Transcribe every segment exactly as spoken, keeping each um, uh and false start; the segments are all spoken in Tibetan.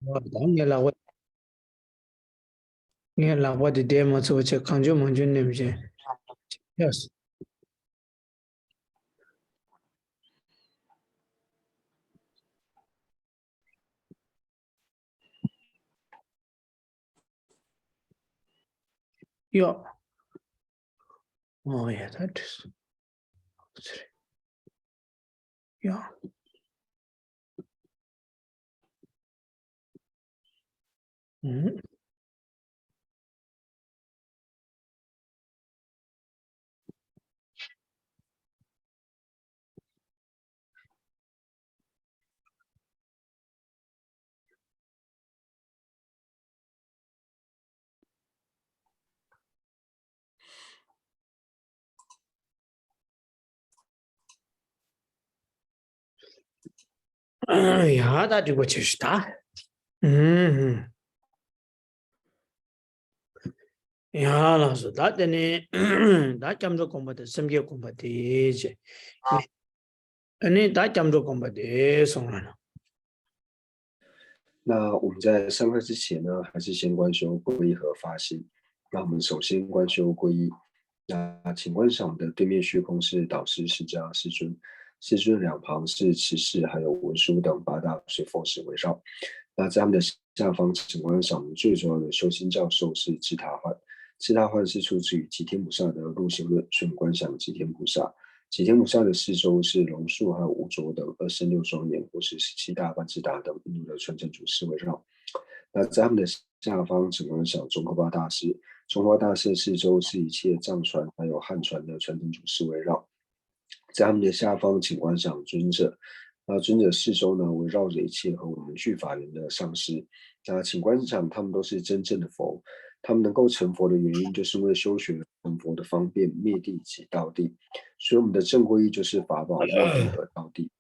ད་ངའི་ལག་པ། ངའི་ལག་པ་དེ་བསྡད་མ་ཚུགས་པ་བྱས་གང་བྱུང་མང་བྱུང་ནེམ་བྱས། ཡོ། ཡོ། ཨོ་ཡ་ད་འགྲིག་སོང་། ཡོ། ཨུམ། ཡ་ད་འགྲིག་པ་བྱེད་ཤི་ད། ཨུམ། ཡ་ལགས་སོ། ད་དེ་ནས་ད་སྐྱབས་འགྲོ་སྒོམ་པ་དེ་སེམས་བསྐྱེད་སྒོམ་པ་དེ་བྱས། ཨ་ནི་ད་སྐྱབས་འགྲོ་སྒོམ་པ་དེ་སོང་ལ་ན། 那我们在上课之前呢，还是先观修皈依和发心。那我们首先观修皈依。那请观想的对面虚空是导师释迦世尊，世尊两旁是持世还有文殊等八大水佛使围绕。那在他们的下方，请观想我们最主要的修心教授是智他幻。智他幻是出自于吉天菩萨的入心论，所以观想吉天菩萨。吉天菩萨的四周是龙树还有五浊等二圣六庄严，或是十七大般智达等印度的传承祖师围绕。那在他们的下方，请观想宗喀巴大师。宗喀巴大师的四周是一切藏传还有汉传的传承祖师围绕。在他们的下方，请观想尊者。那尊者四周呢，围绕着一切和我们俱法缘的上师。那请观想，他们都是真正的佛。他们能够成佛的原因，就是因为修学了成佛的方便、灭地及道地。所以我们的正皈依就是法宝、灭地和道地。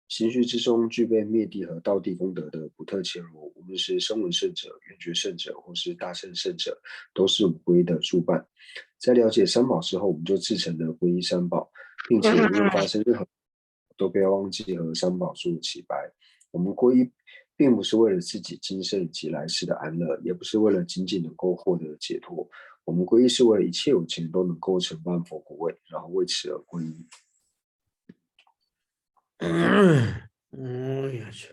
行须之中具备灭地和道地功德的普特伽罗，无论是声闻圣者、缘觉圣者，或是大乘圣者，都是我们皈依的助伴。在了解三宝之后，我们就至诚的皈依三宝，并且无论发生任何，都不要忘记和三宝做起拜。我们皈依并不是为了自己今生以及来世的安乐，也不是为了仅仅能够获得解脱。我们皈依是为了一切有情都能够承办佛果位，然后为此而皈依。 ཨོ་ཡ་ཆུ།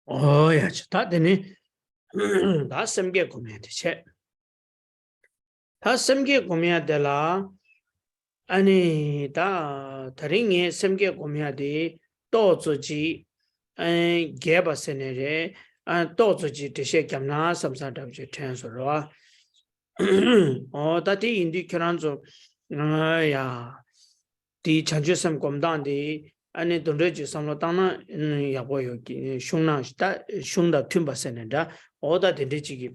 ཨོ་ཡ་ཆ་ད་དེ་ནི་ད་སེམས་བསྐྱེད་སྒོམ་ཡ་དེ་བྱས། ད་སེམས་བསྐྱེད་སྒོམ་ཡ་དེ་ལ་ཨ་ནི་ད་དེ་རིང་ངས་སེམས་བསྐྱེད་སྒོམ་ཡ་དེ་ཏོག་ཙམ་ཅིག་ཨ་རྒྱས་པ་ཟེར་ནས་རེད། ཨ་ཏོག་ཙམ་ཅིག་འགྲེལ་བཤད་བརྒྱབ་ན་བསམ་བསམ་འདྲ་པོ་ཅིག་དྲན་སོང་རེད་བ། ཨོ་ད་དེ་ཡིན་དུས་ཁྱེད་རང་ཚོ་ཨ་ཡ། དེའི་བྱང་ཆུབ་སེམས་སྒོམ་སྟངས་དེ་ཨ་ནི་དུམ་གྲ་ཅིག་བསམ་བློ་བཏང་ན་ཡག་པོ་ཡོད་ཀྱི། གཞུང་ནང་ད་གཞུང་དང་མཐུན་པ་ཟེར་ནས་འདྲ། འོ་ད་དེ་འདྲ་ཅིག་གི་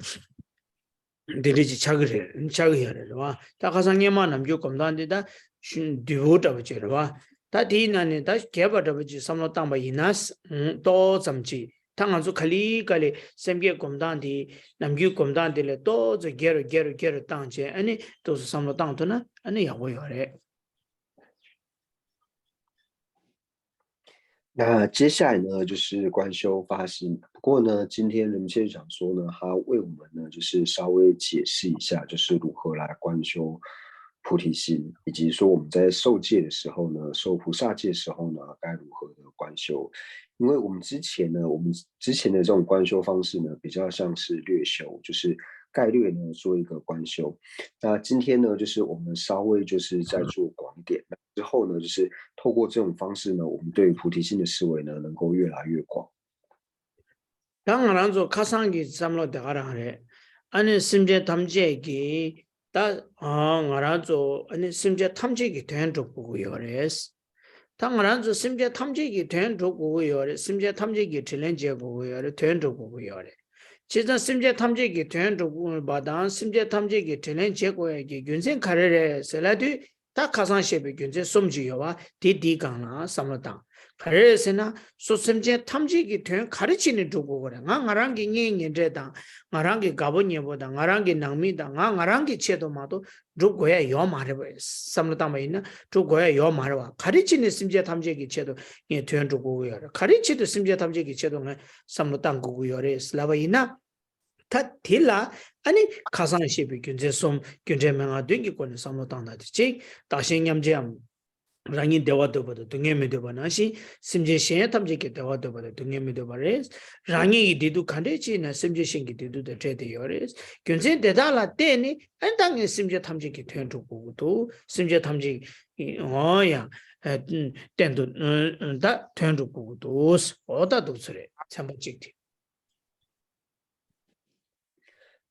དེ་འདྲ་ཅིག་ཆགས་ཀྱི་རེད། ཆགས་ཀྱི་ཡོད་རེད་བ། ད་ཁ་སང་སྔས་མ་ནམ་རྒྱུན་སྒོམ་སྟངས་དེ་ད་ཞུ་བདུད་པོ་འདྲ་པོ་ཅིག་རེད་བ། ད་དེའི་ནང་ནས་ད་རྒྱས་པ་འདྲ་པོ་ཅིག་བསམ་བློ་བཏང་པ་ཡིན་ན་ཏོག་ཙམ་ཅིག་ད་ང་ཚོ་ག་ལེ་ག་ལེ་སེམས་བསྐྱེད་སྒོམ་སྟངས་དེ་ནམ་རྒྱུན་སྒོམ་སྟངས་དེ་ལས་ཏོག་ཙམ་རྒྱས་རུ་རྒྱས་རུ་རྒྱས་རུ་བཏང་བྱས་ཨ་ནི་ཏོག་ཙམ་བསམ་བློ་བཏང་ཐུབ་ན་ཨ་ནི་ཡག་པོ་ཡོད་རེད། 那接下来呢，就是观修发心。不过呢，今天人们想说呢，他为我们呢，就是稍微解释一下，就是如何来观修菩提心，以及说我们在受戒的时候呢，受菩萨戒的时候呢，该如何的观修。因为我们之前呢，我们之前的这种观修方式呢，比较像是略修，就是概略呢做一个观修。那今天呢，就是我们稍微就是再做广一点。之后呢，就是透过这种方式呢，我们对于菩提心的思维呢，能够越来越广。 ད་ང་རང་ཚོ་ཁ་སང་གི་བསམ་བློ་དེ་ག་རང་རེད། ཨ་ནི་སེམས་ཅན་ཐམས་ཅད་ཀྱི་ད་ང་རང་ཚོ་ཨ་ནི་སེམས་ཅན་ཐམས་ཅད་ཀྱི་དོན་སྒྲུབ་དགོས་ཀྱི་ཡོད་རེད། ད་ང་རང་ཚོ་སེམས་ཅན་ཐམས་ཅད་ཀྱི་དོན་སྒྲུབ་དགོས་ཀྱི་ཡོད་རེད། སེམས་ཅན་ཐམས་ཅད་ཀྱི་དྲིན་ལན་འཇལ་དགོས་ཀྱི་ཡོད་རེད། དོན་སྒྲུབ་དགོས་ཀྱི་ཡོད་རེད། བྱས་ཙང་སེམས་ཅན་ཐམས་ཅད་ཀྱི་དོན་སྒྲུབ་དགོས་པ་དང་སེམས་ཅན་ཐམས་ཅད་ཀྱི་དྲིན་ལན་འཇལ་དགོས་ཡ་གི་རྒྱུ་མཚན་ག་རེ་རེད་ཟེར་ལབ་དུས། ད་ཁ་སང་བཤད་པའི་རྒྱུ་མཚན་གསུམ་ཅིག་ཡོད་པ་དེ་འདིའི་སྒང་ལ་བསམ་བློ་བཏང་། ག་རེ་རེད་ཟེར་ན་སོ་སེམས་ཅན་ཐམས་ཅད་ཀྱི་དོན་ག་རེ་བྱས་ནས་སྒྲུབ་དགོས་ཀྱི་རེད། ང་ང་རང་གི་གཉེན་ཉེ་འབྲེལ་དང་ང་རང་གི་དགའ་པོ་ཉེ་པོ་དང་ང་རང་གི་ནང་མི་དང་ང་ང་རང་གི་ཆེད་དུ་མ་གཏོགས་སྒྲུབ་དགོས་ཡ་ཡོད་མ་རེད་པ། བསམ་བློ་བཏང་པ་ཡིན་ན་སྒྲུབ་དགོས་ཡ་ཡོད་མ་རེད་པ། ག་རེ་བྱས་ནས་སེམས་ཅན་ཐམས་ཅད་ཀྱི་ཆེད་དུ་ངས་དོན་སྒྲུབ་དགོས་ཀྱི་ཡོད་རེད། ག་རེ་ཆེད་དུ་སེམས་ཅན་ཐམས་ཅད་ཀྱི་ཆེད་དུ་ངས་བསམ་བློ་བཏང་དགོས་ཀྱི་ཡོད་རེད་ལབ་པ་ཡིན་ན། ད་དེ་ལ་ཨ་ནི་ཁ་སང་བཤད་པའི་རྒྱུ་མཚན་གསུམ་རྒྱུ་འབྲས་མན་ངག་བདུན་གྱི་སྒོ་ནས་བསམ་བློ་བཏང་ན་དེ་གཅིག་བདག་གཞན་མཉམ་བརྗེའམ། རང་ཉིད་བདེ་བ་འདོད་པ་དང་སྡུག་བསྔལ་མི་འདོད་པ་ནང་བཞིན་སེམས་ཅན་གཞན་ཐམས་ཅད་ཀྱི་བདེ་བ་འདོད་པ་དང་སྡུག་བསྔལ་མི་འདོད་པ་རེད། རང་ཉིད་ཀྱི་བདེ་སྡུག་ག་འདྲས་ཅིག་ན་སེམས་ཅན་གཞན་གྱི་བདེ་སྡུག་དང་འབྲེལ་ཏེ་ཡོད་རེད། རྒྱུ་མཚན་དེ་དག་ལ་བརྟེན་ནས་ཨ་ནི་ད་ངས་སེམས་ཅན་ཐམས་ཅད་ཀྱི་དོན་སྒྲུབ་དགོས་ཀྱི་འདུག་སེམས་ཅན་ཐམས་ཅད་ཀྱི་འོ་ཡང་སྟེང་དུ་ད་དོན་སྒྲུབ་དགོས་ཀྱི་འདུག་འོ་ད་འདུག་ཚོད་རེད། ཚན་པ་གཅིག་དེ།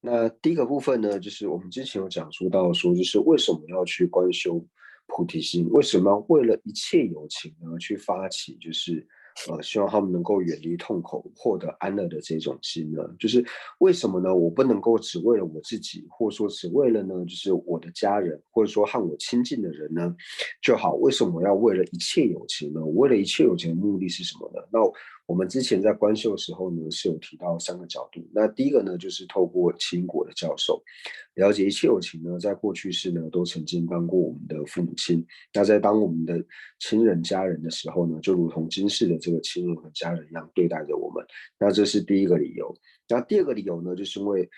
那第一个部分呢，就是我们之前有讲述到说，就是为什么要去观修菩提心，为什么要为了一切有情呢去发起，就是呃，希望他们能够远离痛苦，获得安乐的这种心呢？就是为什么呢？我不能够只为了我自己，或者说只为了呢，就是我的家人，或者说和我亲近的人呢就好？为什么要为了一切有情呢？我为了一切有情的目的是什么呢？那我们之前在观修的时候呢，是有提到三个角度。那第一个呢，就是透过奇因果的教授，了解一切有情呢，在过去世呢，都曾经当过我们的父母亲。那在当我们的亲人家人的时候呢，就如同今世的这个亲人和家人一样对待着我们。那这是第一个理由。那第二个理由呢，就是因为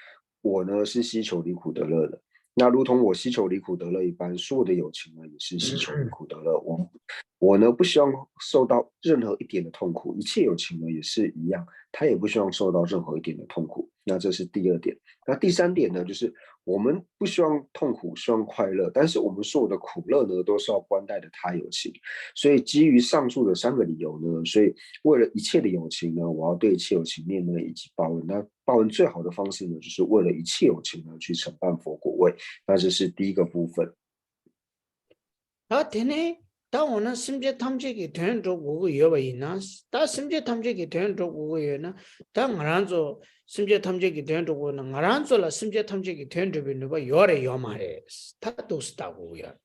我呢是希求离苦得乐的。那如同我希求离苦得乐一般，所有的有情呢也是希求离苦得乐。我我呢不希望受到任何一点的痛苦，一切有情呢也是一样，他也不希望受到任何一点的痛苦。那这是第二点。那第三点呢，就是我们不希望痛苦，希望快乐，但是我们所有的苦乐呢，都是要关待的他有情。所以基于上述的三个理由呢，所以为了一切的有情呢，我要对一切有情念呢以及报恩。那报恩最好的方式呢，就是为了一切有情呢去承办佛果位。那这是第一个部分。 ད་དེ་ནས་ད་འོ་ན་སེམས་ཅན་ཐམས་ཅད་ཀྱི་དོན་སྒྲུབ་དགོས་ཀྱི་ཡོད་པ་ཡིན་ན། ད་སེམས་ཅན་ཐམས་ཅད་ཀྱི་དོན་སྒྲུབ་དགོས་ཀྱི་ཡོད་ན། ད་ང་རང་ཚོ་སེམས་ཅན་ཐམས་ཅད་ཀྱི་དོན་སྒྲུབ་དགོས་ན་ང་རང་ཚོ་ལ་སེམས་ཅན་ཐམས་ཅད་ཀྱི་དོན་སྒྲུབ་པའི་ནུས་པ་ཡོད་རེད་ཡོད་མ་རེད། ད་འདུག་སེ་ལྟ་དགོས་ཀྱི་ཡོད།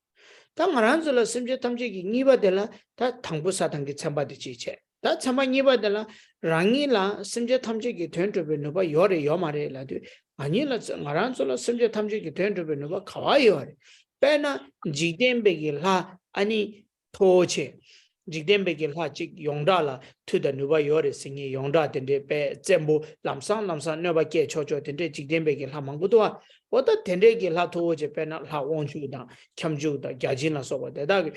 ད་ང་རང་ཚོ་ལ་སེམས་ཅན་ཐམས་ཅད་ཀྱི་གཉིས་པ་དེ་ལ་ད་དང་པོ་ས་དང་གི་ཚན་པ་དེ་གཅིག་བྱས། ད་ཚན་པ་གཉིས་པ་དེ་ལ་རང་ཉིད་ལ་སེམས་ཅན་ཐམས་ཅད་ཀྱི་དོན་སྒྲུབ་པའི་ནུས་པ་ཡོད་རེད་ཡོད་མ་རེད་ལབ་དུས། ང་ཉིད་ལ་ང་རང་ཚོ་ལ་སེམས་ཅན་ཐམས་ཅད་ཀྱི་དོན་སྒྲུབ་པའི་ནུས་པ་ག་བ་ཡོད་རེད། དཔེར་ན་འཇིག་རྟེན་པའི་གི་ལྷ་ཨ་ནི་མཐོ་བོ་ཆེ། འཇིག་རྟེན་པའི་གི་ལྷ་གཅིག་ཡོངས་གྲགས་ལ་མཐུ་དང་ནུས་པ་ཡོད་རེད་ཟེར་མཁན་ཡོངས་གྲགས་དེ་འདྲའི་དཔེ་བཙན་པོ་ལམ་སང་ལམ་སང་གནོད་པ་སྐྱེལ་ཆོག་ཆོག་དེ་འདྲའི་འཇིག་རྟེན་པའི་གི་ལྷ་མང་པོ་འདུག་ཨ། འོ་ད་དེ་འདྲའི་གི་ལྷ་མཐོ་བོ་ཆེ་དཔེར་ན་ལྷ་དབང་ཕྱུག་དང་ཁྱབ་འཇུག་དང་བརྒྱ་བྱིན་ལ་སོགས་པ་དེ་དག་གི་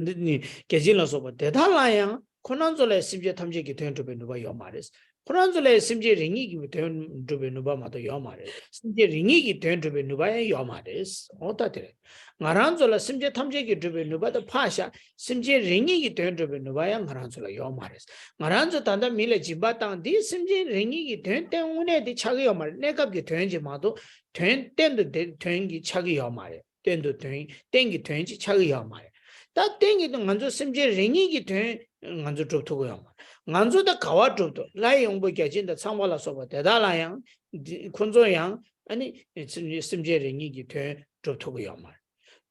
འདི་ནི་བརྒྱ་བྱིན་ལ་སོགས་པ་དེ་དག་ལ་ཡང་ཁོ་རང་ཚོ་ལ་སེམས་ཅན་ཐམས་ཅད་ཀྱི་དོན་སྒྲུབ་པའི་ནུས་པ་ཡོད་མ་རེད། ཁོ་རང་ཚོ་ལ་སེམས་ཅན་རེ་གཉིས་ཀྱི་དོན་སྒྲུབ་པའི་ནུས་པ་མ་གཏོགས་ཡོད་མ་རེད། སེམས་ཅན་རེ་གཉིས་ཀྱི་དོན་སྒྲུབ་པའི་ནུས་པ་ཡང་ཡོད་མ་རེད། འོ་ད་དེ་རེད། ང་རང་ཚོ་ལ་སེམས་ཅན་ཐམས་ཅད་ཀྱི་སྒྲུབ་པའི་ནུས་པ་དང་ཕར་བཞག་སེམས་ཅན་རེ་གཉིས་ཀྱི་དོན་སྒྲུབ་པའི་ནུས་པ་ཡང་ང་རང་ཚོ་ལ་ཡོད་མ་རེད། ང་རང་ཚོ་ད་ལྟ་མི་ལ་སྦྱིན་པ་བཏང་འདིས་སེམས་ཅན་རེ་གཉིས་ཀྱི་དོན་གཏན་དངོས་གནས་དེ་ཆགས་ཀྱི་ཡོད་མ་རེད། གནས་སྐབས་ཀྱི་དོན་གྱི་མ་གཏོགས་དོན་གཏན་དུ་དེ་དོན་གྱི་ཆགས་ཀྱི་ཡོད་མ་རེད། གཏན་དུ་དོན་གཏན་གྱི་དོན་གྱི་ཆགས་ཀྱི་ཡོད་མ་རེད། ད་གཏན་གྱི་དོན་ང་ཚོ་སེམས་ཅན་རེ་གཉིས་ཀྱི་དོན་ང་ཚོ་སྒྲུབ་ཐུབ་ཀྱི་ཡོད་མ་རེད། ང་ཚོ་ད་ག་བ་སྒྲུབ་ཐུབ། ལྷའི་དབང་པོ་བརྒྱ་བྱིན་དང་ཚངས་པ་ལ་སོགས་པ་དེ་དག་ལ་ཡང་འདི་ཁོ་ཚོ་ཡང་ཨ་ནི་སེམས་ཅན་རེ་གཉིས་ཀྱི་དོན་སྒྲུབ་ཐུབ་ཀྱི་ཡོད་མ་རེད།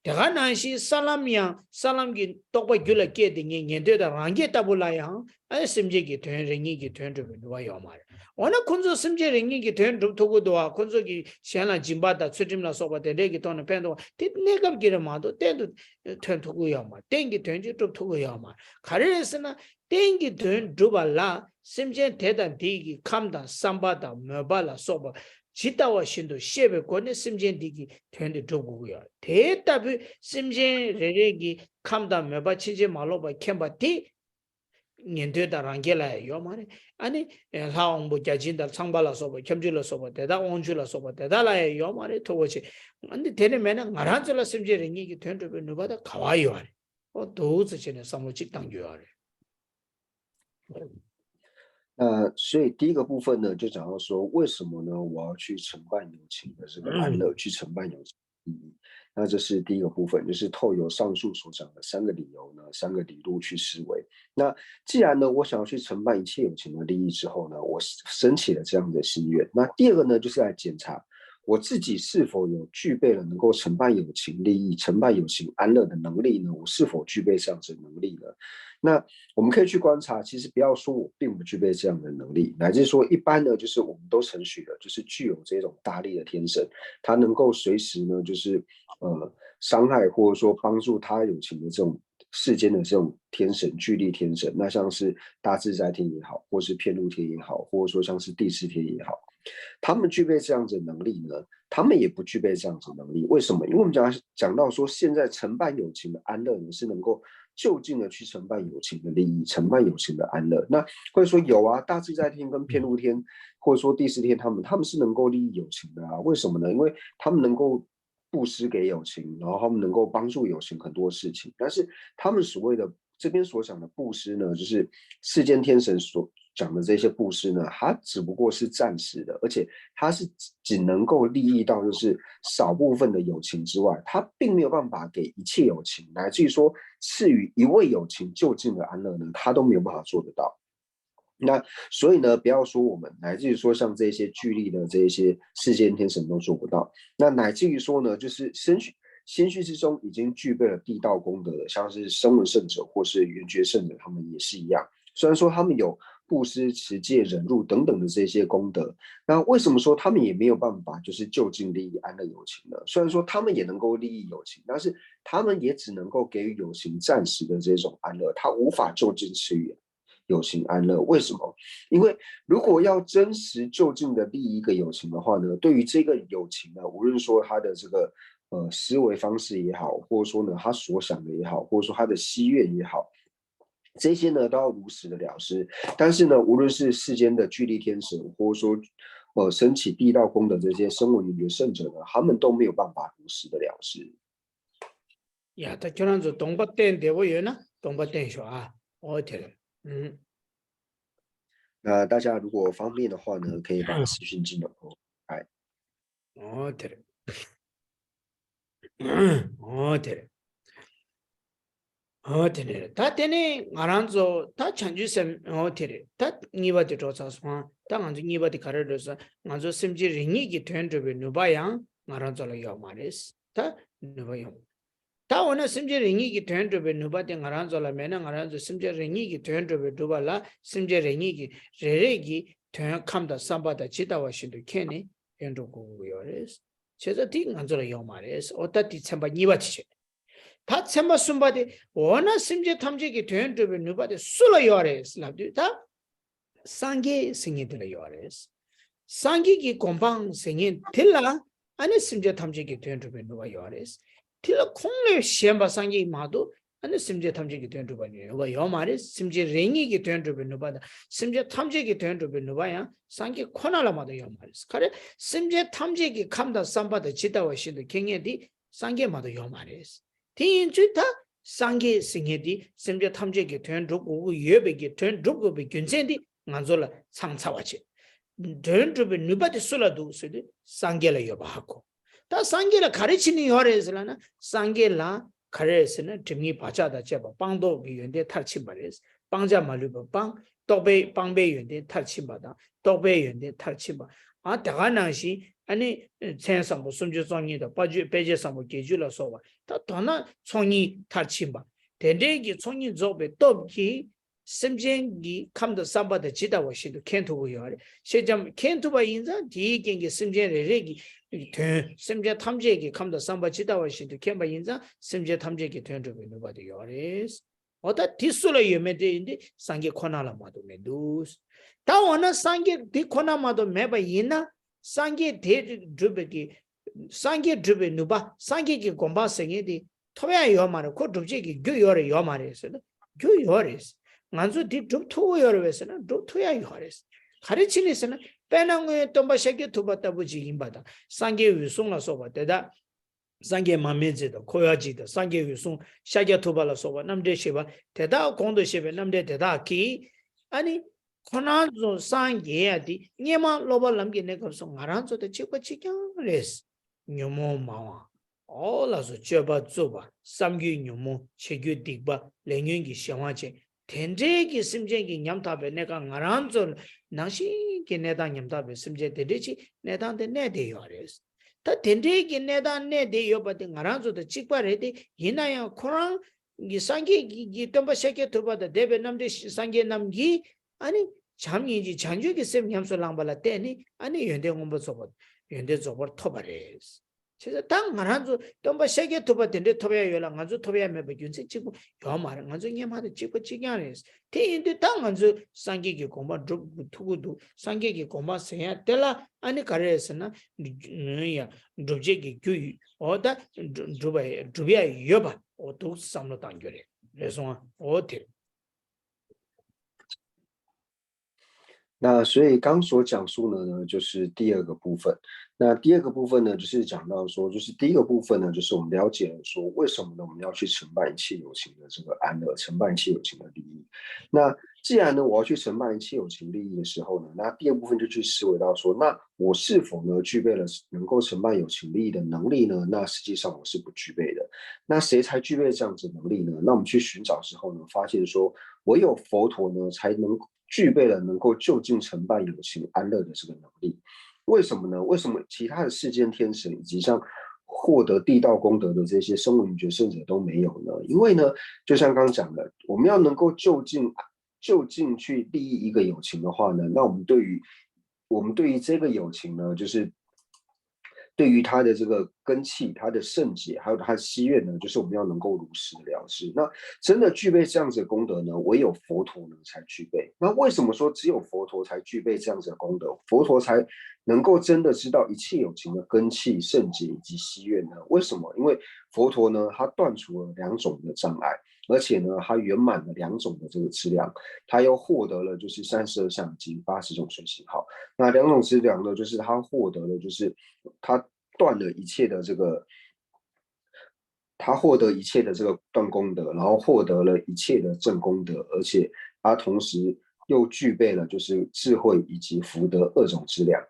དེ་ག་ནང་བཞིན་ས་ལམ་ཡང་ས་ལམ་གྱི་རྟོག་པ་རྒྱུད་ལ་སྐྱེས་ཏེ་ངས་ཉན་ཐོས་དང་རང་རྒྱལ་ལྟ་བུ་ལ་ཡང་ཨ་ནི་སེམས་ཅན་གྱི་དོན་རེ་གཉིས་ཀྱི་དོན་སྒྲུབ་པའི་ནུས་པ་ཡོད་མ་རེད། འོ་ན་ཁོ་ཚོ་སེམས་ཅན་རེ་གཉིས་ཀྱི་དོན་སྒྲུབ་ཐུབ་ཀྱི་འདུག་བ། ཁོ་ཚོ་གིས་གཞན་ལ་སྦྱིན་པ་དང་ཚུལ་ཁྲིམས་ལ་སོགས་པ་དེ་འདྲས་ཀྱི་ཐོག་ནས་ཕན་ཐོགས་པ་དེ་གནས་སྐབས་ཀྱི་རེད་མ་གཏོགས་གཏན་དུ་ཐོན་ཐུབ་ཀྱི་ཡོད་མ་རེད། གཏན་གྱི་དོན་ཅིག་སྒྲུབ་ཐུབ་ཀྱི་ཡོད་མ་རེད། ག་རེ་རེད་ཟེར་ན་གཏན་གྱི་དོན་སྒྲུབ་པ་ལ་སེམས་ཅན་དེ་དང་དེ་གི་ཁམས་དང་བསམ་པ་དང་མོས་པ་ལ་སོགས་པ་ཇི་ལྟ་བ་བཞིན་དུ་ཤེས་པའི་སྒོ་ནས་སེམས་ཅན་འདི་གི་དོན་དེ་སྒྲུབ་དགོས་ཀྱི་ཡོད་རེད། དེ་ལྟ་བུའི་སེམས་ཅན་རེ་རེ་གི་ཁམས་དང་མོས་པ་ཕྱིན་ཅི་མ་ལོག་པར་མཁྱེན་པ་དེ་ཉན་ཐོས་དང་རང་རྒྱལ་ལ་ཡང་ཡོད་མ་རེད། ཨ་ནི་ལྷ་དབང་པོ་བརྒྱ་བྱིན་དང་ཚངས་པ་ལ་སོགས་པ་ཁྱབ་འཇུག་ལ་སོགས་པ་དེ་དག་དབང་ཕྱུག་ལ་སོགས་པ་དེ་དག་ལ་ཡང་ཡོད་མ་རེད། མཐུ་བོ་ཆེ། ཨ་ནི་དེ་ནི་མེད་ན་ང་རང་ཚོ་ལ་སེམས་ཅན་རེ་གཉིས་ཀྱི་དོན་སྒྲུབ་པའི་ནུས་པ་དང་ག་བ་ཡོད་རེད། ཨོ་འདུག་ཙི་བྱས་ནས་བསམ་བློ་གཅིག་བཏང་རྒྱུ་ཡོད་རེད། 呃，所以第一个部分呢，就讲到说，为什么呢？我要去承办友情的这个安乐，去承办友情的意义。那这是第一个部分，就是透由上述所讲的三个理由呢，三个理路去思维。那既然呢，我想要去承办一切友情的利益之后呢，我升起了这样的心愿。那第二个呢，就是来检查我自己是否有具备了能够承办友情利益、承办友情安乐的能力呢？我是否具备这样子的能力呢？那我们可以去观察，其实不要说我并不具备这样的能力，乃至说一般呢，就是我们都承许的，就是具有这种大力的天神，他能够随时呢，就是呃伤害或者说帮助他友情的这种世间的这种天神、巨力天神，那像是大自在天也好，或是遍路天也好，或者说像是帝释天也好，他们具备这样子的能力呢，他们也不具备这样子的能力。为什么？因为我们讲讲到说，现在承办友情的安乐呢，是能够就近的去承办友情的利益，承办友情的安乐。那会说有啊，大自在天跟遍路天，或者说帝释天，他们他们是能够利益友情的啊。为什么呢？因为他们能够布施给友情，然后他们能够帮助友情很多事情。但是他们所谓的这边所讲的布施呢，就是世间天神所讲的这些布施呢，它只不过是暂时的，而且它是只能够利益到就是少部分的友情之外，它并没有办法给一切友情，乃至于说赐予一味友情就近的安乐呢，它都没有办法做得到。那所以呢，不要说我们，乃至于说像这些巨力的这些世间天神都做不到，那乃至于说呢，就是先去先驱之中已经具备了地道功德的，像是声闻圣者或是缘觉圣者，他们也是一样。虽然说他们有布施、持戒、忍辱等等的这些功德，那为什么说他们也没有办法就是就近利益安乐友情呢？虽然说他们也能够利益友情，但是他们也只能够给予友情暂时的这种安乐，他无法就近赐予友情安乐。为什么？因为如果要真实就近的利益一个友情的话呢，对于这个友情呢，无论说他的这个呃思维方式也好，或者说呢他所想的也好，或者说他的心愿也好，这些呢都要如实的了知。但是呢，无论是世间的巨力天神，或者说呃升起地道功德这些声闻缘觉圣者呢，他们都没有办法如实的了知。 ཡ་ད་ཁྱོད་རང་ཚོ་གདོང་པ་བསྟན་བདེ་པོ་ཡོད་ན་གདོང་པ་བསྟན་ཤོག་ཨ། ཨོ་དེ་རེད། ཨུམ། 那大家如果方便的话呢，可以把私讯进来哦。哎， ཨོ་དེ་རེད། ཨོ་དེ་རེད། ཨོ་དེ་ནས་རེད། ད་དེ་ནས་ང་རང་ཚོ་ད་བྱང་ཆུབ་སེམས་ཨོ་དེ་རེད། ད་གཉིས་པ་དེ་འགྲོ་ཚར་སོང་ཨ། ད་ང་ཚོ་གཉིས་པ་དེ་ག་རེ་འགྲོ་སོང་། ང་ཚོ་སེམས་ཅན་རེ་གཉིས་ཀྱི་དོན་སྒྲུབ་པའི་ནུས་པ་ཡང་ང་རང་ཚོ་ལ་ཡོད་མ་རེད། ད་ནུས་པ་ཡོད། ད་འོ་ན་སེམས་ཅན་རེ་གཉིས་ཀྱི་དོན་སྒྲུབ་པའི་ནུས་པ་དེ་ང་རང་ཚོ་ལ་མེད་ན། ང་རང་ཚོ་སེམས་ཅན་རེ་གཉིས་ཀྱི་དོན་སྒྲུབ་པའི་སྒྲུབ་པ་ལ་སེམས་ཅན་རེ་གཉིས་ཀྱི་རེ་རེ་གི་དོན་ཁམས་དང་བསམ་པ་དང་ཇི་ལྟ་བ་བཞིན་དུ་མཁྱེན་ནས་དོན་སྒྲུབ་དགོས་ཀྱི་ཡོད་རེད། བྱས་ཙང་དེ་ང་ཚོ་ལ་ཡོད་མ་རེད། འོ་ད་དེ་ཚན་པ་གཉིས་པ་དེ་བྱས། ད་ཚན་པ་གསུམ་པ་དེ་འོ་ན་སེམས་ཅན་ཐམས་ཅད་ཀྱི་དོན་སྒྲུབ་པའི་ནུས་པ་དེ་སུ་ལ་ཡོད་རེད་ལབ་དུས་ད། སངས་རྒྱས་ཟེར་མཁན་དེ་ལ་ཡོད་རེད། སངས་རྒྱས་ཀྱི་གོ་འཕང་ཟེར་མཁན་དེ་ལ་ཨ་ནི་སེམས་ཅན་ཐམས་ཅད་ཀྱི་དོན་སྒྲུབ་པའི་ནུས་པ་ཡོད་རེད། དེ་ལ་ཁོང་ལས་གཞན་པ་སངས་རྒྱས་མ་གཏོགས་ ཨ་ནི་སེམས་ཅན་ཐམས་ཅད་ཀྱི་དོན་སྒྲུབ་པ་ནི་ཡོད་པ་ཡོད་མ་རེད། སེམས་ཅན་རེ་གཉིས་ཀྱི་དོན་སྒྲུབ་པའི་ནུས་པ་དང་སེམས་ཅན་ཐམས་ཅད་ཀྱི་དོན་སྒྲུབ་པའི་ནུས་པ་ཡང་སངས་རྒྱས་ཁོ་ན་ལ་མ་གཏོགས་ཡོད་མ་རེད། ག་རེ། སེམས་ཅན་ཐམས་ཅད་ཀྱི་ཁམས་དང་བསམ་པ་དང་ཇི་ལྟ་བ་བཞིན་དུ་མཁྱེན་མཁན་དེ་སངས་རྒྱས་མ་གཏོགས་ཡོད་མ་རེད། དེ་ཡིན་ཚུལ་ད་སངས་རྒྱས་ཟེར་མཁན་དེ་སེམས་ཅན་ཐམས་ཅད་ཀྱི་དོན་སྒྲུབ་དགོས་ཀྱི་ཡོད་པའི་གི་དོན་སྒྲུབ་དགོས་པའི་རྒྱུ་མཚན་དེ་ང་ཚོ་ལ་ཚང་ཚར་བ་བྱེད། དོན་སྒྲུབ་པའི་ནུས་པ་དེ་སུ་ལ་འདུག་ཟེར་དུས་སངས་རྒྱས་ལ་ཡོད་པ་ཧ་གོ། ད་སངས་རྒྱས་ལ་ག་རེ་བྱས་ནས་ཡོད་རེད་ཟེར་ལབ་ན། སངས་རྒྱས་ལ་ག་རེ་རེད་ཟེར་ན། སྒྲིབ་གཉིས་བག་ཆགས་དང་བཅས་པ་སྤངས་རྟོགས་ཀྱི་ཡོན་ཏན་མཐར་ཕྱིན་པ་རེད། སྤང་བྱ་མ་ལུས་པ་སྤངས། རྟོགས་པའི་སྤངས་པའི་ཡོན་ཏན་མཐར་ཕྱིན་པ་དང་རྟོགས་པའི་ཡོན་ཏན་མཐར་ཕྱིན་པ། ཨ་དེ་ག་ནང་བཞིན་ཨ་ནི་མཚན་བཟང་པོ་སུམ་ཅུ་རྩ་གཉིས་དང་དཔལ་ཆོས་དཔེ་བྱད་བཟང་པོ་བརྒྱད་ཅུ་ལ་སོགས་པ། ད་དོན་ན་ཚོགས་གཉིས་མཐར་ཕྱིན་པ། དེ་འདྲའི་གི་ཚོགས་གཉིས་རྫོགས་པའི་སྟོབས་ཀྱིས་སེམས་ཅན་གྱི་ཁམས་དང་བསམ་པ་དང་ཇི་ལྟ་བ་བཞིན་དུ་མཁྱེན་ཐུབ་ཀྱི་ཡོད་རེད། ཤེས་ཙམ་མཁྱེན་ཐུབ་པ་ཡིན་ཙང་དེའི་རྐྱེན་གྱིས་སེམས་ཅན་རེ་རེ་གི་དོན། སེམས་ཅན་ཐམས་ཅད་ཀྱི་ཁམས་དང་བསམ་པ་ཇི་ལྟ་བ་བཞིན་དུ་མཁྱེན་པ་ཡིན་ཙང་སེམས་ཅན་ཐམས་ཅད་ཀྱི་དོན་སྒྲུབ་པའི་ནུས་པ་དེ་ཡོད་རེད། འོ་ད་དེ་སུ་ལ་ཡོད་མེད་དེ་ཡིན་དུས་སངས་རྒྱས་ཁོ་ན་ལ་མ་གཏོགས་མི་འདུག། ད་འོ་ན་སངས་རྒྱས་དེ་ཁོ་ན་མ་གཏོགས་མེད་པ་ཡིན་ན། སངས་རྒྱས་དེ་སྒྲུབ་པའི་གི། སངས་རྒྱས་སྒྲུབ་པའི་ནུས་པ། སངས་རྒྱས་ཀྱི་གོ་འཕང་ཟེར་མཁན་དེ་ཐོབ་ཡ་ཡོད་མ་རེད། ཁོ་སྒྲུབ་བྱེད་ཀྱི་རྒྱུ་ཡོད་རེད་ཡོད་མ་རེད་ཟེར་ན། རྒྱུ་ཡོད་རེད། ང་ཚོ་འདི་སྒྲུབ་ཐུབ་ཀྱི་ཡོད་རེད་པས་ཟེར་ན་སྒྲུབ་ཐུབ་ཡ་ཡོད་རེད། ག་རེ་བྱས་ནས་ཟེར་ན། དཔེར་ན་སྔོན་སྟོན་པ་ཤཱཀྱ་ཐུབ་པ་ལྟ་བུ་ཅིག་ཡིན་པ་དང་། སངས་རྒྱས་འོད་སྲུང་ལ་སོགས་པ་དེ་དག། སངས་རྒྱས་མར་མེ་མཛད་དང་འཁོར་བ་འཇིག་དང་། སངས་རྒྱས་འོད་སྲུང་ཤཱཀྱ་ཐུབ་པ་ལ་སོགས་པ་རྣམ་འགྲེལ་བཤད་པ་དེ་དག་གོང་དུ་བཤད་པའི་རྣམ་འགྲེལ་དེ་དག་གིས། ཨ་ནི་ཁོ་རང་ཚོ་སངས་རྒྱས་ཡ་དེ་སྔོན་མ་སློབ་པ་ལམ་གྱི་གནས་སྐབས་སུ་ང་རང་ཚོ་དང་གཅིག་པ་གཅིག་རྐྱང་རེད། ཉོན་མོངས་མང་བ། འོ་ལགས་སོ། སྤྱོད་པ་རྩུབ་པ། བསམ་རྒྱུད་ཉོན་མོངས། བྱེད་རྒྱུད་སྡིག་པ། ལས་ཉོན་གྱི་གཞན་དབང་ཅན། དེ་འདྲའི་གི་སེམས་ཅན་གྱི་ཉམ་ཐག་པའི་གནས་སྐབས་ང་རང་ཚོ་ནང་བཞིན་གྱི་གནས་སྟངས་ཉམ་ཐག་པའི་སེམས་ཅན་དེ་འདྲའི་ཅིག་གནས་སྟངས་དེ་གནས་བསྡད་ཡོད་རེད། ད་དེ་འདྲའི་གི་གནས་སྟངས་གནས་བསྡད་ཡོད་པ་དེ་ང་རང་ཚོ་དང་གཅིག་པ་རེད་དེ། ཡིན་ན་ཡང་ཁོ་རང་གི་སངས་རྒྱས་ཀྱི་སྟོན་པ་ཤཱཀྱ་ཐུབ་པ་དང་འདས་པའི་རྣམ་འདྲེན་སངས་རྒྱས་རྣམས་ཀྱིས་ཨ་ནི་བྱམས་སྙིང་རྗེ་བྱང་ཆུབ་ཀྱི་སེམས་ཉམས་སུ་བླངས་པ་ལ་བརྟེན་ནས་ཨ་ནི་ཡོན་ཏན་མངོན་པར་རྫོགས་པ། ཡོན་ཏན་རྫོགས་པར་ཐོབ་པ་རེད། བྱས་ཙང་ད་ང་རང་ཚོ་སྟོན་པ་ཤཱཀྱ་ཐུབ་པ་དེ་འདྲའི་ཐོབ་ཡ་ཡོད་ལ་ང་ཚོ་ཐོབ་ཡ་མེད་པའི་རྒྱུ་མཚན་གཅིག་པུ་ཡོད་མ་རེད། ང་ཚོ་སྔོན་མ་དང་གཅིག་པ་གཅིག་རྐྱང་རེད། དེ་ཡིན་དུས་ད་ང་ཚོས་སངས་རྒྱས་ཀྱི་གོ་འཕང་སྒྲུབ་ཐུབ་ཀྱི་འདུག། སངས་རྒྱས་ཀྱི་གོ་འཕང་ཟེར་ཡ་དེ་ལ་ཨ་ནི་ག་རེ་རེད་ཟེར་ན། ཡ་སྒྲུབ་བྱེད་ཀྱི་རྒྱུ་ཡོད། འོ་ད་སྒྲུབ་པ་སྒྲུབ་ཡ་ཡོད་པ་འོ་འདུག་བསམ་བློ་གཏང་རྒྱུ་རེད། རེད་སོང་ཨ། འོ་དེ་རེད།那所以刚所讲述的呢，就是第二个部分。那第二个部分呢，就是讲到说，就是第一个部分呢，就是我们了解了说，为什么呢我们要去承办一切有情的这个安乐，承办一切有情的利益。那既然呢我要去承办一切有情利益的时候呢，那第二部分就去思维到说，那我是否呢具备了能够承办有情利益的能力呢？那实际上我是不具备的。那谁才具备这样子能力呢？那我们去寻找之后呢，发现说唯有佛陀呢才能具备了能够就近承办有情安乐的这个能力。为什么呢？为什么其他的世间天神以及像获得地道功德的这些声闻觉圣者都没有呢？因为呢，就像刚刚讲的，我们要能够就近就近去利益一个有情的话呢，那我们对于我们对于这个有情呢，就是对于他的这个根器、他的圣解，还有他的希愿呢，就是我们要能够如实了知。那真的具备这样子的功德呢，唯有佛陀呢才具备。那为什么说只有佛陀才具备这样子的功德？佛陀才能够真的知道一切有情的根器、圣解以及希愿呢？为什么？因为佛陀呢，他断除了两种的障碍。而且呢，他圆满了两种的这个资粮，他又获得了就是三十二相以及八十种随行。好，那两种资粮呢，就是他获得了就是他断了一切的这个，他获得一切的这个断功德，然后获得了一切的正功德，而且他同时又具备了就是智慧以及福德二种资粮。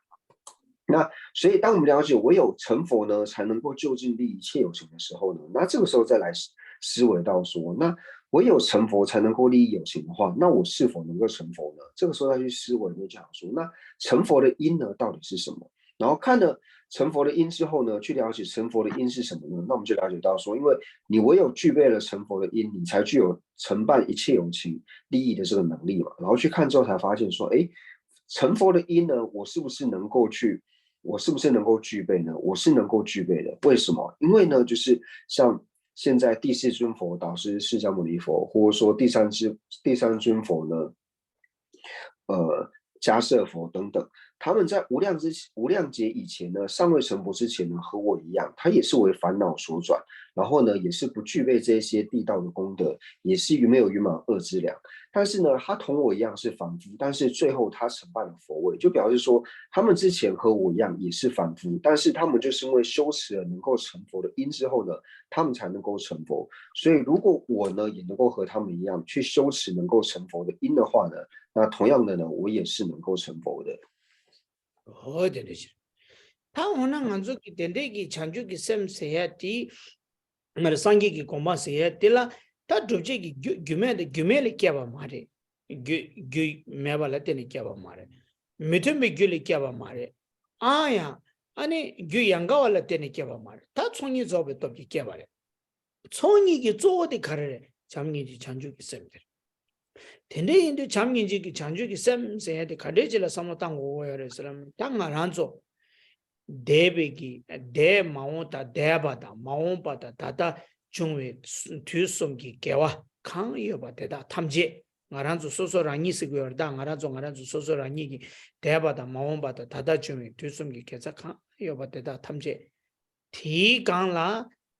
那所以，当我们了解唯有成佛呢，才能够就近利益一切有情的时候呢，那这个时候再来思维到说，那唯有成佛才能够利益有情的话，那我是否能够成佛呢？这个时候再去思维，就想说，那成佛的因呢，到底是什么？然后看了成佛的因之后呢，去了解成佛的因是什么呢？那我们就了解到说，因为你唯有具备了成佛的因，你才具有承办一切有情利益的这个能力嘛。然后去看之后才发现说，哎，成佛的因呢，我是不是能够去，我是不是能够具备呢？我是能够具备的。为什么？因为呢，就是像现在第四尊佛导师释迦牟尼佛，或者说第三世第三尊佛呢，呃，迦叶佛等等，他们在无量之无量劫以前呢，尚未成佛之前呢，和我一样，他也是为烦恼所转，然后呢，也是不具备这些地道的功德，也是没有圆满恶知量。但是呢，他同我一样是凡夫，但是最后他承办了佛位，就表示说，他们之前和我一样也是凡夫，但是他们就是因为修持了能够成佛的因之后呢，他们才能够成佛。所以，如果我呢也能够和他们一样去修持能够成佛的因的话呢，那同样的呢，我也是能够成佛的。འོ་དེ་འདྲ་ཞིག་ད་འོ་ན་ང་ཚོ་གི་དེ་འདྲའི་གི་བྱང་ཆུབ་ཀྱི་སེམས་ཟེར་ཡ་དེ། ང་རང་སངས་རྒྱས་ཀྱི་དགོངས་པ་ཟེར་ཡ་དེ་ལ་ད་སྒྲུབ་བྱེད་ཀྱི་རྒྱུ་རྒྱུ་མེད་དེ་རྒྱུ་མེད་ལས་སྐྱེས་པ་མ་རེད། རྒྱུ་རྒྱུ་མེད་པ་ལ་བརྟེན་ནས་སྐྱེས་པ་མ་རེད། མི་མཐུན་པའི་རྒྱུ་ལས་སྐྱེས་པ་མ་རེད། ཨ་ཡང་ཨ་ནི་རྒྱུ་ཡང་དགའ་བ་ལ་བརྟེན་ནས་སྐྱེས་པ་མ་རེད། ད་ཚོགས་གཉིས་རྫོགས་པའི་སྟོབས་ཀྱིས་སྐྱེས་པ་རེད། ཚོགས་གཉིས་ཀྱི་གཙོ་བོ་དེ་ག་རེ་རེད། བྱམས་སྙིང་རྗེ་བྱང་ཆུབ་ཀྱི་སེམས་དེ་རེད། དེ་འདྲ་ཡིན་དུས་བྱམས་སྙིང་རྗེ་གི་བྱང་ཆུབ་ཀྱི་སེམས་ཟེར་ཡ་དེ་ག་འདྲའི་ཅིག་ལ་བསམ་བློ་བཏང་དགོས་ཀྱི་ཡོད་རེད་ཟེར་ན། ད་ང་རང་ཚོ་འདས་པའི་གི་འདས་མ་འོངས་དང་འདས་པ་དང་མ་འོངས་པ་དང་ད་ལྟ་བྱུང་བའི་དུས་གསུམ་གྱི་དགེ་བ་གང་ཡོད་པ་དེ་དག་ཐམས་ཅད། ང་རང་ཚོ་སོ་སོ་རང་ཉིད་ཟེར་གྱི་ཡོད་རེད། ད་ང་རང་ཚོ་ང་རང་ཚོ་སོ་སོ་རང་ཉིད་ཀྱི་འདས་པ་དང་མ་འོངས་པ་དང་ད་ལྟ་བྱུང་བའི་དུས་གསུམ་གྱི་དགེ་རྩ་གང་ཡོད་པ་དེ་དག་ཐམས་ཅད། དེའི་སྒང་ལ་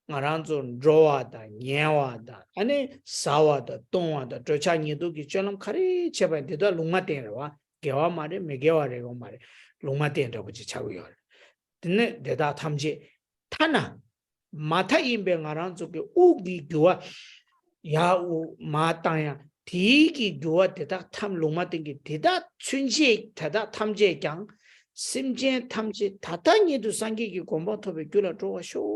ང་རང་ཚོ་འགྲོ་བ་དང་ཉལ་བ་དང་ཨ་ནི་ཟ་བ་དང་བཏུང་བ་དང་འདོད་ཆགས་ཉེས་དུག་གི་སྤྱོད་ལམ་ག་རེ་བྱས་པ་ཡིན་དེ་དག་ལུང་མ་བསྟན་རེད་བ། དགེ་བ་མ་རེད། མི་དགེ་བ་རེད་ཡོང་མ་རེད། ལུང་མ་བསྟན་འདྲ་པོ་ཅིག་ཆགས་ཀྱི་ཡོད་རེད། དེ་ནས་དེ་དག་ཐམས་ཅད་ཐ་ན་མ་མཐའ་ཡིན་པའི་ང་རང་ཚོ་གི་དབུགས་ཀྱི་རྒྱུ་བ་ཡར་དབུགས་མར་བཏང་ཡ་དེའི་གི་རྒྱུ་བ་དེ་དག་ཐམས་ལུང་མ་བསྟན་གི་དེ་དག་ཚུན་ཆད་དེ་དག་ཐམས་ཅད་ཀྱང་སེམས་ཅན་ཐམས་ཅད་ད་ལྟ་ཉིད་དུ་སངས་རྒྱས་ཀྱི་གོ་འཕང་ཐོབ་པའི་རྒྱུ་ལ་འགྲོ་བར་ཤོག་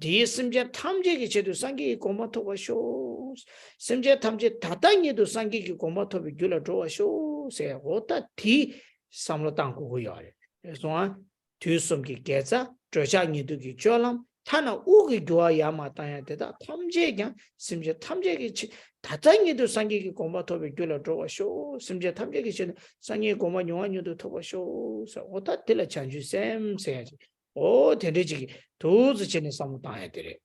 དེའི་སེམས་ཅན་ཐམས་ཅད་ཀྱི་ཆེད་དུ་སངས་རྒྱས་ཀྱི་གོ་འཕང་ཐོབ་པར་ཤོག་སེམས་ཅན་ཐམས་ཅད་ད་ལྟ་ཉིད་དུ་སངས་རྒྱས་ཀྱི་གོ་འཕང་ཐོབ་པའི་རྒྱུ་ལ་འགྲོ་བར་ཤོག་ཟེར། འོ་ད་དེ་བསམ་བློ་བཏང་དགོས་ཀྱི་ཡོད་རེད། རེད་སོང་ཨ། དུས་གསུམ་གྱི་དགེ་རྩ། འདོད་ཆགས་ཉེས་དུག་གི་སྤྱོད་ལམ། ཐ་ན་དབུགས་ཀྱི་རྒྱུ་བ་ཡར་མར་བཏང་ཡ་དེ་དག་ཐམས་ཅད་ཀྱང་སེམས་ཅན་ཐམས་ཅད་ཀྱི་ཆེད། ད་ལྟ་ཉིད་དུ་སངས་རྒྱས་ཀྱི་གོ་འཕང་ཐོབ་པའི་རྒྱུ་ལ་འགྲོ་བར་ཤོག་སེམས་ཅན་ཐམས་ཅད་ཀྱི་ཆེད་དུ་སངས་རྒྱས་གོ་འཕང་མྱུར་བ་མྱུར་དུ་ཐོབ་པར་ཤོག་ཟེར། འོ་ད་དེ་ལ་བྱང་ཆུབ་སེམས་ཟེར་ཡ་ཅིག་འོ་དེ་འདྲ་ཅིག་གི་ཐུགས་སུ་བྱས་ནས་བསམ་བློ་བཏང་ཡ་དེ་རེད།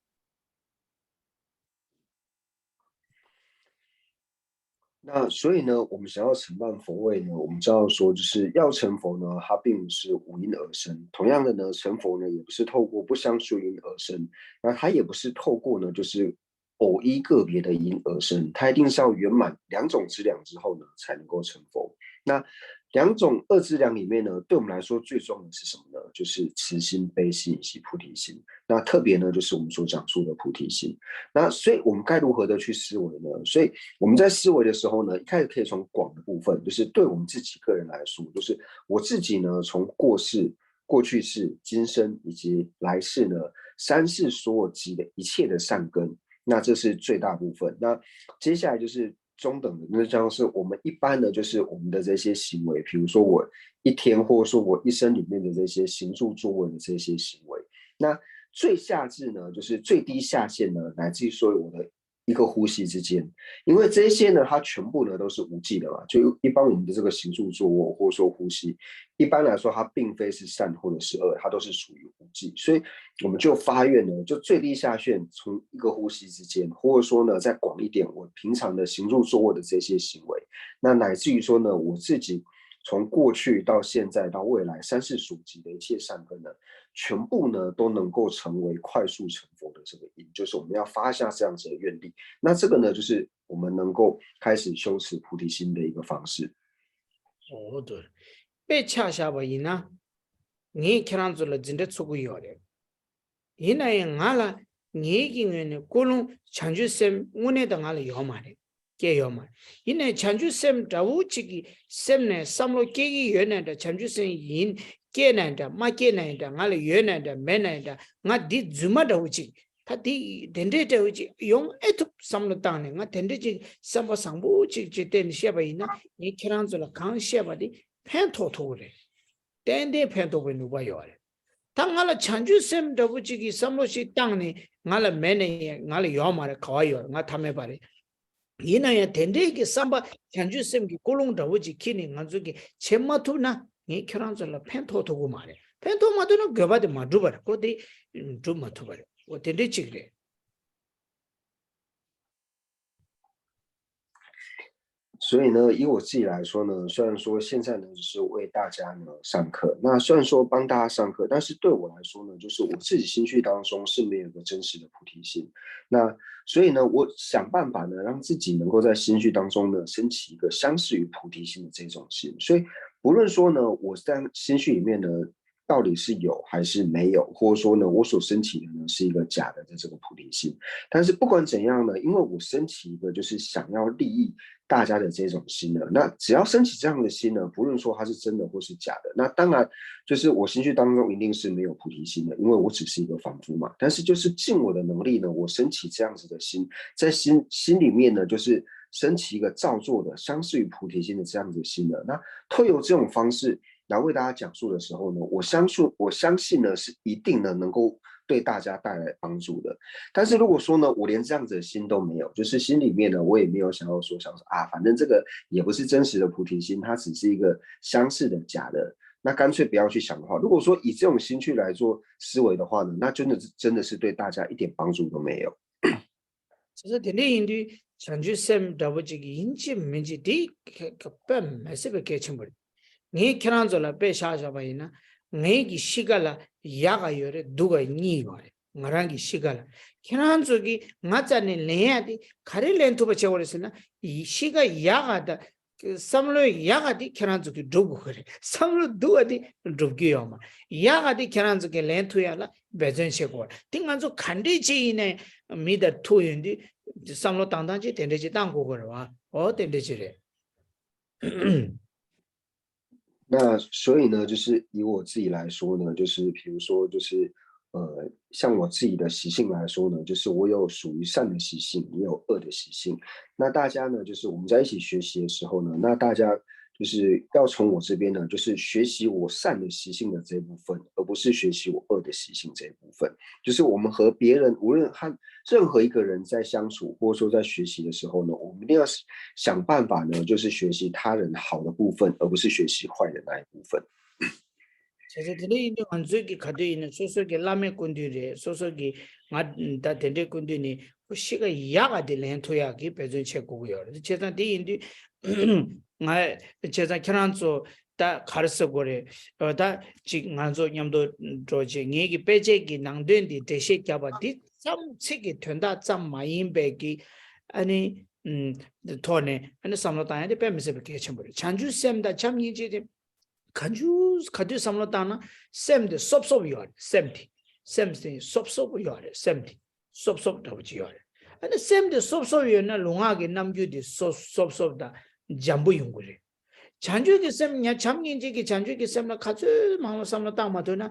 那所以呢，我们想要承办佛位呢，我们知道说，就是要成佛呢，它并不是无因而生。同样的呢，成佛呢，也不是透过不相信因而生，那它也不是透过呢，就是偶一个别的因而生，它一定是要圆满两种资粮之后呢，才能够成佛。那两种二资粮里面呢，对我们来说最重要的是什么呢？就是慈心、悲心以及菩提心。那特别呢，就是我们所讲述的菩提心。那所以我们该如何的去思维呢？所以我们在思维的时候呢，一开始可以从广的部分，就是对我们自己个人来说，就是我自己呢，从过世、过去世、今生以及来世呢，三世所有积的一切的善根，那这是最大部分。那接下来就是中等的，那像是我们一般的，就是我们的这些行为，比如说我一天，或者说我一生里面的这些行住坐卧的这些行为。那最下至呢，就是最低下限呢，来自于说我的一个呼吸之间，因为这些呢，它全部呢都是无记的嘛。就一般我们的这个行住坐卧，或者说呼吸，一般来说它并非是善或者是恶，它都是属于无记。所以我们就发愿呢，就最低下限从一个呼吸之间，或者说呢再广一点，我平常的行住坐卧的这些行为，那乃至于说呢，我自己从过去到现在到未来三世所积的一切善根呢，全部呢都能够成为快速成佛的这个因，就是我们要发下这样子的愿力。那这个呢，就是我们能够开始修持菩提心的一个方式。 འོ་དོ། དཔེ་ཆ་བཞག་པ་ཡིན་ན། ངས་ཁྱེད་རང་ཚོ་ལ་འཛིན་གྲྭ་ཚུགས་ཀྱི་ཡོད་རེད། ཡིན་ན་ཡང་ང་ལ་ངེད་ཀྱི་ངོས་ནས་ཀུན་སློང་བྱང་ཆུབ་སེམས་དངོས་གནས་དང་ང་ལ་ཡོད་མ་རེད། སྐྱེས་ཡོད་མ་རེད། ཡིན་ནའི་བྱང་ཆུབ་སེམས་འདྲ་བོ་གཅིག་གི་སེམས་ནས་བསམ་བློ་སྐྱེ་གི་ཡོད་ནའི་འདྲ། བྱང་ཆུབ་སེམས་ཡིན་སྐྱེས་ནའི་འདྲ། མ་སྐྱེས་ནའི་འདྲ། ང་ལ་ཡོད་ནའི་འདྲ། མེད་ནའི་འདྲ། ང་འདི་རྫུན་མ་འདྲ་བོ་གཅིག་ད་འདི་དེ་འདྲའི་འདྲ་བོ་གཅིག་ཡོང་ཨེ་ཐུབ་བསམ་བློ་བཏང་ནས། ང་དེ་འདྲ་གཅིག་སེམས་པ་བཟང་པོ་གཅིག་ཅིག་བསྟན་ནས་བཤད་པ་ཡིན་ན། ངས་ཁྱེད་རང་ཚོ་ལ་གང་བཤད་པ་དེ་ཕན་ཐོགས་ཐུབ་ཀྱི་རེད། ཏན་ཏན་ཕན་ཐོགས་པའི་ནུས་པ་ཡོད་རེད། ད་ང་ལ་བྱང་ཆུབ་སེམས་འདྲ་བོ་གཅིག་གི་བསམ་བློ་ཞིག་བཏང་ནས་ང་ལ་མེད་ནས་ང་ལ་ཡོད་མ་རེད། ག་བ་ཡོད་རེད། ང་ཐ་མལ་པ་རེད། ཡིན་ན་ཡང་དེ་འདྲའི་གི་བསམ་པ་བྱང་ཆུབ་སེམས་ཀྱི་ཀུན་སློང་འདྲ་བོ་ཅིག་འཁྱེར་ནས་ང་ཚོ་གིས་བྱེད་མ་ཐུབ་ན། ངས་ཁྱེད་རང་ཚོ་ལ་ཕན་ཐོགས་ཐུབ་ཀྱི་མ་རེད། ཕན་ཐོགས་མ་ཐུབ་ན་དགོས་པ་དེ་མ་འགྲུབ་པ་རེད། ཁོ་དེ་འགྲུབ་མ་ཐུབ་པ་རེད། འོ་དེ་འདྲའི་ཅིག་རེད། 所以呢，以我自己来说呢，虽然说现在呢就是为大家呢上课，那虽然说帮大家上课，但是对我来说呢，就是我自己心绪当中是没有一个真实的菩提心。那所以呢，我想办法呢，让自己能够在心绪当中呢，升起一个相似于菩提心的这种心。所以不论说呢，我在心绪里面呢，到底是有还是没有，或者说呢，我所升起的呢是一个假的的这个菩提心。但是不管怎样呢，因为我升起一个就是想要利益大家的这种心呢，那只要升起这样的心呢，不论说它是真的或是假的，那当然就是我心绪当中一定是没有菩提心的，因为我只是一个凡夫嘛。但是就是尽我的能力呢，我升起这样子的心，在心心里面呢，就是升起一个造作的、相似于菩提心的这样子的心呢，那透由这种方式来为大家讲述的时候呢，我相信我相信呢是一定呢能够对大家带来帮助的。但是如果说呢，我连这样子的心都没有，就是心里面呢，我也没有想要说想说啊，反正这个也不是真实的菩提心，它只是一个相似的假的，那干脆不要去想的话，如果说以这种心去来做思维的话呢，那真的是真的是对大家一点帮助都没有。 བྱས་ཙང་དེ་འདྲ་ཡིན་དུས་བྱང་ཆུབ་སེམས་འདྲ་པོ་ཅིག་ཡིན་གཅིག་མིན་གཅིག་དེ་དཔེ་མི་སྲིད་པའི་གལ་ཆེན་པོ་རེད། ངས་ཁྱེད་རང་ཚོ་ལ་དཔེ་བཞག་བཞག་པ་ཡིན་ན། ངའི་གི་གཤིས་ཀ་ལ་ཡག་ག་ཡོད་རེད་སྡུག་ག་གཉིས་ཡོད་རེད། ང་རང་གི་གཤིས་ཀ་ལ། ཁྱེད་རང་ཚོ་གིས་ང་རྩ་ནས་ལེན་ཡ་དེ་ག་རེ་ལེན་ཐུབ་པ་བྱེད་དགོས་རེད་ཟེར་ན། གཤིས་ཀ་ཡག་ག་དང་བསམ་བློ་ཡག་ག་དེ་ཁྱེད་རང་ཚོ་གིས་སྒྲུབ་དགོས་ཀྱི་རེད། བསམ་བློ་སྡུག་ག་དེ་སྒྲུབ་ཀྱི་ཡོད་མ་རེད། ཡག་ག་དེ་ཁྱེད་རང་ཚོ་གིས་ལེན་ཐུབ་ཡ་ལ་འབད་བརྩོན་བྱེད་དགོས་རེད། དེ་ང་ཚོ་ག་འདྲས་ཅིག་ཡིན་ནའི་མི་དང་ཐུག་ཡོང་དུས་བསམ་བློ་བཏང་སྟངས་ཅིག་དེ་འདྲས་ཅིག་བཏང་དགོས་ཀྱི་རེད་བ། འོ་དེ་འདྲས་ཅིག་རེད། 那所以呢，就是以我自己来说呢，就是比如说，就是呃，像我自己的习性来说呢，就是我有属于善的习性，也有恶的习性。那大家呢，就是我们在一起学习的时候呢，那大家就是要从我这边呢，就是学习我善的习性的这一部分，而不是学习我恶的习性这一部分。就是我们和别人，无论和任何一个人在相处，或者说在学习的时候呢，我们一定要想办法呢，就是学习他人好的部分，而不是学习坏的那一部分。 བྱས་ཙང་དེ་འདྲ་ཡིན་དུས་ང་ཚོའི་གི་ག་དུས་ཡིན་ན་སོ་སོ་གི་བླ་མའི་སྐུ་མདུན་རེད། སོ་སོ་གི་ང་ད་དེ་འདྲའི་སྐུ་མདུན་ནས་ཁོ་གཤིས་ཀ་ཡག་ག་དེ་ལེན་ཐུབ་ཡག་གི་འབད་བརྩོན་བྱེད་དགོས་ཀྱི་ཡོད་རེད། བྱས་ཙང་དེ་ཡིན་དུས་ང་བྱས་ཙང་ཁྱེད་རང་ཚོ་ད་ག་རེ་ཟེར་དགོས་རེད། ད་ཅིག་ང་ཚོ་མཉམ་དུ་འགྲོ་བྱས་ངེད་ཀྱི་དཔེ་ཆའི་གི་ནང་དོན་འདི་འགྲེལ་བཤད་བརྒྱབ་པ་འདི་ཙམ་ཚིག་གི་དོན་དག་ཙམ་མ་ཡིན་པའི་གི་ཨ་ནི་ཐོག་ནས་ཨ་ནི་བསམ་བློ་བཏང་ཡ་དེ་དཔེ་མི་སྲིད་པའི་གལ་ཆེན་པོ་རེད། བྱང་ཆུབ་སེམས་དང་བྱམས་སྙིང་རྗེ་དེ། ག་ཚོད་ག་དུས་བསམ་བློ་བཏང་ན་སེམས་དེ་སོབ་སོབ་ཡོད་རེད། སེམས་དེ་སེམས་དེ་སོབ་སོབ་ཡོད་རེད། སེམས་དེ་སོབ་སོབ་འདྲ་པོ་ཅིག་ཡོད་རེད། ཨ་ནི་སེམས་དེ་སོབ་སོབ་ཡོད་ན་ལུས་ངག་གི་རྣམ་འགྱུར་དེ་སོབ་སོབ་སོབ་དང་འཇམ་པོ་ཡོང་གི་རེད། བྱང་ཆུབ་ཀྱི་སེམས་ཉ་བྱམས་སྙིང་རྗེ་གི་བྱང་ཆུབ་ཀྱི་སེམས་ལ་ག་ཚོད་མང་བ་བསམ་བློ་བཏང་མ་ཐུབ་ན་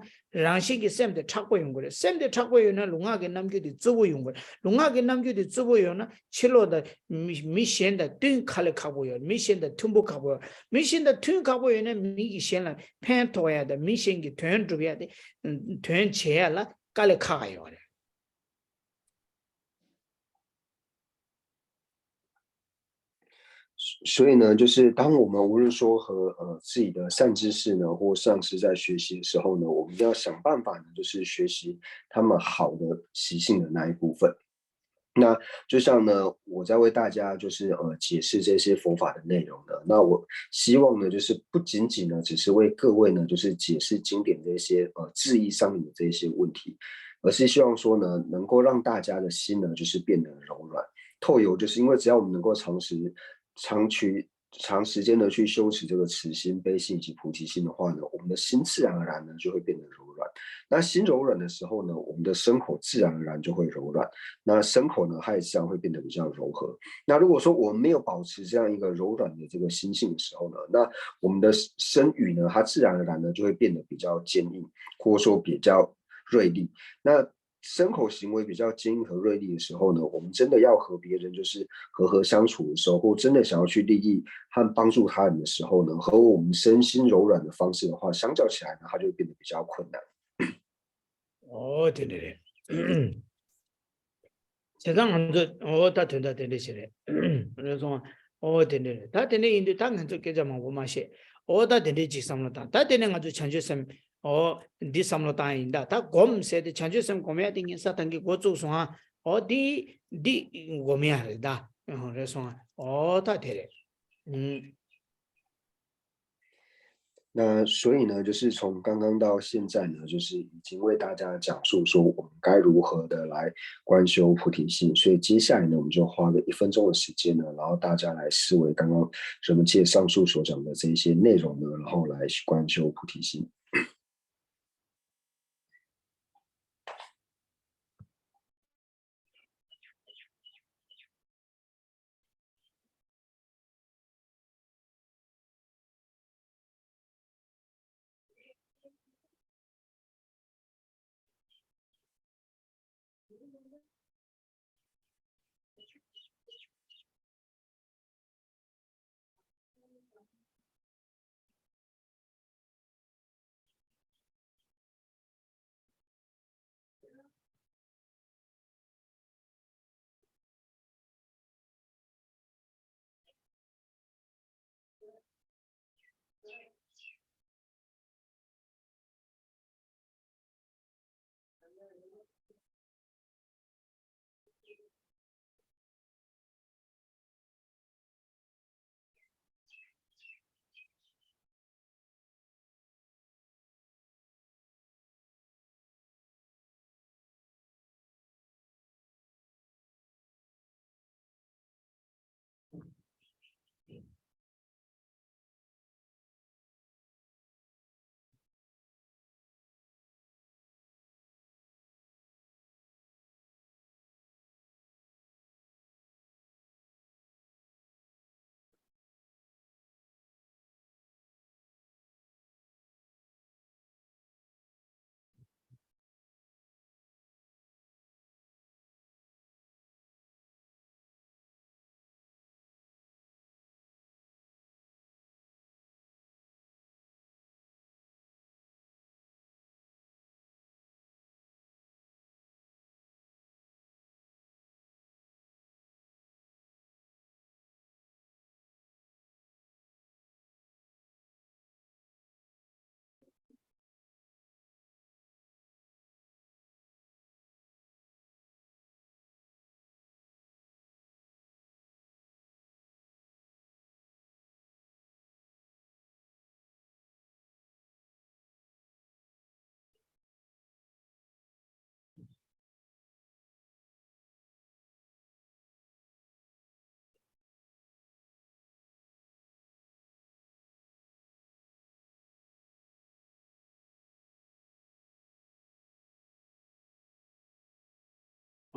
རང་བཞིན་གྱི་སེམས་དེ་མཁྲེགས་པོ་ཡོང་གི་རེད། སེམས་དེ་མཁྲེགས་པོ་ཡོད་ན་ལུས་ངག་གི་རྣམ་འགྱུར་དེ་རྩུབ་པོ་ཡོང་གི་རེད། ལུས་ངག་གི་རྣམ་འགྱུར་དེ་རྩུབ་པོ་ཡོད་ན་ཕྱི་ལོགས་དང་མི་མི་གཞན་དང་བསྟུན་ཁ་ལས་ཁག་པོ་ཡོད། མི་གཞན་དང་མཐུན་པོ་ཁག་པོ་ཡོད། མི་གཞན་དང་མཐུན་ཁག་པོ་ཡོད་ན་མི་གི་གཞན་ལ་ཕན་ཐོགས་ཡ་དང་མི་གཞན་གྱི་དོན་སྒྲུབ་ཡ་དེ་དོན་བྱེད་ཡ་ལ་དཀའ་ལས་ཁག་ཡོད་རེད། 所以呢，就是当我们无论说和呃自己的善知识呢，或上师在学习的时候呢，我们要想办法呢，就是学习他们好的习性的那一部分。那就像呢，我在为大家就是呃解释这些佛法的内容呢，那我希望呢，就是不仅仅呢，只是为各位呢，就是解释经典这些呃字义上面的这些问题，而是希望说呢，能够让大家的心呢，就是变得柔软。透由就是因为只要我们能够常时长期长时间的去修持这个慈心、悲心以及菩提心的话呢，我们的心自然而然呢就会变得柔软。那心柔软的时候呢，我们的身口自然而然就会柔软。那身口呢，它也自然会变得比较柔和。那如果说我们没有保持这样一个柔软的这个心性的时候呢，那我们的身语呢，它自然而然呢就会变得比较坚硬，或者说比较锐利。那身口行为比较坚硬和锐利的时候呢，我们真的要和别人就是和和相处的时候，或真的想要去利益和帮助他人的时候呢，和我们身心柔软的方式的话，相较起来呢，它就会变得比较困难。 ཨོ་དེ་འདྲ་རེད། བྱས་ཙང་ང་ཚོ་ཨོ་ད་དོན་དག་དེ་འདྲ་ཞིག་རེད། རེད་སོང་ཨ། ཨོ་དེ་འདྲ་རེད། ད་དེ་འདྲ་ཡིན་དུས་ད་ང་ཚོ་སྐད་ཆ་མང་པོ་མ་བཤད། ཨོ་ད་དེ་འདྲ་ཅིག་བསམ་བློ་བཏང་། ད་དེ་ནས་ང་ཚོ་བྱང་ཆུབ་སེམས་ཨོ་འདི་བསམ་བློ་བཏང་ཡིན་ད། ད་སྒོམ་ཟེར་ཏེ་བྱང་ཆུབ་སེམས་སྒོམ་ཡ་དེ་ངས་ས་དང་གི་འགོ་བཙུགས་སོང་ཨ། ཨོ་འདི་འདི་སྒོམ་ཡ་རེད་ད། རེད་སོང་ཨ། ཨོ་ད་དེ་རེད། 嗯，那所以呢，就是从刚刚到现在呢，就是已经为大家讲述说我们该如何的来观修菩提心。所以接下来呢，我们就花个一分钟的时间呢，然后大家来思维刚刚什么借上述所讲的这一些内容呢，然后来观修菩提心。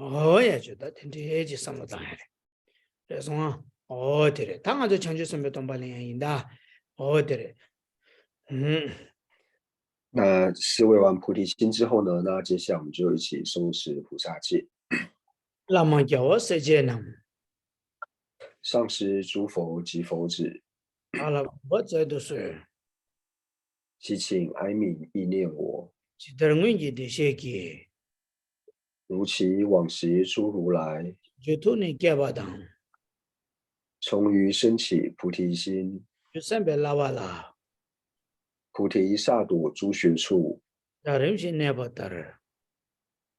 ཨོ་ཡ་ཅོ་ད་དེ་འདྲའི་ཅིག་བསམ་བློ་བཏང་ཡ་རེད། རེད་སོང་ཨ། ཨོ་དེ་རེད། ད་ང་ཚོ་བྱང་ཆུབ་སེམས་དཔའི་སྡོམ་པ་ལེན་ཡ་ཡིན་ད། ཨོ་དེ་རེད། ཧུམ། 那思维完菩提心之后呢，那接下来我们就一起诵持菩萨戒。བླ་མ་རྒྱལ་བ་སྲས་བཅས་རྣམས། 上师诸佛及佛子། བདག་ལ་དགོངས་པ་མཛད་དུ་གསོལ། 祈请哀悯意念我。 ཇི་ལྟར་སྔོན་གྱི་བདེ་གཤེགས་ཀྱིས། 如其往昔诸如来། བྱང་ཆུབ་ཐུགས་ནི་བསྐྱེད་པ་དང་། 从于生起菩提心。 བྱང་ཆུབ་སེམས་དཔའི་བསླབ་པ་ལ། 菩提萨埵诸学处། བདག་རིམ་བཞིན་གནས་པ་ལྟར།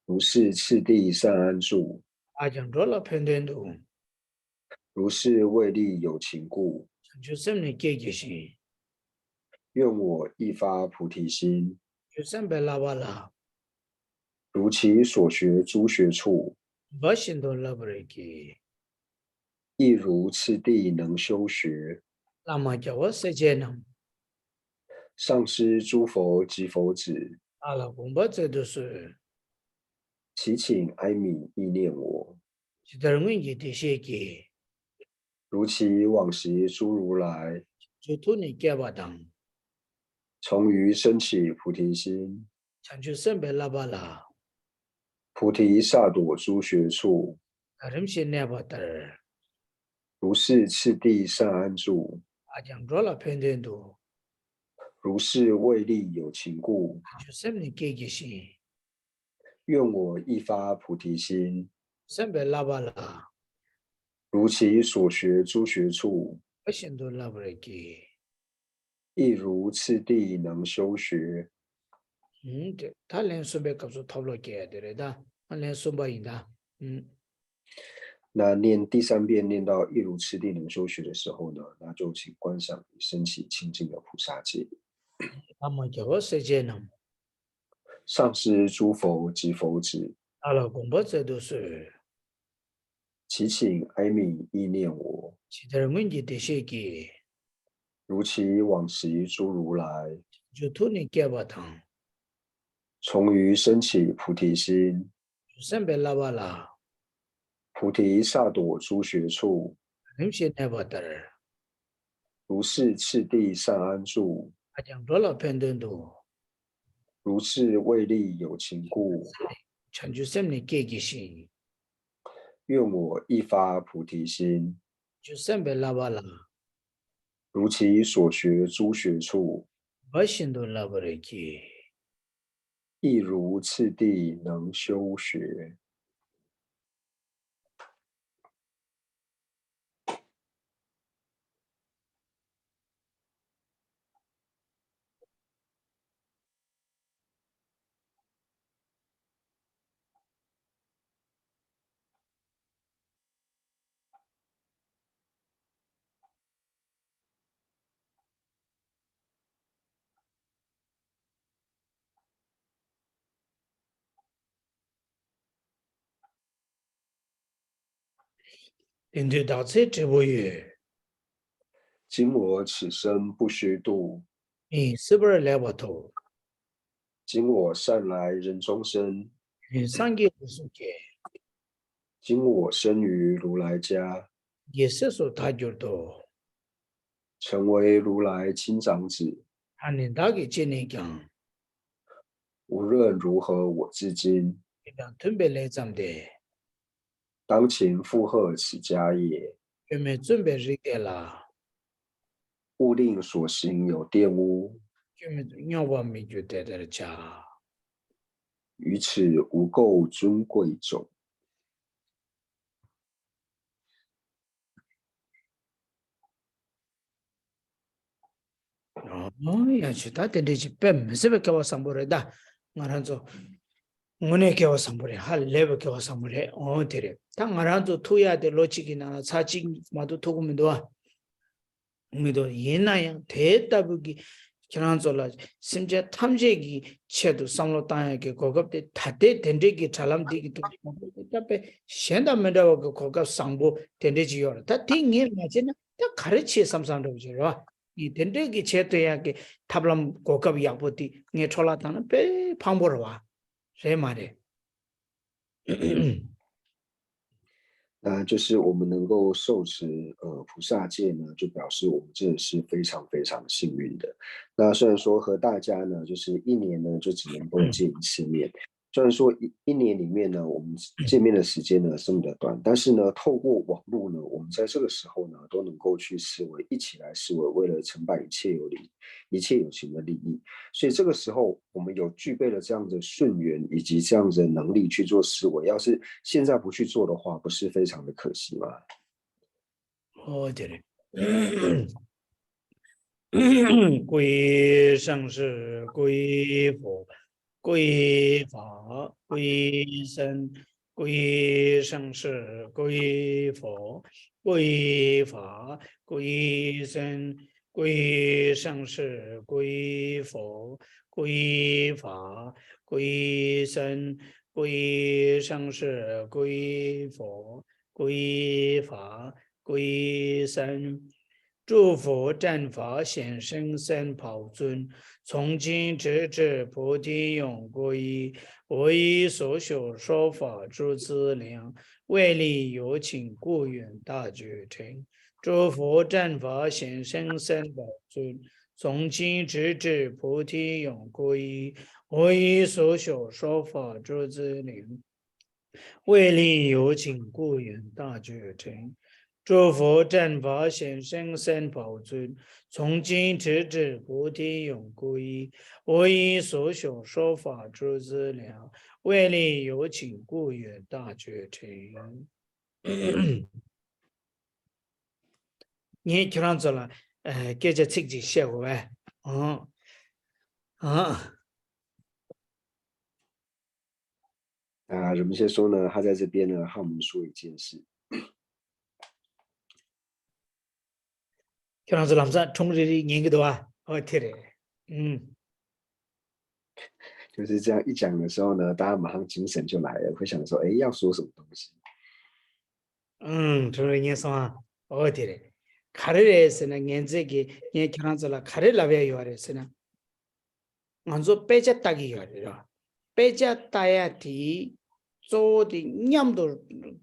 如是次第善安住། བདག་ཀྱང་འགྲོ་ལ་ཕན་དོན་དུ། 如是为利有情故། བྱང་ཆུབ་སེམས་ནི་བསྐྱེད་བགྱི་ཞིང་། 愿我亦发菩提心。 བྱང་ཆུབ་སེམས་དཔའི་བསླབ་པ་ལ། 如其所学诸学处། འབའ་ཞིག་ཏུ་བསླབ་པར་བགྱི། 亦如次第能修学。 བླ་མ་རྒྱལ་བ་སྲས་བཅས་རྣམས། 上师诸佛及佛子། བདག་ལ་དགོངས་པ་མཛད་དུ་གསོལ། 祈请哀悯意念我。 ཇི་ལྟར་སྔོན་གྱི་བདེ་གཤེགས་ཀྱིས། 如其往昔诸如来། བྱང་ཆུབ་ཐུགས་ནི་བསྐྱེད་པ་དང་། 从于生起菩提心。 བྱང་ཆུབ་སེམས་དཔའི་བསླབ་པ་ལ། 菩提萨埵诸学处། བདག་རིམ་བཞིན་གནས་པ་ལྟར། 如是次第善安住། བདག་ཀྱང་འགྲོ་ལ་ཕན་དོན་དུ། 如是为利有情故། བྱང་ཆུབ་སེམས་ནི་བསྐྱེད་བགྱི་ཞིང་། 愿我亦发菩提心。 སེམས་དཔའི་བསླབ་པ་ལ། 如其所学诸学处། འབའ་ཞིག་ཏུ་བསླབ་པར་བགྱི། 亦如次第能修学། ཨུམ། དེ་ད་ལན་གསུམ་པའི་སྐབས་སུ་ཐོབ་ལོ་སྐྱེ་ཡ་དེ་རེད་ད། ཨ་ལན་གསུམ་པ་ཡིན་ད། ཨུམ། 那念第三遍念到"亦如次第能修学"的时候呢，那就请观想与升起清净的菩萨戒。 ཨ་མ་རྒྱལ་བ་སྲས་བཅས་རྣམས། 上师诸佛及佛子། བདག་ལ་དགོངས་པ་མཛད་དུ་གསོལ། 祈请哀悯意念我། ཇི་ལྟར་སྔོན་གྱི་བདེ་གཤེགས་ཀྱིས། 如其往昔诸如来། བྱང་ཆུབ་ཐུགས་ནི་བསྐྱེད་པ་དང་། 从于升起菩提心། བྱང་ཆུབ་སེམས་དཔའི་བསླབ་པ་ལ། 菩提萨埵诸学处། རིམ་བཞིན་གནས་པ་ལྟར། 如是次第善安住། ད་ཀྱང་འགྲོ་ལ་ཕན་དོན་དུ། 如是为利有情故། བྱང་ཆུབ་སེམས་ནི་བསྐྱེད་བགྱི་ཞིང་། 愿我亦发菩提心། བྱང་ཆུབ་སེམས་དཔའི་བསླབ་པ་ལ། 如其所学诸学处། འབའ་ཞིག་ཏུ་བསླབ་པར་བགྱི། 亦如次第能修学། དེང་དུས་བདག་ཚེ་བགྲེས་པོ་ཡོད། 今我此生不虚度། ངས་སྲིད་པར་ལེགས་པར་ཐོབ། 今我善来人中生། ངས་སངས་རྒྱས་ལུས་སུ་སྐྱེས། 今我生于如来家། ངས་སྲས་སུ་བདག་གྱུར་ཏོ། 成为如来亲长子། ད་ནི་བདག་གི་སྤྱི་ནས་ཀྱང་། 无论如何我至今། དེ་དང་མཐུན་པའི་ལས་བརྩམས་ཏེ། 当勤负荷此家业། སྐྱོན་མེད་བརྩོན་པའི་རིགས་དེ་ལ། 勿令所行有玷污། སྐྱོན་མེད་དུ་རྙོག་པ་མི་འགྱུར་དེ་ལྟར་བྱ། 于此无垢尊贵种། ཨོ་ཡ་ཆུ་ད་དེ་འདྲས་ཅིག་དཔེ་མི་སྲིད་པའི་སྐལ་བ་བཟང་པོ་རེད་ད། ང་རང་ཚོ་དངོས་གནས་སྐལ་བ་བཟང་པོ་རེད། ཧ་ལས་པའི་སྐལ་བ་བཟང་པོ་རེད། ཨོ་དེ་རེད། ད་ང་རང་ཚོ་ཐུག་ཡ་དེ་ལོ་གཅིག་གི་ནང་ལ་ཚར་གཅིག་མ་གཏོགས་ཐུག་གི་མི་འདུག་ཨ། མི་འདུག་ཡིན་ན་ཡང་དེ་ལྟ་བུ་གི་ཁྱེད་རང་ཚོ་ལ་སེམས་ཅན་ཐམས་ཅད་ཀྱི་ཆེད་དུ་བསམ་བློ་བཏང་ཡ་གི་གོ་སྐབས་དེ་ད་ལྟའི་དེ་འདྲས་ཀྱི་དྲ་ལམ་འདི་གི་ཐོག་གོ་སྐབས་དེ་ད་དཔེ་གཞན་དང་མི་འདྲ་བ་གི་གོ་སྐབས་བཟང་པོ་དེ་འདྲས་ཅིག་ཡོད་རེད། ད་དེ་ངས་མ་བྱས་ན་ད་ག་རེ་བྱེད་བསམ་བསམ་འདྲ་བོ་ཅིག་རེད་བ། ངས་དེ་འདྲས་ཀྱི་བྱེད་ཐུབ་ཡ་གི་ཐབས་ལམ་གོ་སྐབས་ཡག་པོ་དེ་ངས་འཕྲོ་བརླག་བཏང་ན་དཔེ་ཕངས་པོ་རེད་བ། རེད་མ་རེད། 那就是我们能够受持呃菩萨戒呢，就表示我们真的是非常非常幸运的。那虽然说和大家呢，就是一年呢就只能够见一次面，虽然说一一年里面呢，我们见面的时间呢这么的短，但是呢，透过网络呢，我们在这个时候呢都能够去思维，一起来思维，为了成办一切有利、一切有情的利益。所以这个时候，我们有具备了这样的顺缘以及这样的能力去做思维，要是现在不去做的话，不是非常的可惜吗？ ཨོ་དེ་རེད། 皈依上师，皈依佛，皈依法，皈依僧，皈依上师，皈依佛，皈依法，皈依僧，皈依上师，皈依佛，皈依法，皈依僧，皈依上师，皈依佛，皈依法，皈依僧。 诸佛正法显圣三宝尊，从今直至菩提永不移。我以所学说法诸资粮，为利有情，故愿大觉成。诸佛正法显圣三宝尊，从今直至菩提永不移。我以所学说法诸资粮， 为利有情，故愿大觉成。诸佛正法显圣三宝尊，从今直至菩提永不移。我以所学说法诸资粮，为利有情，故愿大觉成。 ངས་ཁྱེད་རང་ཚོ་ལ་ཨ་སྐད་ཆ་ཚིག་ཅིག་བཤད་དགོས་པས། ཨང་། ཨང་། 啊，我们先说呢，他在这边呢，和我们说一件事。ཁྱོད་རང་ཚོ་ལམ་སང་སྒྲུང་རེ་རེ་ཉན་གྱི་འདུག་ཨ། ཨོ་དེ་རེད། ཨུམ།就是这样一讲的时候呢，大家马上精神就来了，会想说，哎，要说什么东西？ ཨུམ། སྒྲུང་རེ་རེ་ཉན་སོང་ཨ། ཨོ་དེ་རེད། ག་རེ་རེད་ཟེར་ན། ངས་ཚེ་གི་ངས་ཁྱོད་རང་ཚོ་ལ་ག་རེ་ལབ་ཡ་ཡོད་རེད་ཟེར་ན། ང་ཚོ་དཔེ་ཆ་ལྟ་གི་ཡོད་རེད་ར། དཔེ་ཆ་ལྟ་ཡ་དེ་གཙོ་བོ་དེ་མཉམ་དུ་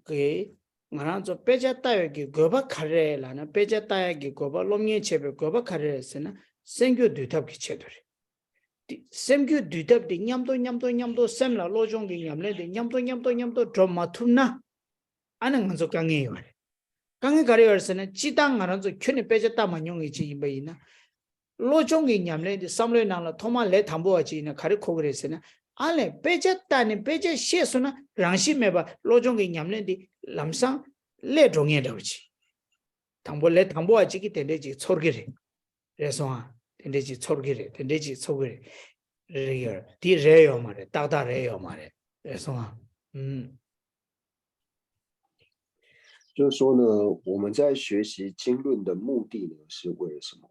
གི་ང་རང་ཚོ་དཔེ་ཆ་ལྟ་ཡ་གི་དགོས་པ་ག་རེ་རེད་ལབ་ན། དཔེ་ཆ་ལྟ་ཡ་གི་དགོས་པ། སློབ་གཉེར་བྱེད་པའི་དགོས་པ་ག་རེ་རེད་ཟེར་ན། སེམས་རྒྱུད་འདུལ་ཐབས་ཀྱི་ཆེད་དུ་རེད། དེ་སེམས་རྒྱུད་འདུལ་ཐབས་དེ་མཉམ་དུ་མཉམ་དུ་མཉམ་དུ་སེམས་ལ་བློ་སྦྱོང་གི་ཉམས་ལེན་དེ་མཉམ་དུ་མཉམ་དུ་མཉམ་དུ་འགྲོ་མ་ཐུབ་ན། ཨ་ནི་ང་ཚོ་དཀའ་ངལ་ཡོད་རེད། དཀའ་ངལ་ག་རེ་ཡོད་རེད་ཟེར་ན། སྤྱིར་བཏང་ང་རང་ཚོ་ཁྱོན་ནས་དཔེ་ཆ་ལྟ་མ་མྱོང་མཁན་ཅིག་ཡིན་པ་ཡིན་ན། བློ་སྦྱོང་གི་ཉམས་ལེན་དེ་བསམ་བློའི་ནང་ལ་ཐོག་མར་ལས་དང་པོ་བ་ཅིག་ཡིན་ན་ག་རེ་འཁོར་གི་རེད་ཟེར་ན། ཨ་ལས་དཔེ་ཆ་ལྟ་ནས་དཔེ་ཆ་ཤེས་སོང་ན་རང་བཞིན་མེད་པ་བློ་སྦྱོང་གི་ཉམས་ལེན་དེ་ལམ་སང་ལས་འགྲོ་ངེས་འདྲ་བོ་ཅིག་དང་པོ་ལས་དང་པོ་བ་ཅིག་གིས་དེ་འདྲས་ཅིག་ཚོར་གི་རེད། རེད་སོང་ཨ། དེ་འདྲས་ཅིག་ཚོར་གི་རེད། དེ་འདྲས་ཅིག་ཚོར་གི་རེད། རེད་ཡོད་རེད། དེ་རེད་ཡོད་མ་རེད། ཏག་ཏག་རེད་ཡོད་མ་རེད། རེད་སོང་ཨ། ཨུམ། 就是说呢，我们在学习经论的目的呢是为了什么？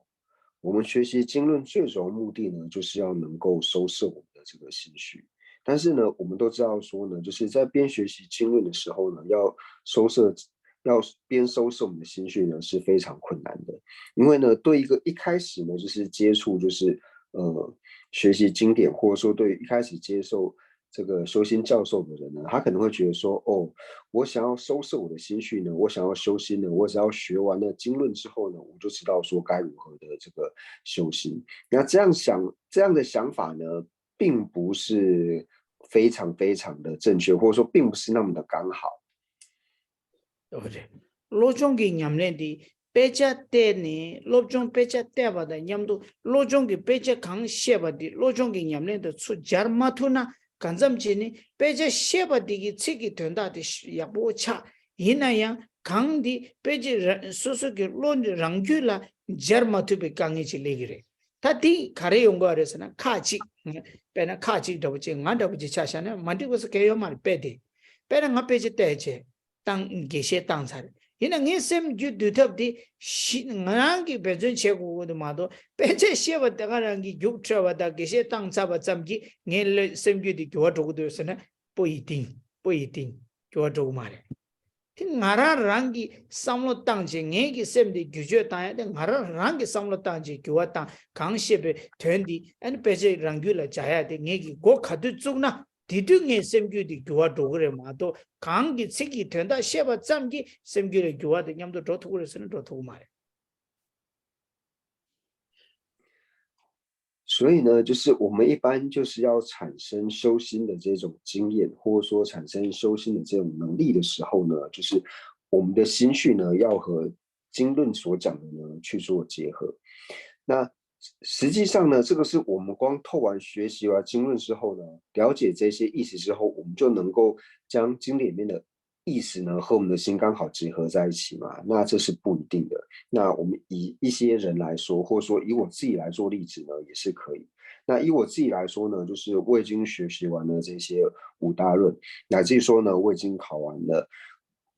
我们学习经论最主要目的呢，就是要能够收摄我们的这个心绪。但是呢，我们都知道说呢，就是在边学习经论的时候呢，要收摄，要边收摄我们的心绪呢是非常困难的，因为呢，对一个一开始呢就是接触就是呃学习经典，或者说对一开始接受这个修心教授的人呢，他可能会觉得说，哦，我想要收摄我的心绪呢，我想要修心呢，我只要学完了经论之后呢，我就知道说该如何的这个修心。那这样想，这样的想法呢，并不是非常非常的正确，或者说并不是那么的刚好。 བློ་སྦྱོང་གི་ཉམས་ལེན་དེ་དཔེ་ཆ་བལྟས་ནས། སློབ་སྦྱོང་དཔེ་ཆ་བལྟས་པ་དང་མཉམ་དུ་བློ་སྦྱོང་གི་དཔེ་ཆ་གང་བཤད་པ་དེ་བློ་སྦྱོང་གི་ཉམས་ལེན་དང་ཚུར་སྦྱར་མ་ཐུབ་ན། གང་འཚམ་བྱས་ནས་དཔེ་ཆ་བཤད་པ་དེ་གི་ཚིག་གི་དོན་དག་དེ་ཡག་པོ་ཆགས། ཡིན་ན་ཡང་གང་དེ་དཔེ་ཆ་ར་སོ་སོ་གི་བློ་རང་རྒྱུད་ལ་སྦྱར་མ་ཐུབ་པའི་དཀའ་ངལ་ཅིག་སླེབས་ཀྱི་རེད། ད་དེ་ག་རེ་ཡོང་གི་རེད་ཟེར་ན། ཁག་ཅིག་དཔེར་ན་ཁག་ཅིག་འདྲ་པོ་ཅིག་ང་འདྲ་པོ་ཅིག་ཆ་བཞག་ན་མ་འགྲིག་པ་སུ་གང་ཡོད་མ་རེད། དཔེ་དེ། དཔེར་ན་ང་དཔེ་ཆ་བལྟས་བྱས། བཏང་། དགེ་བཤེས་བཏང་ཚར། ཡིན་ན་ངའི་སེམས་རྒྱུད་འདུལ་ཐབས་དེ་ཤི། ང་རང་གིས་འབད་བརྩོན་བྱེད་དགོས་ཀྱི་འདུག་མ་གཏོགས། དཔེ་ཆ་བཤད་པ་དེ་ག་རང་གིས་རྒྱུགས་འཕྲོད་པ་དང་དགེ་བཤེས་བཏང་ཚར་བ་ཙམ་གྱིས་ངའི་བློ་སེམས་རྒྱུད་དེ་འགྱུར་བ་འགྲོ་གི་འདུག་ཟེར་ན། པོ་ཡི་ཏིང་། པོ་ཡི་ཏིང་། འགྱུར་བ་འགྲོ་གི་མ་རེད། དེ་ང་རང་རང་གིས་བསམ་བློ་བཏང་བྱས། ངེད་ཀྱི་སེམས་དེ་བསྒྱུར་བཅོས་བཏང་ཡ་དེ་ང་རང་རང་གིས་བསམ་བློ་བཏང་བྱས་འགྱུར་བ་བཏང་། གང་བཤད་པའི་དོན་དེ་ཨ་ནི་དཔེ་ཆ་རང་རྒྱུད་ལ་འཇགས་ཡ་དེ་ངེད་ཀྱིས་འགོ་ག་དུས་བཙུགས་ན། དེ་དུས་ངའི་སེམས་རྒྱུད་དེ་འགྱུར་བ་འགྲོ་གི་རེད་མ་གཏོགས། གང་གི་ཚིག་གི་དོན་དག་བཤད་པ་ཙམ་གྱིས་སེམས་རྒྱུད་ལ་འགྱུར་བ་དེ་མཉམ་དུ་འགྲོ་ཐུབ་ཀྱི་རེད་ཟེར་ན་འགྲོ་ཐུབ་ཀྱི་མ་རེད། 所以呢，就是我们一般就是要产生修心的这种经验，或者说产生修心的这种能力的时候呢，就是我们的心绪呢要和经论所讲的呢去做结合。那实际上呢，这个是我们光透完学习完经论之后呢，了解这些意思之后，我们就能够将经典里面的意思呢和我们的心刚好结合在一起嘛？那这是不一定的。那我们以一些人来说，或者说以我自己来做例子呢，也是可以。那以我自己来说呢，就是我已经学习完了这些五大论，乃至于说呢，我已经考完了。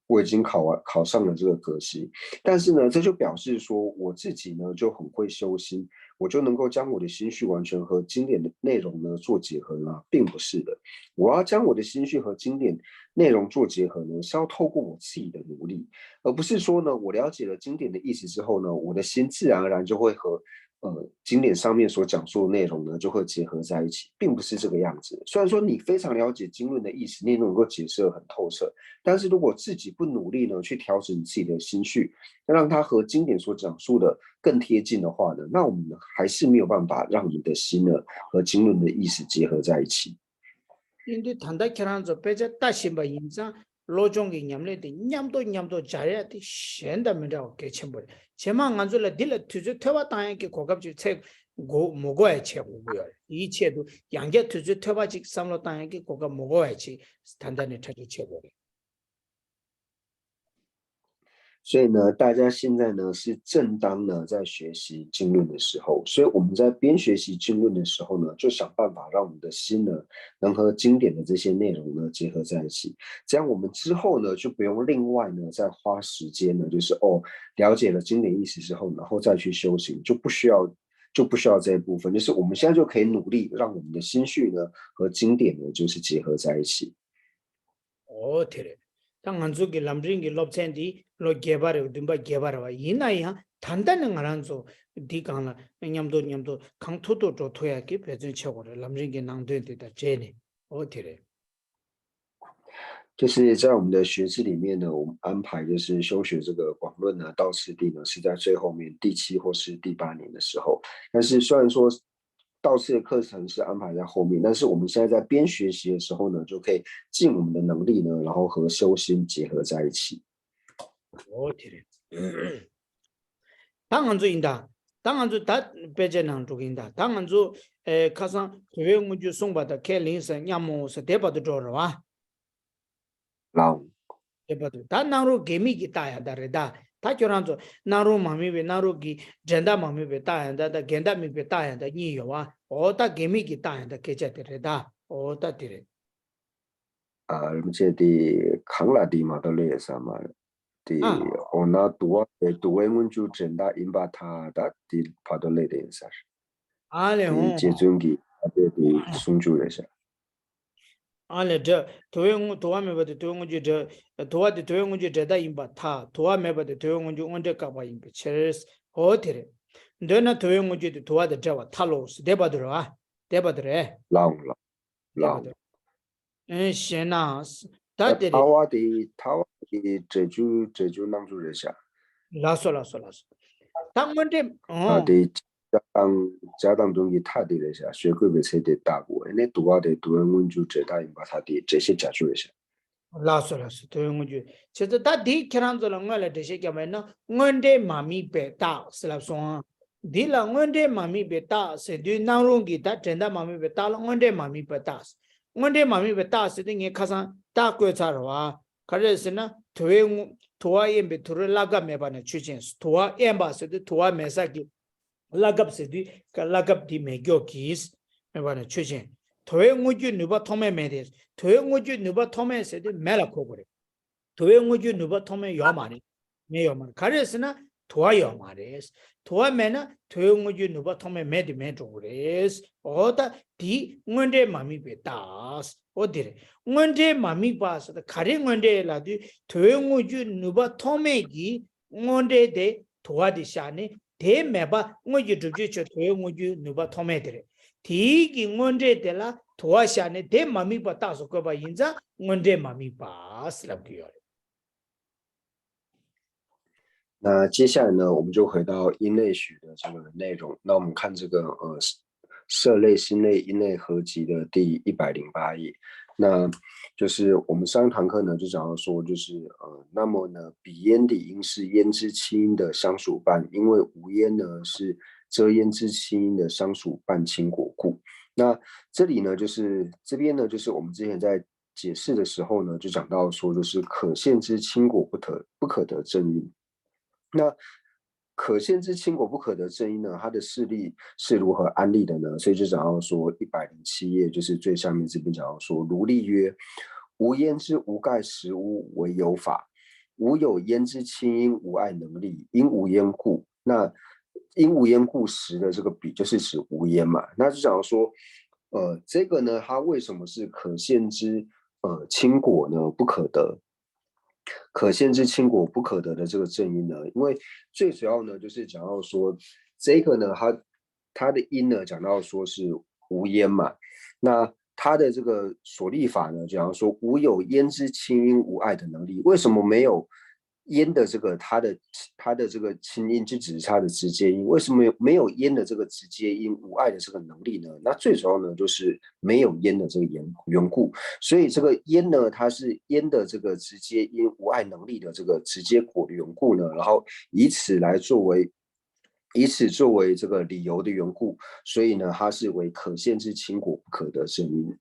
我已经考完考上了这个科系，但是呢，这就表示说我自己呢就很会修心，我就能够将我的心绪完全和经典的内容呢做结合吗？并不是的。我要将我的心绪和经典内容做结合呢，是要透过我自己的努力，而不是说呢，我了解了经典的意思之后呢，我的心自然而然就会和呃经典上面所讲述的内容呢，就会结合在一起，并不是这个样子。虽然说你非常了解经论的意思，你能够解释得很透彻，但是如果自己不努力呢，去调整自己的心绪，让它和经典所讲述的更贴近的话呢，那我们还是没有办法让我们的心呢和经论的意思结合在一起。 ཡིན་དུས་ད་ལྟ་ཁྱེད་རང་ཚོ་དཔེ་ཆ་ལྟ་བཞིན་པ་ཡིན་ཙང་། བློ་སྦྱོང་གི་ཉམས་ལེན་དེ་མཉམ་དུ་མཉམ་དུ་སྦྱར་ཡ་དེ་གཞན་དང་མི་འདྲ་བ་གལ་ཆེན་པོ་རེད། རྗེས་མ་ང་ཚོ་ལ་འདི་ལ་དུས་ཚོད་འཐོལ་པ་བཏང་ཡ་གི་གོ་སྐབས་ཅིག་ཚད་དགོས་མ་དགོས་ཡ་བྱེད་དགོས་ཀྱི་ཡོད་རེད། དེའི་ཆེད་དུ་ཡང་བསྐྱར་དུས་ཚོད་འཐོལ་པ་ཅིག་བསམ་བློ་བཏང་ཡ་གི་གོ་སྐབས་མ་དགོས་ཡ་ཅིག་ད་ལྟ་ནས་གྲ་སྒྲིག་བྱེད་དགོས་རེད། 所以呢，大家现在呢是正当呢在学习经论的时候，所以我们在边学习经论的时候呢，就想办法让我们的心呢能和经典的这些内容呢结合在一起，这样我们之后呢就不用另外呢再花时间呢，就是哦了解了经典意思之后，然后再去修行，就不需要就不需要这一部分，就是我们现在就可以努力让我们的心绪呢和经典呢就是结合在一起。 ཨོ་དེ་རེད། ད་ང་ཚོ་གི་ལམ་རིམ་གྱི་སློབ་ཚན་འདི་ལོ་བརྒྱད་པ་རེད། བདུན་པ་བརྒྱད་པ་རེད་བ། ཡིན་ན་ཡང་ད་ལྟ་ནས་ང་རང་ཚོ་འདི་སྒང་ལ་མཉམ་དུ་མཉམ་དུ་གང་ཐུབ་ཐུབ་འགྲོ་ཐུབ་ཡག་གི་འབད་བརྩོན་བྱེད་དགོས་རེད། ལམ་རིམ་གྱི་ནང་དོན་དེ་དང་འབྲེལ་ནས། ཨོ་དེ་རེད། 就是在我们的学制里面呢，我们安排就是修学这个广论呢，道次第呢是在最后面第七或是第八年的时候。但是虽然说道次的课程是安排在后面，但是我们现在在边学习的时候呢，就可以尽我们的能力呢，然后和修心结合在一起。 ཨོ་དེ་རེད། ད་ང་ཚོ་ཡིན་ད། ད་ང་ཚོ་ད་དཔེ་ཆའི་ནང་འགྲོ་གི་ཡིན་ད། ད་ང་ཚོ་ཨེ་ཁ་སང་དུ་བའི་དངོས་རྒྱུ་གསུངས་པ་དང་ཁས་ལེན་ས་སྙམ་མོ་ས་དེ་བར་དུ་འགྲོ་རེད་བ། ལའོ། དེ་བར་དུ་ད་སྣང་རུང་འགལ་དམིགས་ཀྱི་རྟགས་ཡང་དག་རེད་ད། ད་ཁྱོད་རང་ཚོ་སྣང་རུང་མ་དམིགས་པའི་སྣང་རུང་གི་འགྲན་ཟླ་མ་དམིགས་པའི་རྟགས་ཡང་དག་དང་འགལ་ཟླ་དམིགས་པའི་རྟགས་ཡང་དག་གཉིས་ཡོད་བ། འོ་ད་འགལ་དམིགས་ཀྱི་རྟགས་ཡང་དག་སྐད་ཆ་དེ་རེད་ད། འོ་ད་དེ་རེད། 啊，རིན་པོ་ཆེ་དེ་གང་ལ་དེ་མ་གཏོགས་ལས་ས་མ་རེད། དེ་འོ་ན་དུ་བ་དེ་དུ་བའི་དངོས་རྒྱུ་འགྲན་ཟླ་ཡིན་པར་ཐལ། ད་དེ་བར་དུ་ལས་དེ་ཡིན་ས་རེད། ཨ་ལས། དེ་ཧོ། རྗེ་བཙུན་གྱི་ཨ་དེ་དེ་གསུང་རྒྱུ་རེད་ཤག་ཨ་ལས་འདྲ། དུ་བའི་དངོས་དུ་བ་མེད་པ་དེ་དུ་བའི་དངོས་རྒྱུ་འབྲེལ། དུ་བ་དེ་དུ་བའི་དངོས་རྒྱུ་འབྲེལ་ཟླ་ཡིན་པར་ཐལ། དུ་བ་མེད་པ་དེ་དུ་བའི་དངོས་རྒྱུ་དངོས་འབྲེལ་བཀག་པ་ཡིན་པའི་ཕྱིར། ཧོ་དེ་རེད། འདོད་ན་དུ་བའི་དངོས་རྒྱུ་དེ་དུ་བ་དང་བྲལ་བར་ཐལ་ལོ་ཟེར་དེ་བར་དུ་རེད་བ། དེ་བར་དུ་རེད། 老了， དེ་བར་དུ། ཨེ་ཞེ་ན། ད་དེ་རེད། 他哇的，他哇的这就这就弄出来噻。 ལགས་སོ་ལགས་སོ་ལགས་སོ། ད་དངོས་འབྲེལ། 他的家当家当中的他的了噻，学过没？谁的大过？那读啊的读文文就这大把他的这些家具了噻。 ལགས་སོ་ལགས་སོ། དུ་བའི་དངོས་རྒྱུ། བྱས་ཙང་ད་འདི་ཁྱེད་རང་ཚོ་ལ་སྔོན་ལ་འགྲེལ་བཤད་བརྒྱབ་པ་ཡིན་ན་དངོས་འབྲེལ་མ་དམིགས་པའི་རྟགས་ཟེར་ལབ་སོང་ཨ། འདི་ལ་དངོས་འབྲེལ་མ་དམིགས་པའི་རྟགས་ཟེར་དུས་སྣང་རུང་གི་ད་འགྲན་ཟླ་མ་དམིགས་པའི་རྟགས་ལ་དངོས་འབྲེལ་མ་དམིགས་པའི་རྟགས། དངོས་འབྲེལ་མ་དམིགས་པའི་རྟགས་ཟེར་དུས་ངས་ཁ་སང་རྟགས་བཀོད་ཚར་རེད་བ། ག་རེ་ཟེར་ན་དུ་བའི་དངོས་དུ་བ་དབེན་པའི་དུ་རུ་བླ་གབ་མེད་པ་ནི་ཆོས་ཅན། དུ་བ་དབེན་པ་ཟེར་དུས་དུ་བ་མེད་ས་ཀྱི་བླ་གབ་ཟེར་དུས་ཀ་བླ་གབ་འདི་མེད་མགྱོགས་ཀྱིས་མེད་པ་ནི་ཆོས་ཅན། དུ་བའི་དངོས་རྒྱུ་ནུས་པ་ཐོགས་མེད་མེད་དེ། དུ་བའི་དངོས་རྒྱུ་ནུས་པ་ཐོགས་མེད་ཟེར་དུས་མེད་ལ་གོ་དགོས་རེད། དུ་བའི་དངོས་རྒྱུ་ནུས་པ་ཐོགས་མེད་ཡོད་མ་རེད། མེད་ཡོད་མ་རེད། ག་རེ་ཟེར་ན་དུ་བ་ཡོད་མ་རེད། དུ་བ་མེད་ན་དུ་བའི་དངོས་རྒྱུ་ནུས་པ་ཐོགས་མེད་མེད་དེ་མེད་འགྲོ་གི་རེད། འོ་ད་དེ་དངོས་འབྲེལ་མ་དམིགས་པའི་རྟགས། འོ་དེ་རེད། དངོས་འབྲེལ་མ་དམིགས་པ་ཟེར་ད་ག་རེ་དངོས་འབྲེལ་ལབ་དུས་དུ་བའི་དངོས་རྒྱུ་ནུས་པ་ཐོགས་མེད་ཀྱི་དངོས་འབྲེལ་དེ་དུ་བ་དེ་བཞག་ནས་དེ་མེད་པ་དངོས་ཀྱི་བསྒྲུབ་བྱའི་ཆོས་དུ་བའི་དངོས་རྒྱུའི་ནུས་པ་ཐོགས་མེད་དེ་རེད། དེའི་གི་དངོས་འབྲེལ་དེ་ལ་དུ་བ་བཞག་ནས་དེ་མ་དམིགས་པ་རྟགས་སུ་བཀོད་པ་ཡིན་ཙང་དངོས་འབྲེལ་མ་དམིགས་པ་ཟེར་ལབ་ཀྱི་ཡོད་རེད། 那接下来呢，我们就回到因类学的这个内容。那我们看这个呃，色类、心类、因类合集的第一百零八页。那就是我们上一堂课呢，就讲到说，就是呃，那么呢，彼因的因是因之亲因的相属伴，因为无因呢是遮因之亲因的相属伴亲果故。那这里呢，就是这边呢，就是我们之前在解释的时候呢，就讲到说，就是可现之亲果不可不可得正因。那可现之亲果不可得正因呢，它的事例是如何安立的呢？所以就讲到说一百零七页，就是最下面这边讲到说，如例曰，无因之无盖实无为有法，无有因之亲因无碍能立，因无因故。那因无因故实的这个彼就是指无因嘛。那就讲到说，呃，这个呢，它为什么是可现之呃亲果呢不可得？可现之亲果不可得的这个正因呢，因为最主要呢就是讲到说，这个呢，它它的因呢讲到说是无因嘛，那它的这个所立法呢，讲到说无有因之亲因无碍的能立，为什么没有因的这个它的它的这个亲因，就只是它的直接因，为什么没有因的这个直接因无碍的这个能力呢？那最主要呢就是没有因的这个缘缘故，所以这个因呢，它是因的这个直接因无碍能力的这个直接果的缘故呢，然后以此来作为以此作为这个理由的缘故，所以呢，它是为可现之亲果不可得正因。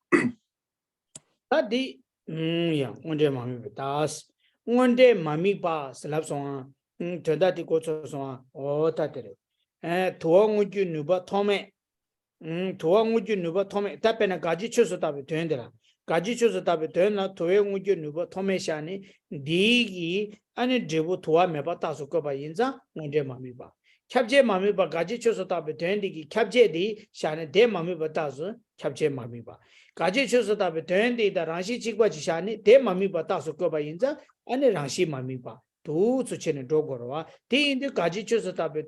ད་འདི་ཡང་དངོས་འབྲེལ་མ་དམིགས་པའི་རྟགས། དངོས་འབྲས་མ་དམིགས་པ་ཟེར་ལབ་སོང་ཨ། ཨང་། དོན་དག་དེ་གོ་ཚོད་སོང་ཨ། འོ་ད་དེ་རེད། ཨེ། དུ་བ་དངོས་རྒྱུ་ནུས་པ་ཐོགས་མེད། ཨང་། དུ་བ་དངོས་རྒྱུ་ནུས་པ་ཐོགས་མེད། ད་དཔེར་ན་དགག་བྱའི་ཆོས་སུ་བཏགས་པའི་དོན་དེ་ལ། དགག་བྱའི་ཆོས་སུ་བཏགས་པའི་དོན་ལ་དུ་བའི་དངོས་རྒྱུ་ནུས་པ་ཐོགས་མེད་བཞག་ནས་འདིའི་གི་ཨ་ནི་འབྲས་བུ་དུ་བ་མེད་པ་རྟགས་སུ་བཀོད་པ་ཡིན་ཙང་དངོས་འབྲས་མ་དམིགས་པ། ཁྱབ་བྱེད་མ་དམིགས་པ། དགག་བྱའི་ཆོས་སུ་བཏགས་པའི་དོན་འདི་གི་ཁྱབ་བྱེད་འདི་བཞག་ནས་དེ་མ་དམིགས་པ་རྟགས་སུ་ཁྱབ་བྱེད་མ་དམིགས་པ། དགག་བྱའི་ཆོས་སུ་བཏགས་པའི་དོན་འདི་དང་རང་བཞིན་གཅིག་པ་ཅིག་བཞག་ནས་དེ་མ་དམིགས་པ་རྟགས་སུ་བཀོད་པ་ཡིན་ཙང་ཨ་ནི་རང་བཞིན་མ་དམིགས་པ་དུ་ཚུར་ཕྱེ་ནས་འགྲོ་དགོས་རེད་བ། དེ་ཡིན་དུས་དགག་བྱའི་ཆོས་སུ་བཏགས་པའི་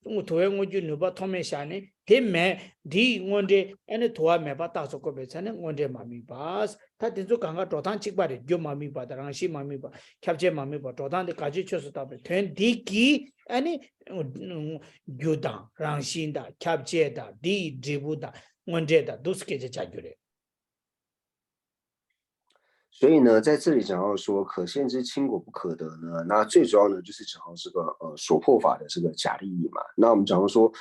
དོན་དུ་བའི་དངོས་རྒྱུ་ནུས་པ་ཐོགས་མེད་བཞག་ནས་དེ་མེད་འདིའི་དངོས་འབྲས་ཨ་ནི་དུ་བ་མེད་པ་རྟགས་སུ་བཀོད་པའི་ཚེ་ནི་དངོས་འབྲས་མ་དམིགས་པ། ད་དེ་ཚོ་གང་ག་འགྲོ་སྟངས་གཅིག་པ་རེད། རྒྱུ་མ་དམིགས་པ་དང་རང་བཞིན་མ་དམིགས་པ། ཁྱབ་བྱེད་མ་དམིགས་པ། འགྲོ་སྟངས་དེ་དགག་བྱའི་ཆོས་སུ་བཏགས་པའི་དོན་འདི་གིས་ཨ་ནི་རྒྱུ་དང་རང་བཞིན་དང་ཁྱབ་བྱེད་དང་འདི་ཡི་འབྲས་བུ་དང་དངོས་འབྲས་དང་འདུག་སེ་སྐད་ཆ་བྱ་རྒྱུ་རེད། 所以呢，在这里讲到说，可现之轻果不可得呢，那最主要呢，就是讲到这个呃所破法的这个假立意嘛。那我们讲到说，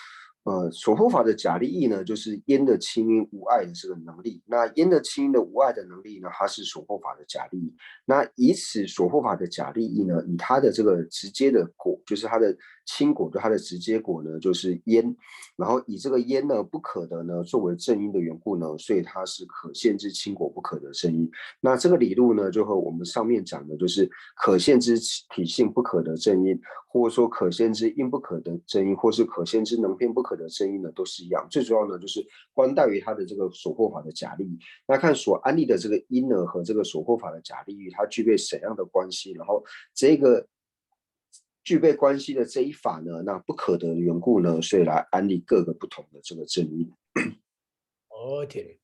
呃，所破法的假立意呢，就是烟的轻因无碍的这个能力。那烟的轻因的无碍的能力呢，它是所破法的假立意。那以此所破法的假立意呢，以它的这个直接的果，就是它的轻果，就它的直接果呢，就是烟。然后以这个烟呢不可得呢作为正因的缘故呢，所以它是可现之轻果不可得正因。那这个理路呢，就和我们上面讲的，就是可现之体性不可得正因，或者说可现之因不可得正因，或是可现之能变不可得正因呢，都是一样。最主要呢，就是关在于它的这个所破法的假立意。那看所安立的这个因呢，和这个所破法的假立意，它具备什么样的关系？然后这个具备关系的这一法呢，那不可得的缘故呢，所以来安立各个不同的这个正因。 ཨོ་དེ་རེད།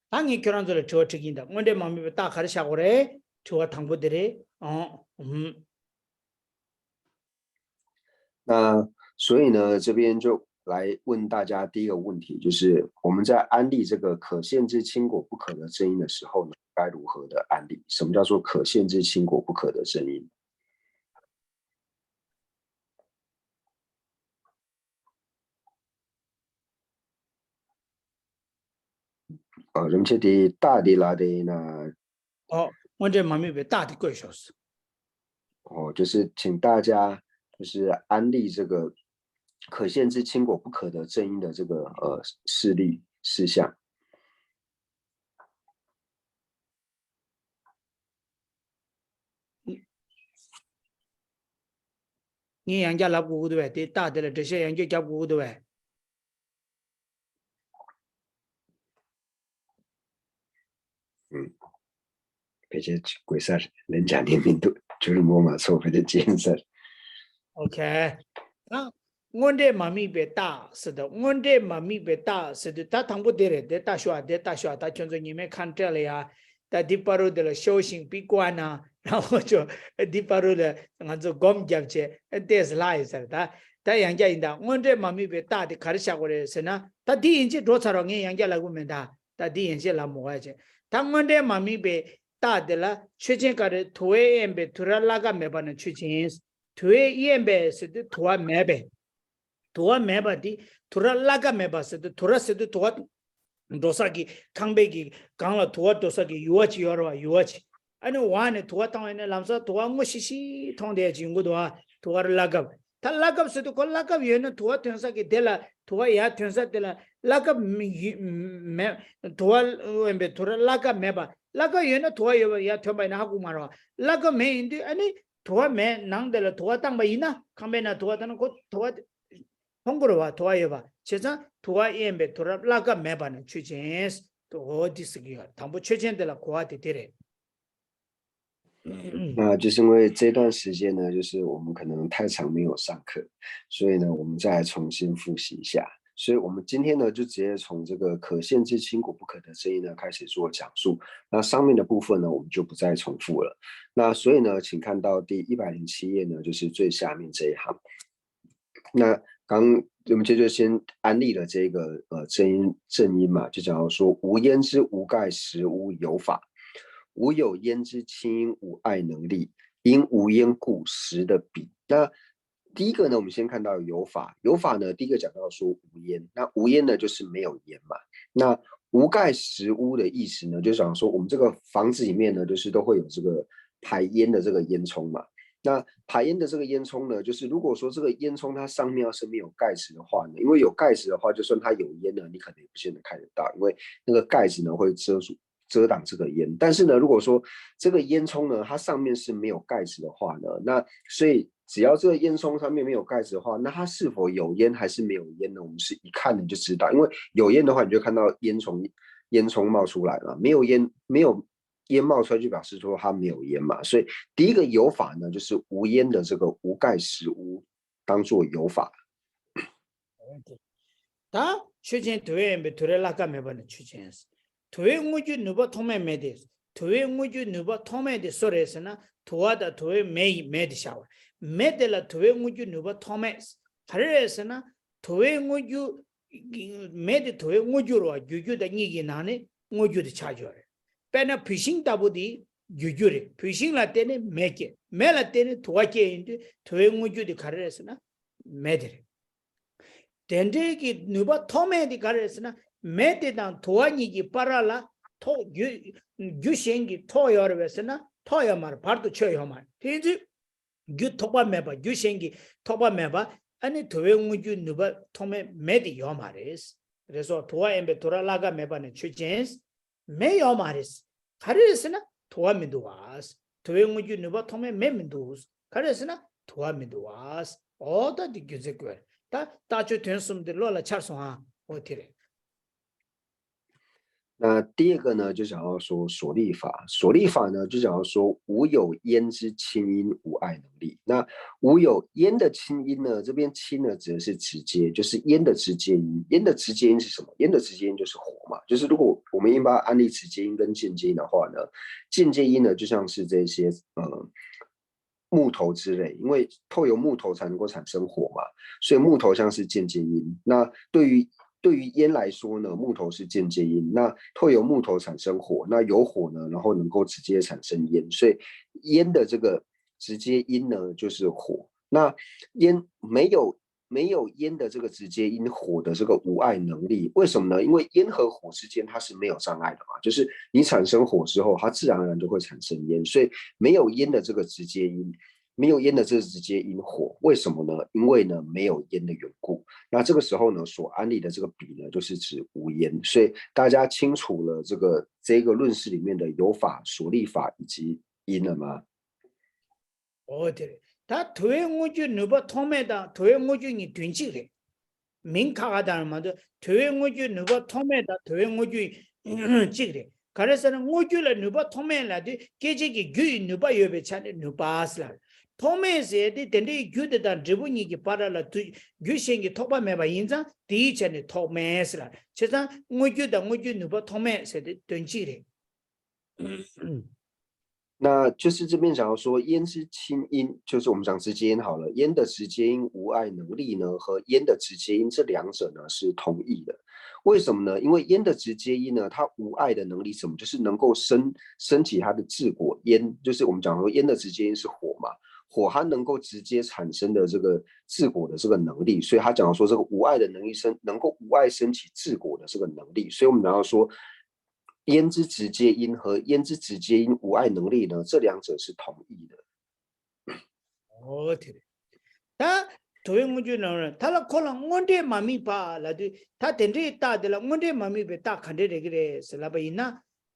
ད་ངས་ཁྱོད་རང་ཚོ་ལ་དྲི་བ་དྲི་གིན་ད། དངོས་འབྲས་མ་དམིགས་པའི་རྟགས་ག་རེ་བཞག་དགོས་རེད། དྲི་བ་དང་པོ་དེ་རེད། ཨང་། ཨུམ། 那所以呢，这边就来问大家第一个问题，就是我们在安立这个可现之轻果不可得正因的时候呢，该如何的安立？什么叫做可现之轻果不可得正因？ ཨ། རིན་ཆེན་དེ་རྟགས་དེ་ལ་དེ་ཡིན་ན། ཨོ། དངོས་འབྲས་མ་དམིགས་པའི་རྟགས་དེ་བཀོད་ཤོག་ཨོ། 就是请大家就是安立这个可现之轻果不可得正因的这个呃事例事项。 ངས་ཡང་བསྐྱར་ལབ་དགོས་ཀྱི་འདུག་བས། དེ་རྟགས་དེ་ལ་འགྲེལ་བཤད་ཡང་བསྐྱར་རྒྱབ་དགོས་ཀྱི་འདུག་བས། ཕལ་ཆེར་དགོས་ས་རེད། ལན་རྒྱག་ནས་མི་འདུག་ཇུ་རིང་པོ་མ་ཚོགས་ཕལ་ཆེར་ཅི་ཡིན་ས་རེད། ཨོ་ཁེ། ད་དངོས་འབྲས་མ་དམིགས་པའི་རྟགས་ཟེར་དུས། དངོས་འབྲས་མ་དམིགས་པའི་རྟགས་ཟེར་དུས་ད་དང་པོ་དེ་རེད། དེ་ལྟ་ཞོག་ཨ། དེ་ལྟ་ཞོག་ཨ། ད་ཁྱོད་ཚོ་ཉི་མའི་ཁ་བྲལ་ལ་ཡ། ད་འདི་བར་དུ་དེ་ལ་ཤོ་ཞིང་པི་ཀོ་ན་རང་ཧོ་ཅོ། འདི་བར་དུ་ལ་ང་ཚོ་སྒོམ་རྒྱབ་བྱས་ཏེས་ལ་ཡི་ཟེར། ད་ད་ཡང་བསྐྱར་ཡིན། ད་དངོས་འབྲས་མ་དམིགས་པའི་རྟགས་དེ་ག་རེ་བཞག་དགོས་རེད་ཟེར་ན། ད་འདི་ཡན་ཆད་འགྲོ་ཚར་བ། ངས་ཡང་བསྐྱར་ལབ་དགོས་མེད་ད། ད་འདི་ཡན་ཆད་ལབ་མོ་བ་བྱས། ད་དངོས་འབྲས་མ་དམིགས་པའི་རྟགས་དེ་ལ་ཆོས་ཅན་ག་རེ། དུ་བས་དབེན་པའི་དུ་ར་བླ་གབ་མེད་པ་ན་ཆོས་ཅན། དུ་བས་དབེན་པའི་ཟེར་དུས་དུ་བ་མེད་པས། དུ་བ་མེད་པ་དེ་དུ་ར་བླ་གབ་མེད་པ་ཟེར་དུས། དུ་ར་ཟེར་དུས་དུ་བ་འགྲོ་ས་གི་ཁང་པའི་གི་སྒང་ལ་དུ་བ་འགྲོ་ས་གི་ཡུར་བ་ཅིག་ཡོད་རེད་བ། ཡུར་བ་ཅིག་ཨ་ནི་འོག་ནས་དུ་བ་བཏང་བ་ཡིན་ན་ལམ་སང་དུ་བ་སྔོ་ཤིག་ཤིག་མཐོང་བསྡད་ཅིག་ཡོང་གི་འདུག་བ། དུ་བ་ར་བླ་གབ། ད་བླ་གབ་ཟེར་དུས་ཁོ་བླ་གབ་ཡོད་ན་དུ་བ་ཐོན་ས་གི་དེ་ལ། དུ་བ་ཡར་ཐོན་ས་དེ་ལ་བླ་གབ་མི་ཡི་མེད། དུ་བ་དབེན་པའི་དུ་ར་བླ་གབ་མེད་པ། བླ་གབ་ཡོད་ན་དུ་བ་ཡོད་པ་ཡར་ཐོན་པ་ཡིན་ན་ཧ་གོ་མ་རེད་བ། བླ་གབ་མེད་ཡིན་དུས་ཨ་ནི། དུ་བ་མེད་ནང་དེ་ལ་དུ་བ་བཏང་པ་ཡིན་ན། ཁང་པའི་ནང་དུ་བ་བཏང་ན་ཁོ་དུ་བ་མཐོང་གི་རེད་བ། དུ་བ་ཡོད་པ། བྱས་ཙང་དུ་བ་དབེན་པའི་དུ་ར་བླ་གབ་མེད་པ་ན་ཆོས་ཅན། འོ་འདི་ཟེར་གི་ཡོད། དང་པོ་ཆོས་ཅན་དེ་ལ་གོ་བ་དེ་དེ་རེད། 那就是因为这段时间呢，就是我们可能太长没有上课，所以呢，我们再来重新复习一下。所以我们今天呢，就直接从这个可现之轻果不可得正因呢开始做讲述。那上面的部分呢，我们就不再重复了。那所以呢，请看到第一百零七页呢，就是最下面这一行。那刚我们这就先安立了这个呃正因正因嘛，就讲到说无烟之无盖实无有法，无有烟之轻因无碍能力，因无烟故实的彼。那第一个呢，我们先看到有法。有法呢，第一个讲到说无烟。那无烟呢，就是没有烟嘛。那无盖实无的意思呢，就讲说我们这个房子里面呢，就是都会有这个排烟的这个烟囱嘛。那排烟的这个烟囱呢，就是如果说这个烟囱它上面要是没有盖子的话呢，因为有盖子的话，就算它有烟呢，你可能也不见得看得到，因为那个盖子呢会遮住遮挡这个烟。但是呢，如果说这个烟囱呢，它上面是没有盖子的话呢，那所以只要这个烟囱上面没有盖子的话，那它是否有烟还是没有烟呢？我们是一看你就知道，因为有烟的话，你就看到烟从烟囱冒出来了，没有烟没有烟冒出来就表示说它没有烟嘛。所以第一个有法呢，就是无烟的这个无盖石屋，当做有法。ད་ཆོས་ཅན། དུ་བས་ཡིན་པའི་དུ་རེ་བླ་ཀ་མེད་པ་ནི་ཆོས་ཅན། དུ་བས་དངོས་རྒྱུའི་ནུས་པ་ཐོགས་མེད་མེད་དེ། དུ་བས་དངོས་རྒྱུའི་ནུས་པ་ཐོགས་མེད་དེ་སུ་རེད་ཟེར་ན། དུ་བ་དང་དུ་བའི་མེ་ཡིས་མེ་དེ་བཞག་པ། མེ་དེ་ལ་དུ་བས་དངོས་རྒྱུའི་ནུས་པ་ཐོགས་མེད། ག་རེ་རེད་ཟེར་ན། དུ་བའི་དངོས་རྒྱུ། མེ་དེ་དུ་བའི་དངོས་རྒྱུ་རེད་བ། རྒྱུ་རྒྱུ་དང་གཉིས་ཀྱི་ནང་ནས་དངོས་རྒྱུ་དེ་ཆགས་ཡོད་རེད། དཔེར་ན་བུད་ཤིང་ལྟ་བུ་དེ་རྒྱུ་རྒྱུ་རེད། བུད་ཤིང་ལ་བརྟེན་ནས་མེ་སྐྱེ། མེ་ལ་བརྟེན་ནས་དུ་བ་སྐྱེ་ཡིན་དུས་དུ་བའི་དངོས་རྒྱུ་དེ་ག་རེ་རེད་ཟེར་ན། མེ་དེ་རེད། དེ་འདྲའི་གི་ནུས་པ་ཐོགས་མེད་དེ་ག་རེ་རེད་ཟེར་ན། མེ་དེ་དང་དུ་བ་གཉིས་ཀྱི་བར་ལ་ཐོགས་རྒྱུ། རྒྱུ་གཞན་གྱིས་ཐོགས་ཡོད་རེད་བས་ཟེར་ན། ཐོགས་ཡོད་མ་རེད། བར་དུ་ཆོད་ཡོད་མ་རེད། དེ་ཡིན་དུས་རྒྱུ་ཐོགས་པ་མེད་པ། རྒྱུ་གཞན་གྱིས་ཐོགས་པ་མེད་པ། ཨ་ནི་དུ་བའི་དངོས་རྒྱུའི་ནུས་པ་ཐོགས་མེད་མེ་དེ་ཡོད་མ་རེད། རེད་སོ། དུ་བ་ཡིན་པའི་དུ་ར་བླ་ཀ་མེད་པ་ནི་ཆོས་ཅན། མེ་ཡོད་མ་རེད། ག་རེ་རེད་ཟེར་ན་དུ་བ་མི་འདུག་བ། དུ་བའི་དངོས་རྒྱུའི་ནུས་པ་ཐོགས་མེད་མེ་མི་འདུག། ག་རེ་རེད་ཟེར་ན་དུ་བ་མི་འདུག་བ། འོ་ད་འདི་རྒྱུ་མཚན་བཀོད། ད་རྟགས་ཆོས་དོན་གསུམ་འདི་བློ་ལ་འཆར་སོང་ཨ། འོ་དེ་རེད། 那第二个呢，就讲到说所立法。所立法呢，就讲到说无有烟之亲因无碍能力。那无有烟的亲因呢，这边亲呢指的是直接，就是烟的直接因。烟的直接因是什么？烟的直接因就是火嘛。就是如果我们一般安立直接因跟间接因的话呢，间接因呢就像是这些呃木头之类，因为透由木头才能够产生火嘛，所以木头像是间接因。那对于对于烟来说呢，木头是间接因，那透由木头产生火，那有火呢，然后能够直接产生烟，所以烟的这个直接因呢就是火。那烟没有没有烟的这个直接因火的这个无碍能力，为什么呢？因为烟和火之间它是没有障碍的嘛，就是你产生火之后，它自然而然就会产生烟，所以没有烟的这个直接因。没有烟的这个直接因火，为什么呢？因为呢没有烟的缘故。那这个时候呢，所安立的这个彼呢，就是指无烟。所以大家清楚了这个这个论释里面的有法、所立法以及因了吗？ འོ་དེ་རེད། ད་དུ་བའི་དངོས་རྒྱུའི་ནུས་པ་ཐོགས་མེད་དང་དུ་བའི་དངོས་རྒྱུ་གཉིས་དོན་གཅིག་རེད། མིང་ཁ་ཁ་དང་མ་གཏོགས་དུ་བའི་དངོས་རྒྱུའི་ནུས་པ་ཐོགས་མེད་དང་དུ་བའི་དངོས་རྒྱུ་གཅིག་རེད། ག་རེ་ཟེར་ན་དངོས་རྒྱུ་ལ་ནུས་པ་ཐོགས་མེད་ལབ་དུས་སྐྱེད་བྱེད་ཀྱི་རྒྱུ་ཡི་ནུས་པ་ཡོད་པའི་ཆ་ནས་ནུས་པ་ཟེར་ལ། ཐོགས་མེད་ཟེར་དེ་དེ་འདྲའི་རྒྱུ་དེ་དང་འབྲས་བུ་གཉིས་ཀྱི་བར་ལ་དུ་རྒྱུ་གཞན་གྱིས་ཐོགས་པ་མེད་པ་ཡིན་ཙང་དེའི་ཆ་ནས་ཐོགས་མེད་ཟེར་ལ། བྱས་ཙང་དངོས་རྒྱུ་དང་དངོས་རྒྱུའི་ནུས་པ་ཐོགས་མེད་ཟེར་དེ་དོན་གཅིག་རེད། 那就是这边讲到说，烟之亲因，就是我们讲直接因好了，烟的直接因无碍能力呢，和烟的直接因这两者呢是同义的。为什么呢？因为烟的直接因呢，它无碍的能力是什么？就是能够升升起它的质果。烟就是我们讲说，烟的直接因是火嘛，火它能够直接产生的这个质果的这个能力，所以他讲说这个无碍的能力升，能够无碍升起质果的这个能力。所以我们讲到说， 烟之直接因和烟之直接因无碍能力呢，这两者是同义的。 འོ་དེ་རེད། ད་དུ་བའི་དངོས་རྒྱུ་ནང་ལ་ད་ལ་ཁོ་ལ་དངོས་འབྲས་མ་དམིགས་པ་ལབ་དུས་ད་དེ་འདྲའི་རྟགས་དེ་ལ་དངོས་འབྲས་མ་དམིགས་པའི་རྟགས་ག་འདྲས་རེད་ཀྱི་རེད་ཟེར་ལབ་པ་ཡིན་ན།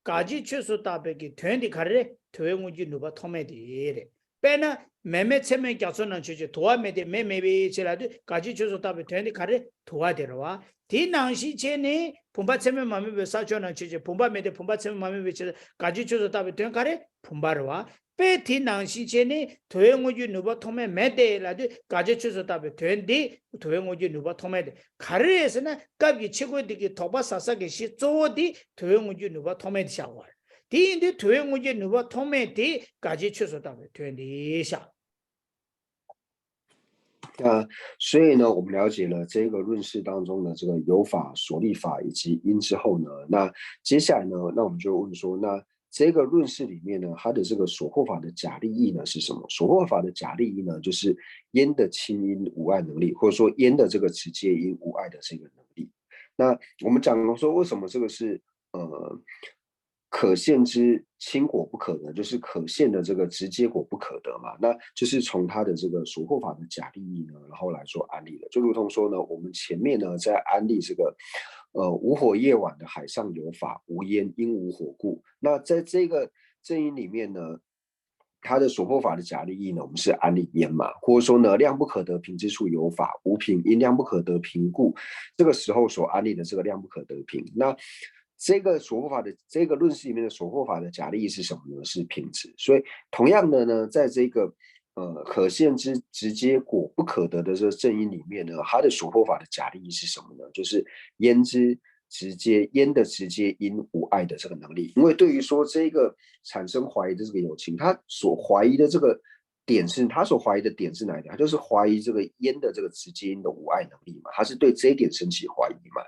དགག་བྱའི་ཆོས་སུ་བཏགས་པའི་གི་དོན་དེ་ག་རེ་རེད། དུ་བའི་དངོས་རྒྱུའི་ནུས་པ་ཐོགས་མེད་དེ་རེད། དཔེར་ན། མེ་མེད་ཚད་མས་རྒྱ་མཚོ་རྣམས་ཆོད་ཅིང་དུ་བ་མེད་དེ་མེ་མེད་པའི་ཕྱིར་ལབ་དུས་དགག་བྱའི་ཆོས་སུ་བཏགས་པའི་དོན་དེ་ག་རེ། དུ་བ་དེ་རེད་བ། དེའི་ནང་བཞིན་བྱས་ནས་བུམ་པ་ཚད་མས་མ་དམིགས་པའི་ས་ཕྱོགས་རྣམས་ཆོད་ཅིང་བུམ་པ་མེད་དེ་བུམ་པ་ཚད་མས་མ་དམིགས་པའི་ཕྱིར་དགག་བྱའི་ཆོས་སུ་བཏགས་པའི་དོན་ག་རེ། བུམ་པ་རེད་བ། དཔེ་དེའི་ནང་བཞིན་བྱས་ནས་དུ་བའི་དངོས་རྒྱུའི་ནུས་པ་ཐོགས་མེད་མེད་དེ་ལབ་དུས་དགག་བྱའི་ཆོས་སུ་བཏགས་པའི་དོན་དེ་དུ་བའི་དངོས་རྒྱུའི་ནུས་པ་ཐོགས་མེད་དེ་ག་རེ་རེད་ཟེར་ན་སྐབས་ཀྱི་ཕྱི་རྒོལ་འདི་གི་དོགས་པ་ཟ་ས་གི་གཞི་གཙོ་བོ་དེ་དུ་བའི་དངོས་རྒྱུའི་ནུས་པ་ཐོགས་མེད་དེ་བཞག་པ་རེད། དེ་ཡིན་དུས་དུ་བའི་དངོས་རྒྱུའི་ནུས་པ་ཐོགས་མེད་དེ་དགག་བྱའི་ཆོས་སུ་བཏགས་པའི་དོན་དེ་བཞག 那所以呢，我们了解了这个论释当中的这个有法、所立法以及因之后呢，那接下来呢，那我们就问说，那这个论释里面呢，它的这个所获法的假立意呢是什么？所获法的假立意呢，就是烟的亲因无碍能力，或者说烟的这个直接因无碍的这个能力。那我们讲说，为什么这个是呃可现之清果不可得，就是可现的这个直接果不可得嘛。那就是从它的这个所破法的假立意呢，然后来做安立的。就如同说呢，我们前面呢在安立这个呃无火夜晚的海上有法，无烟因无火故。那在这个正因里面呢，它的所破法的假立意呢，我们是安立烟嘛，或者说呢，量不可得瓶之处有法，无瓶因量不可得瓶故，这个时候所安立的这个量不可得瓶，那这个所破法的这个论释里面的所破法的假立意是什么呢？是瓶子。所以同样的呢，在这个呃可现之直接果不可得的这个正因里面呢，它的所破法的假立意是什么呢？就是烟之直接，烟的直接因无碍的这个能力。因为对于说这个产生怀疑的这个有情，他所怀疑的这个点是，他所怀疑的点是哪一点？他就是怀疑这个烟的这个直接因的无碍能力嘛，他是对这一点升起怀疑嘛。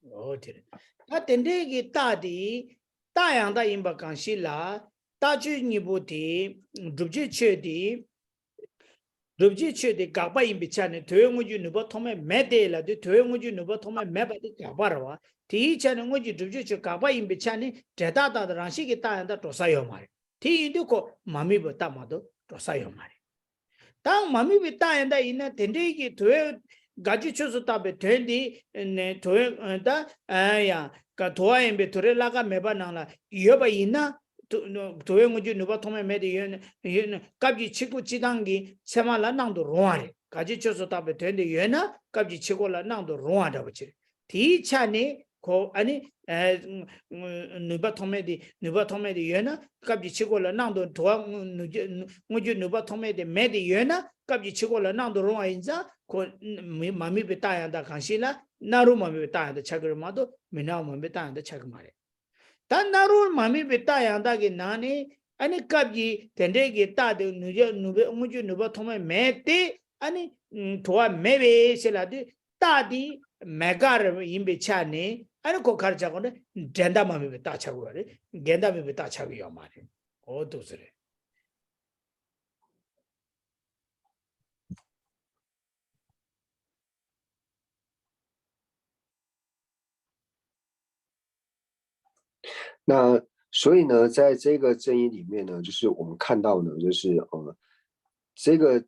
འོ་དེ་རེད། ད་དེ་འདྲའི་གི་རྟགས་དེ་རྟགས་ཡང་དག་ཡིན་པ་གང་ཞིག་ལ། རྟགས་ཆོས་གཉིས་པོ་དེ། བསྒྲུབ་བྱའི་ཆོས་དེ། བསྒྲུབ་བྱའི་ཆོས་དེ་དགག་པ་ཡིན་པའི་ཆ་ནས་དུ་བའི་དངོས་རྒྱུ་ནུས་པ་ཐོགས་མེད་མེད་དེ་ལབ་དུས་དུ་བའི་དངོས་རྒྱུ་ནུས་པ་ཐོགས་མེད་མེད་པ་དེ་དགག་པ་རེད་བ། དེའི་ཆ་ནས་དངོས་ཀྱི་བསྒྲུབ་བྱའི་ཆོས་དགག་པ་ཡིན་པའི་ཆ་ནས་འབྲས་རྟགས་དང་རང་བཞིན་གྱི་རྟགས་ཡང་དག་འགྲོ་ས་ཡོད་མ་རེད། དེ་ཡིན་དུས་ཁོ་མ་དམིགས་པའི་རྟགས་མ་གཏོགས་འགྲོ་ས་ཡོད་མ་རེད། ད་མ་དམིགས་པའི་རྟགས་ཡང་དག་ཡིན་ན་དེ་འདྲའི་གི་དུ་བའི་དགག་བྱའི་ཆོས་སུ་བཏགས་པའི་དོན་དེ་ནས་དུ་བའི་ད་ཡང་ག་དུ་བ་ཡིན་པའི་དུ་རེ་བླ་ག་མེད་པ་ནང་ལ་ཡོད་པ་ཡིན་ན། དུ་དུ་བའི་དངོས་རྒྱུ་ནུས་པ་ཐོགས་མེད་མེད་དེ་ཡོད་ན་ཡོད་ན་སྐབས་ཀྱི་ཕྱིས་འཁོར་སྤྱི་དང་གི་ཚད་མ་ལ་སྣང་དུ་རུང་བ་རེད། དགག་བྱའི་ཆོས་སུ་བཏགས་པའི་དོན་དེ་ཡོད་ན་སྐབས་ཀྱི་ཕྱིས་འཁོར་ལ་སྣང་དུ་རུང་བ་འདྲ་པོ་ཅིག་རེད། དེའི་ཆ་ནས་ཁོ་ཨ་ནི་ནུས་པ་ཐོགས་མེད་དེ་ནུས་པ་ཐོགས་མེད་དེ་ཡོད་ན་སྐབས་ཀྱི་ཕྱིས་འཁོར་ལ་སྣང་དུ་དུ་བ་དངོས་རྒྱུ་ནུས་པ་ཐོགས་མེད་དེ་མེད་དེ་ཡོད་ན་སྐབས་ཀྱི་ཕྱིས་འཁོར་ལ་སྣང་དུ་རུང་བ་ཡིན་ཙང་ཁོ་མ་དམིགས་པའི་རྟགས་ཡང་དག་གང་ཞིག་ལ་སྣང་རུང་མ་དམིགས་པའི་རྟགས་ཡང་དག་ཆགས་ཀྱི་རེད་མ་གཏོགས་མི་སྣང་བ་མ་དམིགས་པའི་རྟགས་ཡང་དག་ཆགས་ཀྱི་མ་རེད། ད་སྣང་རུང་མ་དམིགས་པའི་རྟགས་ཡང་དག་གི་ནང་ནས་ཨ་ནི་སྐབས་ཀྱི་དེ་འདྲའི་གི་རྟགས་དེ་ནུས་རྒྱུ་ནུས་པའི་དངོས་རྒྱུ་ནུས་པ་ཐོགས་མེད་མེད་དེ་ཨ་ནི་དུ་བ་མེད་པའི་ཕྱིར་ལ་དེ་རྟགས་དེ་མེད་དགག་རེད་ཡིན་པའི་ཆ་ནས་ཨ་ནི་ཁོ་ག་རེ་ཆགས་དགོས་ན་འབྲས་རྟགས་མ་དམིགས་པའི་རྟགས་ཆགས་དགོས་རེད། འགལ་རྟགས་དམིགས་པའི་རྟགས་ཆགས་ཀྱི་ཡོད་མ་རེད། འོ་འདུག་ཟེར་རེད།那所以呢，在这个正因里面呢，就是我们看到呢，就是呃，这个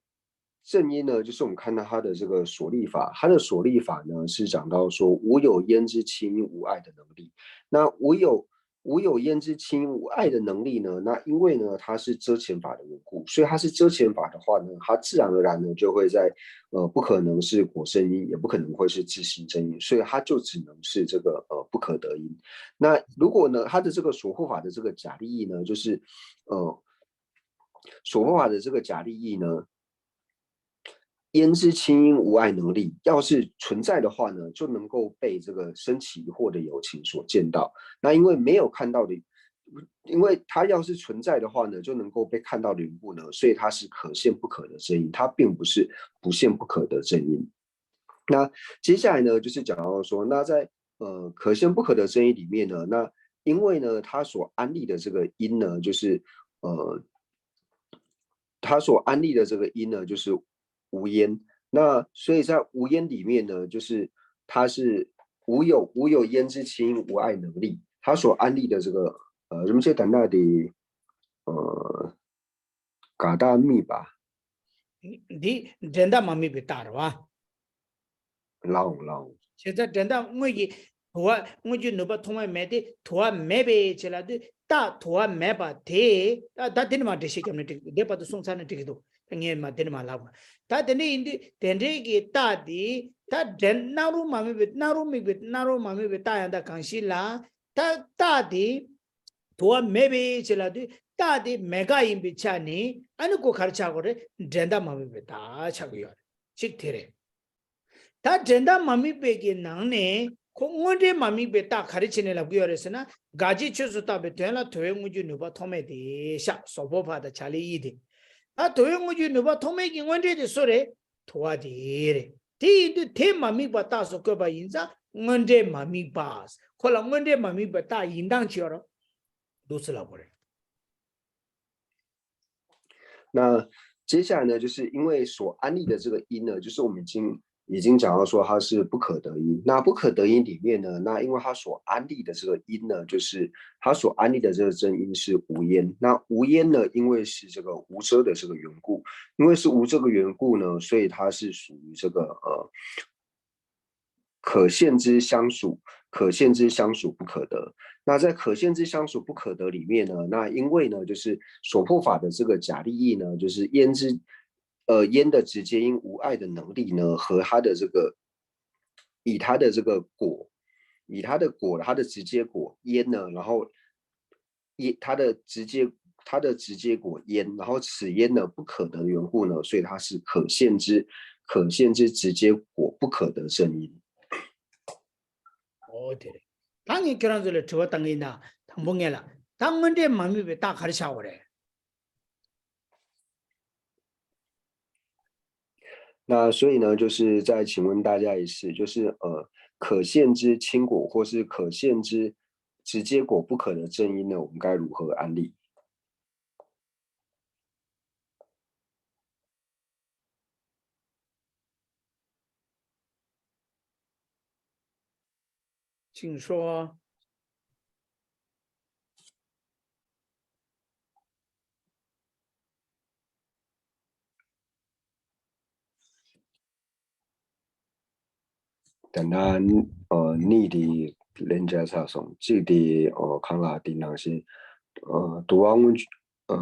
正因呢，就是我们看到它的这个所立法，它的所立法呢是讲到说无有烟之清因无碍的能力。那无有无有烟之清因无碍的能力呢，那因为呢它是遮前法的缘故，所以它是遮前法的话呢，它自然而然呢就会在呃不可能是果生因，也不可能会是自性真因，所以它就只能是这个呃不可得因。那如果呢，它的这个所破法的这个假立意呢，就是呃所破法的这个假立意呢，烟之清因无碍能力，要是存在的话呢，就能够被这个升起疑惑的有情所见到。那因为没有看到的，因为它要是存在的话呢，就能够被看到的缘故呢，所以它是可现不可得正因，它并不是不现不可得正因。那接下来呢，就是讲到说，那在呃可现不可得正因里面呢，那因为呢，它所安立的这个因呢，就是呃，它所安立的这个因呢，就是无烟。那所以在无烟里面呢，就是它是无有无有烟之清因无碍能力，它所安立的这个呃，什么叫等待的呃，嘎达密吧？འདི་འབྲས་རྟགས་མ་དམིགས་པའི་རྟགས་རེད་བ། ལའོ་ལའོ། བྱས་ཙང་འབྲས་རྟགས་དངོས་ཀྱི་དུ་བ་དངོས་རྒྱུ་ནུས་པ་ཐོགས་མེད་མེད་དེ་དུ་བ་མེད་པའི་ཕྱིར་ལ་དུས་རྟགས་དུ་བ་མེད་པ་དེ་ད་ད་དེ་ནི་མ་འགྲེལ་བཤད་བརྒྱབ་ནས་འགྲིག་འདི་བར་དུ་གསུངས་ཚར་ནས་འགྲིག་གི་འདུག་ད་ངས་མ་དེ་ནི་མ་ལབ་དགོས། ད་དེ་འདྲ་ཡིན་དུས་དེ་འདྲའི་གི་རྟགས་དེ་ད་འབྲས་སྣང་རུང་མ་དམིགས་པའི་སྣང་རུང་དམིགས་པའི་སྣང་རུང་མ་དམིགས་པའི་རྟགས་ཡང་དག་གང་ཞིག་ལ་ད་རྟགས་དེ་དུ་བ་མེད་པའི་ཕྱིར་ལ་དུས་རྟགས་དེ་མེད་དགག་ཡིན་པའི་ཆ་ནས་ཨ་ནི་ཁོ་ག་རེ་ཆགས་དགོས་རེད། འབྲས་རྟགས་མ་དམིགས་པའི་རྟགས་ཆགས་ཀྱི་ཡོད་རེད། གཅིག་དེ་རེད། ད་འབྲས་རྟགས་མ་དམིགས་པའི་གི་ནང་ནས་ཁོ་དངོས་འབྲས་མ་དམིགས་པའི་རྟགས་ག་རེ་བྱས་ནས་ལབ་ཀྱི་ཡོད་རེད་ཟེར་ན། དགག་བྱའི་ཆོས་སུ་བཏགས་པའི་དོན་ལ་དུ་བའི་དངོས་རྒྱུ་ནུས་པ་ཐོགས་མེད་དེ་ཤ་སོག་པོ་ཕ་དང་བྱ་ལས་ཡིད་དེ། ད་དུ་བའི་དངོས་རྒྱུ་ནུས་པ་ཐོགས་མེད་ཀྱི་དངོས་འབྲས་དེ་སུ་རེད། དུ་བ་དེ་རེད། དེ་ཡིན་དུས་དེ་མ་དམིགས་པ་རྟགས་སུ་བཀོད་པ་ཡིན་ཙང་དངོས་འབྲས་མ་དམིགས་པ། ཁོ་ལ་དངོས་འབྲས་མ་དམིགས་པའི་རྟགས་ཡིན་སྟངས་ཅི་ཡོད་རེད། འདུག་སེ་ལབ་དགོས་རེད།那接下来呢，就是因为所安立的这个因呢，就是我们已经已经讲到说它是不可得因。那不可得因里面呢，那因为它所安立的这个因呢，就是它所安立的这个正因是无烟。那无烟呢，因为是这个无遮的这个缘故，因为是无这个缘故呢，所以它是属于这个呃可现之相属，可现之相属不可得。那在可现之相属不可得里面呢，那因为呢，就是所破法的这个假立意呢，就是烟之呃烟的直接因无碍的能力呢，和它的这个以它的这个果，以它的果它的直接果烟呢，然后一它的直接它的直接果烟，然后此烟呢不可得的缘故呢，所以它是可现之可现之直接果不可得正因。 ཨོ་དེ་རེད། ད་ངས་ཁྱེད་རང་ཚོ་ལ་དྲི་བ་བཏང་གི་ཡིན་ན། དང་པོ་ངས་ལ་ད་དངོས་འབྲེལ་མ་དམིགས་པའི་རྟགས་ག་རེ་ཆགས་པ་རེད། 那所以呢，就是再请问大家一次，就是呃，可现之亲果或是可现之直接果不可得正因呢，我们该如何安立？ 请说。 ད་ནི་ཨ་ནི་དེ་ལན་ཆགས་ཚར་སོང་། གཅིག་དེ་ཨ་གང་ལ་དེ་ནང་བཞིན་ཨ་དུ་བ་སྔོན་ཨ་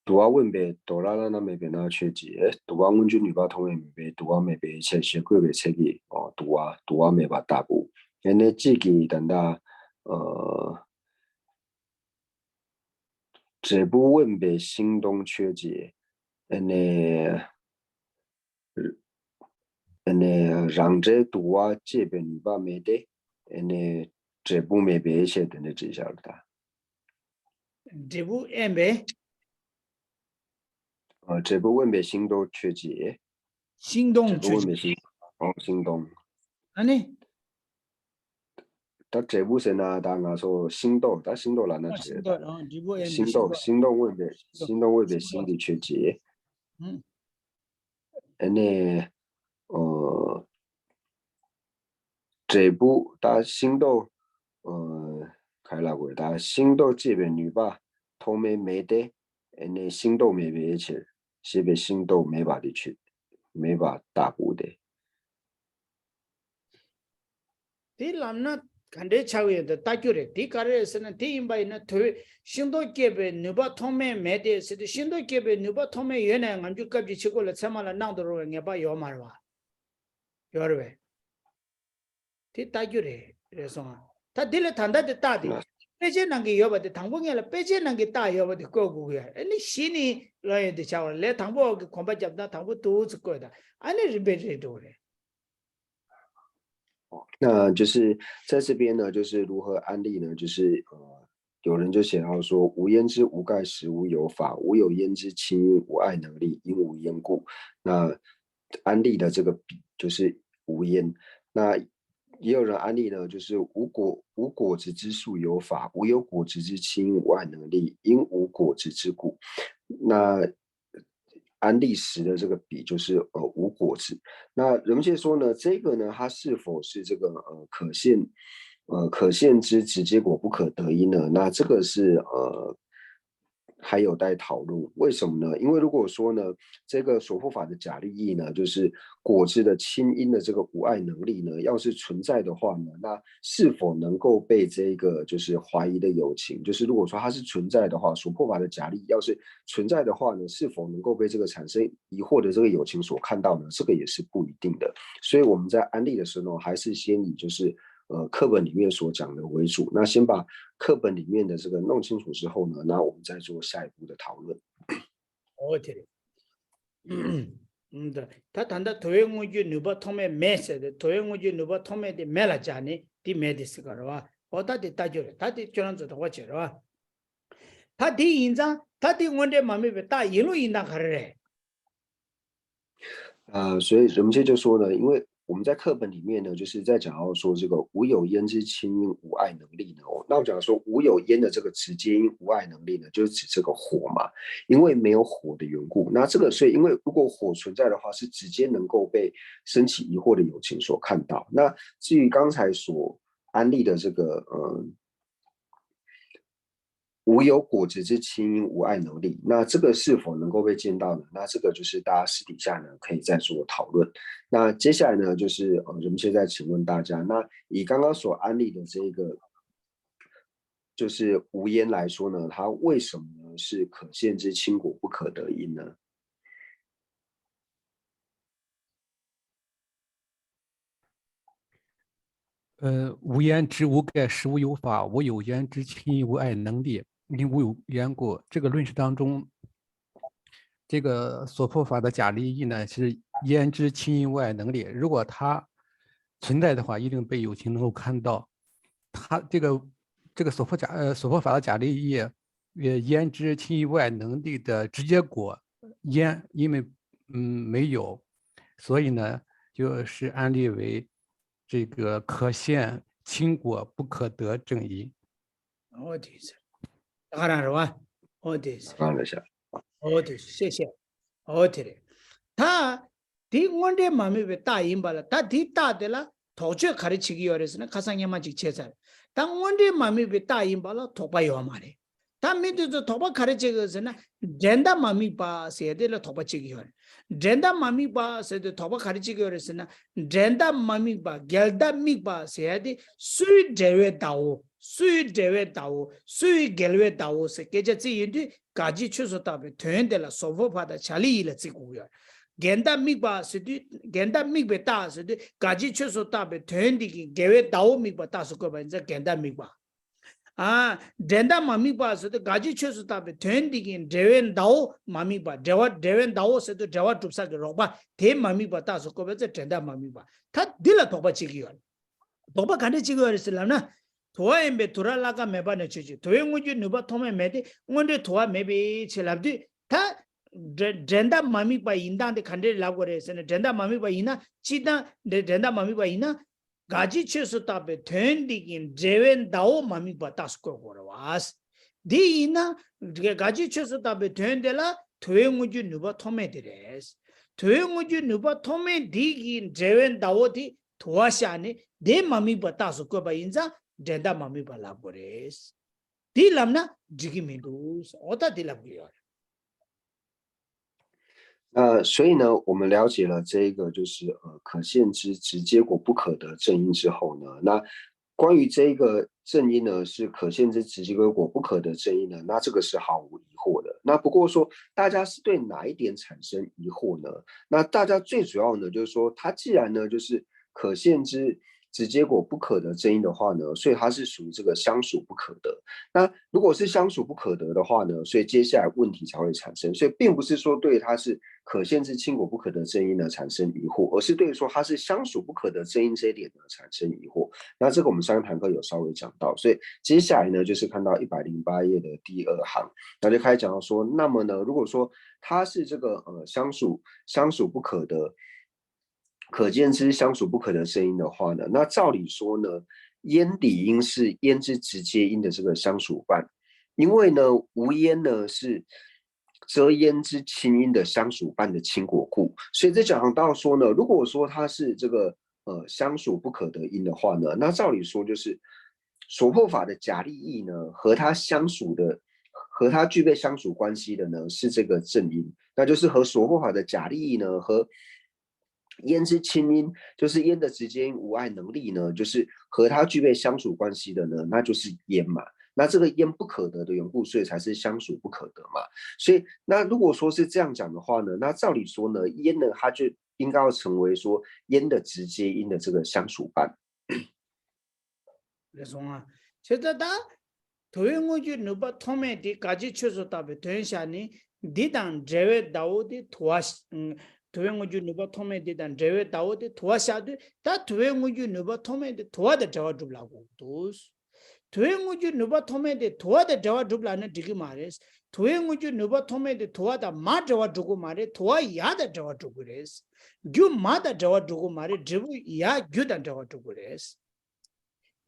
དུ་བ་དབེན་པའི་དོ་ར་ལ་ན་མེད་པས་ན་ཆོས་ཅན། དུ་བ་སྔོན་འཇུག་ནུས་པ་ཐོགས་མེད་མེད་པས་དུ་བ་མེད་པའི་ཕྱིར་ཞེས་བཀོད་པའི་ཚིག་གིས་ཨ་དུ་བ་དུ་བ་མེད་པ་ལྟ་བུ། ཡང་ན་གཅིག་གིས་ད་ལྟ་ཨ་འབྲས་བུ་དབེན་པའི་ཤིང་སྟོང་ཆོས་ཅན། ཨ་ནི། ཨ་ནི་རང་འབྲས་དུ་བ་སྐྱེད་པའི་ནུས་པ་མེད་དེ། ཨ་ནི་འབྲས་བུ་མེད་པའི་ཕྱིར་དེ་འདྲ་བྲིས་བཞག་ལ་ད། འབྲས་བུ་དབེན་པའི། ཨ་འབྲས་བུ་དབེན་པའི་ཤིང་སྟོང་ཆོས་ཅན། ཤིང་སྟོང་འབྲས་བུ་ཆོས་དབེན་པའི་ཤིང་ཨོ་ཤིང་སྟོང་། ཨ་ནི། ད་འབྲས་བུ་ཟེར་ན་ད་ང་ཚོ་ཤིང་ཏོག་ད་ཤིང་ཏོག་ལབ་ན་ཨ་ཆོས་ཤིང་ད། ཏོག་ཨ་འབྲས་བུ་ཨེ་ཤིང་ཏོག་ཤིང་ཏོག་དབེན་པའི་ཤིང་ཏོག་དབེན་པའི་ཤིང་དེ་ཆོས་ཅན། ཨ་ནི། ཨོ། འབྲས་བུ་ད་ཤིང་ཏོག་ཨོ། ག་རེ་ལབ་དགོས་ད་ཤིང་ཏོག་སྐྱེད་པའི་ནུས་པ་ཐོགས་མེད་མེད་དེ། ཨ་ནི་ཤིང་ཏོག་མེད་པའི་ཕྱིར་ཞེས་པའི་ཤིང་ཏོག་མེད་པ་དེ་ཆོས་མེད་པ་ལྟ་བུ་སྟེ། དེ་ལབ་ན་ག་འདྲའི་ཆགས་ཡོད་འདུག་ལྟ་རྒྱུ་རེད། དེ་ག་རེ་རེད་ཟེར་ན་དེ་ཡིན་པ་ཡིན་ན་དུ་བའི་ཤིང་ཏོག་སྐྱེད་པའི་ནུས་པ་ཐོགས་མེད་མེད་དེ་ཟེར་དུས་ཤིང་ཏོག་སྐྱེད་པའི་ནུས་པ་ཐོགས་མེད་ཡོད་ན་ཡང་ང་ཚོ་སྐབས་ཀྱི་ཕྱི་སྐོར་ལ་ཚད་མ་ལ་སྣང་དུ་རུང་བའི་ངེས་པ་ཡོད་མ་རེད་བ། ཡོད་རེད་བས། དེ་ལྟ་རྒྱུ་རེད་རེད་སོང་ང་། ད་དེ་ལ་ད་ལྟ་དེ་རྟགས་དེ་དཔེ་ཆའི་ནང་གི་ཡོད་པ་དེ་དང་པོ་ངས་ལ་དཔེ་ཆའི་ནང་གི་རྟགས་ཡོད་པ་དེ་བཀོད་དགོས་ཀྱི་ཡོད་རེད། ཨ་ནི་གཞི་ནི་ལོ་ཡོད་དེ་ཆགས་པ་ལས་དང་པོ་འོག་གི་གོམ་པ་རྒྱབ་ན་དང་པོ་ཏོག་ཙམ་བཀོད་ད་ཨ་ནི་རིམ་པས་རེད་འགྲོ་གི་རེད། 那就是在这边呢，就是如何安立呢？就是呃，有人就写到说，无烟之无盖实无有法，无有烟之亲因无碍能力，因无烟故。那安立的这个比就是无烟。那也有人安立呢，就是无果无果子之树有法，无有果子之亲因无碍能力，因无果子之故。那安立时的这个比就是呃无果子。那人们就说呢，这个呢，它是否是这个呃可现呃可现之直接果不可得因呢？那这个是呃还有待讨论。为什么呢？因为如果说呢，这个所破法的假立意呢，就是果子的亲因的这个无碍能力呢，要是存在的话呢，那是否能够被这个就是怀疑的有情，就是如果说它是存在的话，所破法的假立要是存在的话呢，是否能够被这个产生疑惑的这个有情所看到呢？这个也是不一定的。所以我们在安立的时候，还是先以就是呃课本里面所讲的为主。那先把课本里面的这个弄清楚之后呢，那我们再做下一步的讨论。 ཨོ་དེ་རེད། ད་ད་ལྟ་དུ་བའི་དངོས་རྒྱུ་ནུས་པ་ཐོགས་མེད་མེད་ཟེར་ཏེ་དུ་བའི་དངོས་རྒྱུ་ནུས་པ་ཐོགས་མེད་དེ་མེད་ལ་སྦྱར་ནས་དེ་མེད་དེ་ཟེར་ག་རེད་བ། ཨོ་ད་དེ་ལྟ་རྒྱུ་རེད། ད་དེ་ཁྱོད་རང་ཚོ་དོགས་པ་བྱེད་རེད་བ། ད་དེ་ཡིན་ཙང་ད་དེ་དངོས་འབྲེལ་མ་དམིགས་པའི་རྟགས་ཡིན་ལུགས་ཡིན་སྟངས་ག་རེ་རེད། 呃，所以人们就说呢，因为我们在课本里面呢，就是在讲到说这个无有烟之清音无碍能力呢。哦，那我讲说无有烟的这个直接音无碍能力呢，就是指这个火嘛，因为没有火的缘故。那这个，所以因为如果火存在的话，是直接能够被升起疑惑的友情所看到。那至于刚才所安利的这个，嗯，无有果子之清音无碍能力，那这个是否能够被见到呢？那这个就是大家私底下呢可以再做讨论。那接下来呢，就是呃，我们现在请问大家，那以刚刚所安利的这个就是无烟来说呢，它为什么呢是可见之清果不可得因呢？呃，无烟之无盖实无有法，无有烟之清音无碍能力，因无有烟故。这个论述当中，这个所破法的假立意呢，是烟之清音无碍能力。如果它存在的话，一定被友情能够看到。它这个这个所破假呃所破法的假立意，呃，烟之清音无碍能力的直接果，烟因为嗯没有，所以呢，就是安立为这个可现清果不可得正因。 འོ་དེ་ཟེར། ད་ག་རང་རེད་བ། འོ་དེ་ཟེར།刚才想，འོ་དེ་ཟེར། ཤེས་ཤེས། འོ་དེ་རེད། ད་དེ་དངོས་འབྲས་མ་དམིགས་པའི་རྟགས་ཡིན་པ་ལ། ད་དེའི་རྟགས་དེ་ལ་དོགས་གཅོད་ག་རེ་བྱེད་ཀྱི་ཡོད་རེད་ཟེར་ན། ཁ་སང་སྔོན་མ་ཅིག་བྱས་ཚར། ད་དངོས་འབྲས་མ་དམིགས་པའི་རྟགས་ཡིན་པ་ལ་དོགས་པ་ཡོད་མ་རེད། ད་མི་དེ་ཚོ་དོགས་པ་ག་རེ་བྱེད་ཀྱི་ཡོད་ཟེར་ན། འགྲན་ཟླ་མ་དམིགས་པ་ཟེར་ཡ་དེ་ལ་དོགས་པ་བྱེད་ཀྱི་ཡོད་རེད། འགྲན་ཟླ་མ་དམིགས་པ་ཟེར་དུས་དོགས་པ་ག་རེ་བྱེད་ཀྱི་ཡོད་རེད་ཟེར་ན། འགྲན་ཟླ་མ་དམིགས་པ། འགལ་ཟླ་དམིགས་པ་ཟེར་ཡ་དེ་སུའི་འབྲེལ་བའི་ཟླ་བོ། སུའི་འབྲེལ་བའི་ཟླ་བོ། སུའི་འགལ་བའི་ཟླ་བོ་ཟེར་སྐད་ཆ་བརྩི་ཡོང་དུས། དགག་བྱའི་ཆོས་སུ་བཏགས་པའི་དོན་དེ་ལ་ཟོར་ཕོག་པ་དང་བྱ་ལས་ཡིན་ལ་བརྩི་དགོས་ཀྱི་ཡོད་རེད། འགལ་ཟླ་དམིགས་པ་ཟེར་དུས། འགལ་ཟླ་དམིགས་པའི་རྟགས་ཟེར་དུས། དགག་བྱའི་ཆོས་སུ་བཏགས་པའི་དོན་འདི་གི་འགལ་བའི་ཟླ་བོ་དམིགས་པ་རྟགས་སུ་བཀོད་པ་ཡིན་ཙང་འགལ་ཟླ་དམིགས་པ། ཨ། འགྲན་ཟླ་མ་དམིགས་པ་ཟེར་དུས། དགག་བྱའི་ཆོས་སུ་བཏགས་པའི་དོན་འདི་གི་འབྲེལ་བའི་ཟླ་བོ་མ་དམིགས་པ། འབྲེལ་བ། འབྲེལ་བའི་ཟླ་བོ་ཟེར་དུས་འབྲེལ་བ་སྒྲུབ་ས་གི་རོགས་པ་དེ་མ་དམིགས་པ་རྟགས་སུ་བཀོད་པ་ཡིན་ཙང་འགྲན་ཟླ་མ་དམིགས་པ། ད་འདི་ལ་དོགས་པ་བྱེད་ཀྱི་ཡོད་རེད། དོགས་པ་ག་འདྲ་བྱེད་ཀྱི་ཡོད་རེད་ཟེར་ལབ་ན། དུ་བ་ཡིན་པས་དུ་ར་བླ་ཀ་མེད་པ་ན་ཆོས་ཅན། དུ་བའི་དངོས་རྒྱུའི་ནུས་པ་ཐོགས་མེད་མེད་དེ། དངོས་འབྲེལ་དུ་བ་མེད་པའི་ཕྱིར་ལབ་དུས། ད་འགྲན་འགྲན་ཟླ་མ་དམིགས་པ་ཡིན་སྟངས་དེ་ག་འདྲས་ལབ་དགོས་རེད་ཟེར་ན། འགྲན་ཟླ་མ་དམིགས་པ་ཡིན་ན། སྤྱིར་བཏང་འགྲན་འགྲན་ཟླ་མ་དམིགས་པ་ཡིན་ན། དགག་བྱའི་ཆོས་སུ་བཏགས་པའི་དོན་འདི་གི་འབྲེལ་བའི་ཟླ་བོ་མ་དམིགས་པ་རྟགས་སུ་བཀོད་དགོས་རེད་བ། འདི་ཡིན་ན། དགག་བྱའི་ཆོས་སུ་བཏགས་པའི་དོན་དེ་ལ་དུ་བའི་དངོས་རྒྱུའི་ནུས་པ་ཐོགས་མེད་དེ་རེད། དུ་བའི་དངོས་རྒྱུའི་ནུས་པ་ཐོགས་མེད་འདི་གི་འབྲེལ་བའི་ཟླ་བོ་དེ་དུ་བ་བཞག་ནས་དེ་མ་དམིགས་པ་རྟགས་སུ་བཀོད་པ་ཡིན་ཙང་འགྲན་ཟླ་མ་དམིགས་པ་ལབ་དགོས་རེད། དེ་ལབ་ན་འགྲིག་གི་མི་འདུག། འོ་ད་དེ་ལབ་དགོས་ཡོད་རེད། 那所以呢，我们了解了这一个就是呃可现之执皆果不可得正因之后呢，那关于这一个正因呢是可现之执皆果不可得正因呢，那这个是毫无疑惑的。那不过说，大家是对哪一点产生疑惑呢？那大家最主要呢就是说，它既然呢就是可现之执皆果不可得正因的话呢，所以它是属于这个相属不可得。那如果是相属不可得的话呢，所以接下来问题才会产生。所以并不是说对于它是可现之清果不可得正因呢产生疑惑，而是对于说它是相属不可得正因这一点呢产生疑惑。那这个我们上一堂课有稍微讲到，所以接下来呢就是看到一百零八页的第二行，那就开始讲到说，那么呢，如果说它是这个呃相属相属不可得，可见之相属不可得正因的话呢，那照理说呢，烟理应是烟之直接因的这个相属伴，因为呢，无烟呢是遮烟之清因的相属伴的清果故，所以这讲到说呢，如果说它是这个呃相属不可得因的话呢，那照理说就是所破法的假立意呢和它相属的。和它具备相属关系的呢是这个正因，那就是和所破法的假立意呢和 烟之清因，就是烟的直接因无碍能力呢，就是和它具备相属关系的呢，那就是烟嘛。那这个烟不可得的缘故，所以才是相属不可得嘛。所以，那如果说是这样讲的话呢，那照理说呢，烟呢，它就应该要成为说烟的直接因的这个相属伴。 རེད་སོང་ང་། བྱས་ཙང་ད། དུ་བའི་དངོས་རྒྱུའི་ནུས་པ་ཐོགས་མེད་དེ་དགག་བྱའི་ཆོས་སུ་བཏགས་པའི་དོན་བཞག་ནས། འདི་དང་འབྲེལ་བའི་ཟླ་བོ་དེ་དུ་བ། དུ་བའི་དངོས་རྒྱུའི་ནུས་པ་ཐོགས་མེད་དེ་དང་འབྲེལ་བའི་ཟླ་བོ་དེ་དུ་བ་བཞག་དུས། ད་དུ་བའི་དངོས་རྒྱུའི་ནུས་པ་ཐོགས་མེད་དེ་དུ་བ་དང་འབྲེལ་བ་སྒྲུབ་ལབ་དགོས་འདུག། དུ་བའི་དངོས་རྒྱུའི་ནུས་པ་ཐོགས་མེད་དེ་དུ་བ་དང་འབྲེལ་བ་སྒྲུབ་ལབ་ན་འགྲིག་གི་མ་རེད། དུ་བའི་དངོས་རྒྱུ་ནུས་པ་ཐོགས་མེད་དེ་དུ་བ་དང་མ་འབྲེལ་བ་འགྲུབ་ཀྱི་མ་རེད། དུ་བ་ཡ་དང་འབྲེལ་བ་འགྲུབ་ཀྱི་རེད། རྒྱུ་མ་དང་འབྲེལ་བ་འགྲུབ་ཀྱི་མ་རེད། འབྲས་བུ་ཡ་རྒྱུ་དང་འབྲེལ་བ་འགྲུབ་ཀྱི་རེད།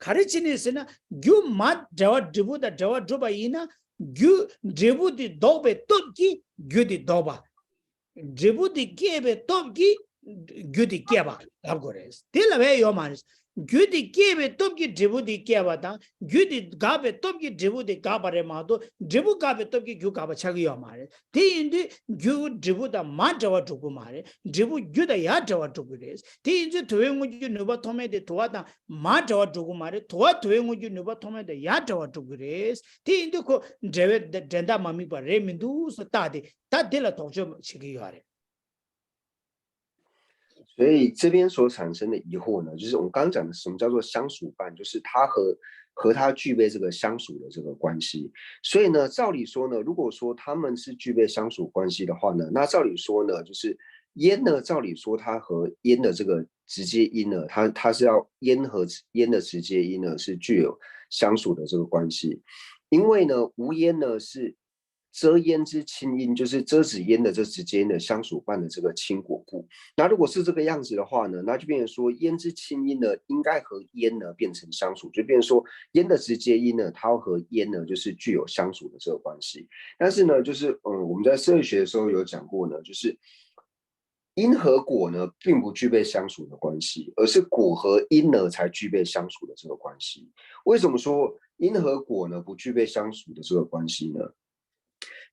ག་རེ་བྱས་ནས་ཟེར་ན། རྒྱུ་མ་འབྲེལ་བ་འབྲས་བུ་དང་འབྲེལ་བ་གྲུབ་པ་ཡིན་ན། རྒྱུ་འབྲས་བུ་དེ་ལྡོག་པའི་སྟོབས་ཀྱིས་རྒྱུ་དེ་ལྡོག་པ། འབྲས་བུ་དེ་སྐྱེད་པའི་སྟོབས་ཀྱིས་རྒྱུ་དེ་སྐྱེད་པ་ལབ་དགོས་རེད། དེ་ལབ་ཡ་ཡོད་མ་རེད། རྒྱུ་དེ་སྐྱེད་པའི་སྟོབས་ཀྱིས་འབྲས་བུ་དེ་སྐྱེད་པ་དང་། རྒྱུ་དེ་འགག་པའི་སྟོབས་ཀྱིས་འབྲས་བུ་དེ་འགག་པ་རེད་མ་གཏོགས། འབྲས་བུ་འགག་པའི་སྟོབས་ཀྱིས་རྒྱུ་འགག་པ་ཆགས་ཀྱི་ཡོད་མ་རེད། དེ་ཡིན་དུས་རྒྱུ་འབྲས་བུ་དང་མ་འབྲེལ་བ་འགྲུབ་ཀྱི་མ་རེད། འབྲས་བུ་རྒྱུ་དང་ཡ་འབྲེལ་བ་འགྲུབ་ཀྱི་རེད། དེ་ཡིན་ཚེ་དུ་བའི་དངོས་རྒྱུ་ནུས་པ་ཐོགས་མེད་དེ་དུ་བ་དང་མ་འབྲེལ་བ་འགྲུབ་ཀྱི་མ་རེད། དུ་བ་དུ་བའི་དངོས་རྒྱུ་ནུས་པ་ཐོགས་མེད་དེ་ཡ་འབྲེལ་བ་འགྲུབ་ཀྱི་རེད། དེ་ཡིན་དུས་ཁོ་འབྲེལ་བའི་འབྲེལ་ཟླ་མ་དམིགས་པ་རེད་མི་འདུག་སོ་བཏགས་ཏེ་ད་འདི་ལ་དོགས་གཅོད་བྱེད་ཀྱི་ཡོད་རེད། 所以这边所产生的疑惑呢，就是我们刚讲的什么叫做相属伴，就是它和和它具备这个相属的这个关系。所以呢，照理说呢，如果说它们是具备相属关系的话呢，那照理说呢，就是烟呢，照理说它和烟的这个直接因呢，它它是要烟和烟的直接因呢是具有相属的这个关系，因为呢，无烟呢是遮烟之亲因，就是遮止烟的这直接因的相属伴的这个亲果故。那如果是这个样子的话呢，那就变成说烟之亲因呢，应该和烟呢变成相属，就变成说烟的直接因呢，它和烟呢就是具有相属的这个关系。但是呢，就是嗯，我们在社会学的时候有讲过呢，就是因和果呢并不具备相属的关系，而是果和因呢才具备相属的这个关系。为什么说因和果呢不具备相属的这个关系呢？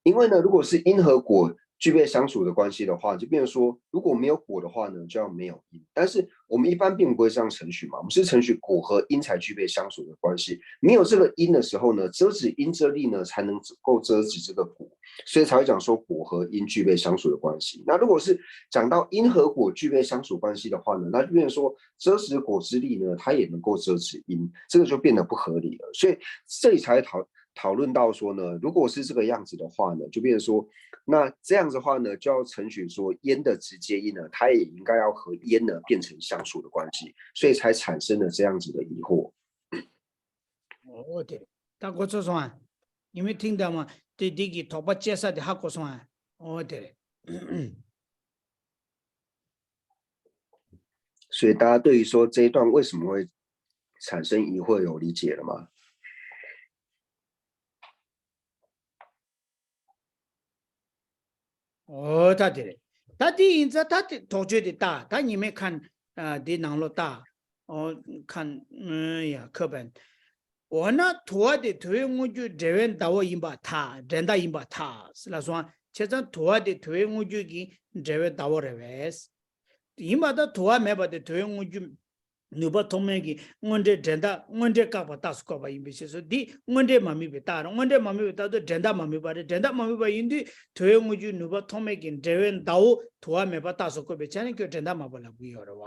因为呢，如果是因和果具备相属的关系的话，就变成说，如果没有果的话呢，就要没有因。但是我们一般并不会这样承许嘛，我们是承许果和因才具备相属的关系。没有这个因的时候呢，遮止因遮力呢，才能够遮止这个果，所以才会讲说果和因具备相属的关系。那如果是讲到因和果具备相属关系的话呢，那就变成说遮止果之力呢，它也能够遮止因，这个就变得不合理了。所以这里才会讨讨论到说呢，如果是这个样子的话呢，就变成说，那这样子的话呢，就要承许说烟的直接因呢，它也应该要和烟呢变成相属的关系，所以才产生了这样子的疑惑。 ཨོ་དེ་རེད། ད་གོ་ཚོད་སོང་ཨ། ཉི་མའི་ཐིང་དང་མ་དེ་དེ་གི་དོགས་པ་བཅད་ས་དེ་ཧ་གོ་སོང་ཨ། ཨོ་དེ་རེད། 所以大家对于说这一段为什么会产生疑惑，有理解了吗？ ཨོ་ད་དེ་རེད། ད་དེ་ཡིན་ཙང་ད་དེ་དོགས་གཅོད་དེ་ལྟ། ད་ཉི་མའི་ཁ་འདི་ནང་ལོགས་ལྟ། ཨོ་ཁ་ཡ་ཁ་བན། འོ་ན་དུ་བ་དེ་དུ་བའི་དངོས་རྒྱུ་འབྲེལ་བའི་ཟླ་བོ་ཡིན་པར་ཐལ། འབྲེལ་ཟླ་ཡིན་པར་ཐལ་ལབ་སོང་ཨ། བྱས་ཙང་དུ་བ་དེ་དུ་བའི་དངོས་རྒྱུ་གི་འབྲེལ་བའི་ཟླ་བོ་རེད་པས། ཡིན་པ་ད་དུ་བ་མེད་པ་དེ་དུ་བའི་དངོས་རྒྱུ་ནུས་པ་ཐོགས་མེད་ཀྱི་དངོས་འབྲེལ་འབྲེལ་ཟླ་དངོས་འབྲེལ་བཀག་པ་རྟགས་སུ་བཀོད་པ་ཡིན་པའི་ཕྱིར་སོ། འདི་དངོས་འབྲེལ་མ་དམིགས་པའི་རྟགས་རེད། དངོས་འབྲེལ་མ་དམིགས་པའི་རྟགས་དེ་འབྲེལ་ཟླ་མ་དམིགས་པ་རེད། འབྲེལ་ཟླ་མ་དམིགས་པ་ཡིན་དུས་དུ་བའི་དངོས་རྒྱུ་ནུས་པ་ཐོགས་མེད་ཀྱི་འབྲེལ་བའི་ཟླ་བོ་དུ་བ་མེད་པ་རྟགས་སུ་བཀོད་པའི་ཆ་ནས་ཁྱོད་འབྲེལ་ཟླ་མ་དམིགས་པ་ལབ་ཀྱི་ཡོད་རེད་བ།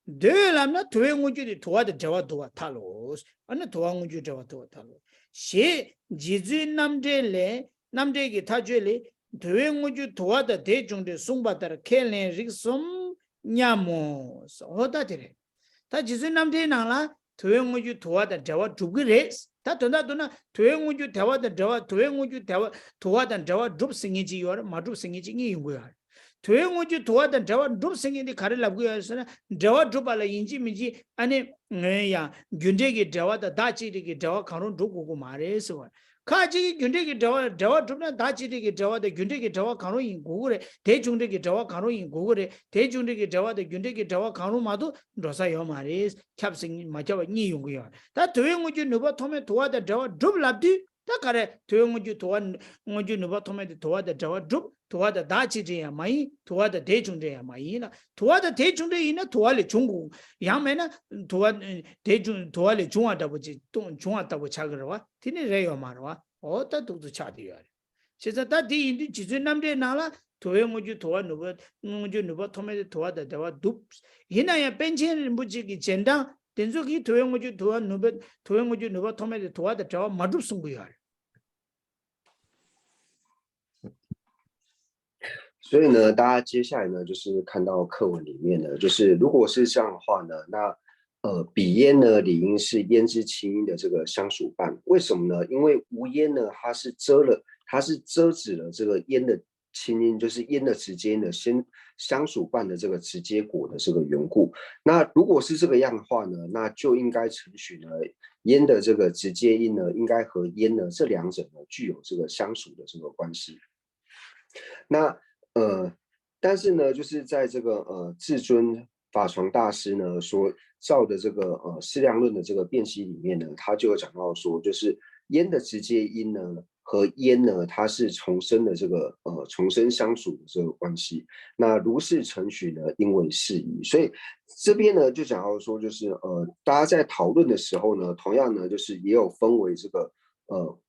འདོད་ལབ་ན་དུ་བའི་དངོས་རྒྱུ་དེ་དུ་བ་དང་འབྲེལ་བ་འདུག་པར་ཐལ་ལོ། ཨ་ནི་དུ་བ་དངོས་རྒྱུ་འབྲེལ་བ་འདུག་པར་ཐལ་ལོ། ཞེས་རྗེ་བཙུན་རྣམ་འགྲེལ་ལས། རྣམ་འགྲེལ་གྱི་མཐའ་དཔྱོད་ལས། དུ་བའི་དངོས་རྒྱུ་དུ་བ་དང་དེའི་བྱུང་འབྲས་གསུངས་པ་ལྟར་ཁས་ལེན་རིགས་སམ་སྙམ་མོ། ཨོ་ད་དེ་རེད། ད་རྗེ་བཙུན་རྣམ་འགྲེལ་ནང་ལ་དུ་བའི་དངོས་རྒྱུ་དུ་བ་དང་འབྲེལ་བ་གྲུབ་ཀྱི་རེད། ད་དོན་དག་ཏུ་ན་དུ་བའི་དངོས་རྒྱུ་དུ་བ་དང་འབྲེལ་བ་དུ་བའི་དངོས་རྒྱུ་དུ་བ་དང་འབྲེལ་བ་གྲུབ་ཟེར་མཁན་ཅིག་ཡོད་རེད། མ་གྲུབ་ཟེར་མཁན་ཅིག་གཉིས་ཡོང་གི་ཡོད་རེད། དུ་བའི་དངོས་རྒྱུ་དུ་བ་དང་འབྲེལ་བ་གྲུབ་ཟེར་མཁན་དེ་ག་རེ་ལབ་ཀྱི་ཡོད་ཟེར་ན། འབྲེལ་བ་གྲུབ་པ་ལ་ཡིན་གཅིག་མིན་གཅིག་ཨ་ནི་ངོས་ཡང་རྒྱུ་འབྲས་ཀྱི་འབྲེལ་བ་དང་བདག་གཅིག་སྒྲིལ་གྱི་འབྲེལ་བ་གང་རུང་གྲུབ་དགོས་ཀྱི་མ་རེད་ཟེར་བ། ཁ་ཅིག་གིས་རྒྱུ་འབྲས་ཀྱི་འབྲེལ་བ་འབྲེལ་བ་གྲུབ་ན་བདག་གཅིག་སྒྲིལ་གྱི་འབྲེལ་བ་དང་རྒྱུ་འབྲས་ཀྱི་འབྲེལ་བ་གང་རུང་ཡིན་དགོས་ཀྱི་རེད། དེའི་བྱུང་འབྲས་ཀྱི་འབྲེལ་བ་གང་རུང་ཡིན་དགོས་ཀྱི་རེད། དེའི་བྱུང་འབྲས་ཀྱི་འབྲེལ་བ་དང་རྒྱུ་འབྲས་ཀྱི་འབྲེལ་བ་གང་རུང་མ་གཏོགས་འགྲོ་ས་ཡོད་མ་རེད། ཁྱབ་ཟིན་མ་ཁྱབ་པ་གཉིས་ཡོང་གི་ཡོད་རེད། ད་དུ་བའི་དངོས་རྒྱུ་ནུས་པ་ཐོགས་མེད་དུ་བ་དང་འབྲེལ་བ་གྲུབ་ལབ་དུས། ད་ག་རེ། དུ་བའི་དངོས་རྒྱུ་དུ་བ། དངོས་རྒྱུ་ནུས་པ་ཐོགས་མེད་དེ་དུ་བ་དང་འབྲེལ་བ་གྲུབ། དུ་བ་དང་བདག་གཅིག་སྒྲིལ་ཡང་མ་ཡིན། དུ་བ་དང་དེའི་བྱུང་འབྲས་ཡང་མ་ཡིན་ལ། དུ་བ་དང་དེའི་བྱུང་འབྲས་ཡིན་ན་དུ་བ་ལས་བྱུང་དགོས། ཡང་མེད་ན་དུ་བ་དེའི་བྱུང་དུ་བ་ལས་བྱུང་བ་འདྲ་པོ་ཅིག་བྱུང་བ་ལྟ་བུ་ཆགས་ཀྱི་རེད་བ། དེ་ནི་རེད་ཡོད་མ་རེད་བ། འོ་ད་འདུག་ཏུ་ཆགས་བསྡད་ཡོད་རེད། བྱས་ཙང་ད་དེ་ཡིན་དུས་རྗེ་བཙུན་རྣམ་འགྲེལ་ནང་ལ་དུ་བའི་དངོས་རྒྱུ་དུ་བ་ནུས་པ་དངོས་རྒྱུ་ནུས་པ་ཐོགས་མེད་དེ་དུ་བ་དང་འབྲེལ་བ་གྲུབ། ཡིན་ན་ཡང་པཎ་ཆེན་རིན་པོ་ཆེ་གི་རྗེས་འབྲང་དེ་ཚོ་གིས་དུ་བའི་དངོས་རྒྱུ་དུ་བ་ནུས་པ་དུ་བའི་དངོས་རྒྱུ་ནུས་པ་ཐོགས་མེད་དེ་དུ་བ་དང་འབྲེལ་བ་མ་གྲུབ་གསུང་གི་ཡོད་རེད། 所以呢，大家接下来呢，就是看到课文里面呢，就是如果是这样的话呢，那呃，比烟呢，理应是烟之清音的这个相属伴。为什么呢？因为无烟呢，它是遮了，它是遮止了这个烟的清音，就是烟的直接音的先相属伴的这个直接果的这个缘故。那如果是这个样的话呢，那就应该承许呢，烟的这个直接音呢，应该和烟呢这两者呢具有这个相属的这个关系。那呃，但是呢，就是在这个呃至尊法床大师呢所造的这个呃适量论的这个辨析里面呢，他就有讲到说，就是烟的直接音呢和烟呢，它是重生的这个呃重生相属的这个关系。那如是成许呢，因为适宜，所以这边呢就讲到说，就是呃大家在讨论的时候呢，同样呢就是也有分为这个呃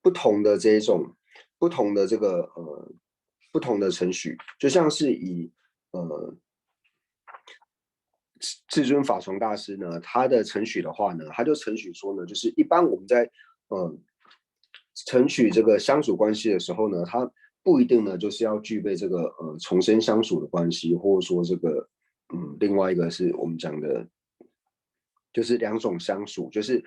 不同的这一种不同的这个呃不同的程序，就像是以呃至尊法从大师呢，他的程序的话呢，他就程序说呢，就是一般我们在呃程序这个相处关系的时候呢，他不一定呢就是要具备这个呃重生相处的关系，或者说这个嗯另外一个是我们讲的就是两种相属，就是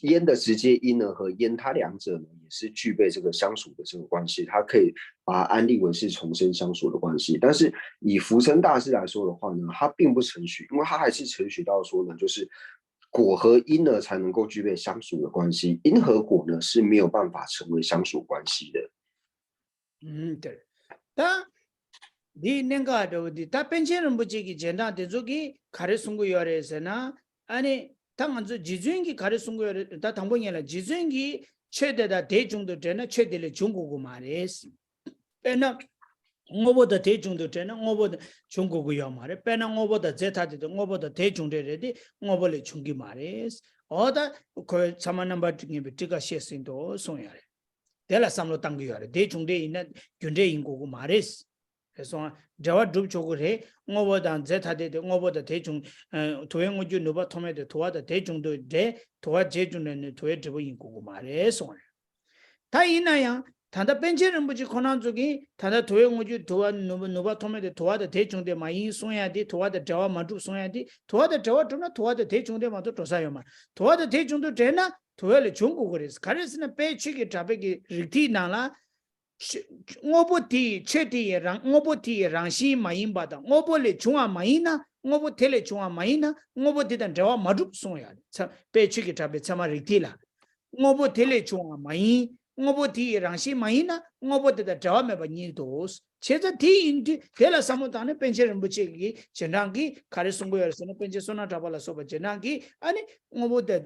烟的直接因呢和烟，它两者呢也是具备这个相属的这个关系，它可以把它安立为是重生相属的关系。但是以福生大师来说的话呢，它并不承许，因为它还是承许到说呢，就是果和因呢才能够具备相属的关系，因和果呢是没有办法成为相属关系的。 ཨུམ། དེར། ད། འདིའི་གནད་འགག་འདྲ་བོ་འདི་ད་པཎ་ཆེན་རིན་པོ་ཆེ་གི་རྗེས་འབྲང་དེ་ཚོ་གིས་ག་རེ་གསུང་གི་ཡོད་རེད་ཟེར་ན། ཨ་ནི་ད་ང་ཚོ་རྗེ་བཙུན་གྱིས་ག་རེ་གསུང་གི་ཡོད་རེད། ད་དང་པོ་ཉིད་ལ་རྗེ་བཙུན་གྱིས་ཆོས་དེ་དང་དེ་བྱུང་དུ་འབྲེལ་ན་ཆོས་དེ་ལས་བྱུང་དགོས་ཀྱི་མ་རེད། དཔེར་ན། དངོས་པོ་དང་དེ་བྱུང་དུ་འབྲེལ་ན་དངོས་པོ་དང་བྱུང་དགོས་ཀྱི་ཡོད་མ་རེད། དཔེར་ན་དངོས་པོ་དང་རྫས་ཐ་དད་དེ་དངོས་པོ་དང་དེ་བྱུང་འབྲེལ་རེད་དེ་དངོས་པོ་ལས་བྱུང་གི་མ་རེད། འོ་ད་ཁོས་ཚད་མ་རྣམ་པར་ངེས་པའི་ཊཱི་ཀ་བཤད་ཟིན་ཏོ་གསུངས་ཡོད་རེད། དེ་ལ་བསམ་བློ་བཏང་གི་ཡོད་རེད། དེ་བྱུང་འབྲེལ་ཡིན་ན་རྒྱུ་འབྲས་ཡིན་དགོས་ཀྱི་མ་རེད། རེད་སོང་ང་། འབྲེལ་བ་སྒྲུབ་ཆོག་གི་རེད། དངོས་པོ་དང་རྫས་ཐ་དད་དེ་དངོས་པོ་དང་དེ་བྱུང་། ཨ། དུ་བའི་དངོས་རྒྱུ་ནུས་པ་ཐོགས་མེད་དེ་དུ་བ་དང་དེ་བྱུང་དུ་འབྲེལ། དུ་བ་རྗེས་བྱུང་འབྲེལ་ནི་དུ་བའི་འབྲས་བུ་ཡིན་དགོས་ཀྱི་མ་རེད་གསུངས་རེད། ད་ཡིན་ན་ཡང་ད་ལྟ་པཎ་ཆེན་རིན་པོ་ཆེ་ཁོ་རང་ཚོ་གིས་ད་ལྟ་དུ་བའི་དངོས་རྒྱུ་དུ་བ་ནུས་པ་ནུས་པ་ཐོགས་མེད་དེ་དུ་བ་དང་དེ་བྱུང་དེ་མ་ཡིན་གསུང་ཡ་དེ། དུ་བ་དང་འབྲེལ་བ་མ་གྲུབ་གསུང་ཡ་དེ། དུ་བ་དང་འབྲེལ་བ་གྲུབ་ན་དུ་བ་དང་དེ་བྱུང་དེ་མ་གཏོགས་འགྲོ་ས་ཡོད་མ་རེད། དུ་བ་དང་དེ་བྱུང་དུ་འབྲེལ་ན་དུ་བ་ལས་བྱུང་དགོས་ཀྱི་རེད། ག་རེ་ཟེར་ན་དཔལ་ཆོས་ཀྱི་གྲགས་པའི་གི་རིགས་ཐིག་ནང་ལ། དངོས་པོ་དེ་ཡི་ཆོས་དེ་ཡི་རང་དངོས་པོ་དེ་ཡི་རང་བཞིན་མ་ཡིན་པ་དང་། དངོས་པོ་ལས་བྱུང་བ་མ་ཡིན་ན། དངོས་པོ་དེ་ལས་བྱུང་བ་མ་ཡིན་ན་དངོས་པོ་དེ་དང་འབྲེལ་བ་མ་གྲུབ་གསུངས་ཡོད་རེད། ཚ། དཔལ་ཆོས་ཀྱི་གྲགས་པའི་ཚད་མ་རིགས་ཐིག་ལ། དངོས་པོ་དེ་ལས་བྱུང་བ་མ་ཡིན། དངོས་པོ་དེ་ཡི་རང་བཞིན་མ་ཡིན་ན་དངོས་པོ་དེ་དང་འབྲེལ་བ་མེད་པ་ཉིད་དོ། བྱས་ཙང་དེ་ཡིན་དུས་དེ་ལ་བསམ་བློ་བཏང་ནས་པཎ་ཆེན་རིན་པོ་ཆེ་གི་རྗེས་འབྲང་གིས་ག་རེ་གསུང་གི་ཡོད་རེད་ཟེར་ན། པཎ་ཆེན་བསོད་ནམས་གྲགས་པ་ལ་སོགས་པ་རྗེས་འབྲང་གིས་ཨ་ནི་དངོས་པོ་དེ་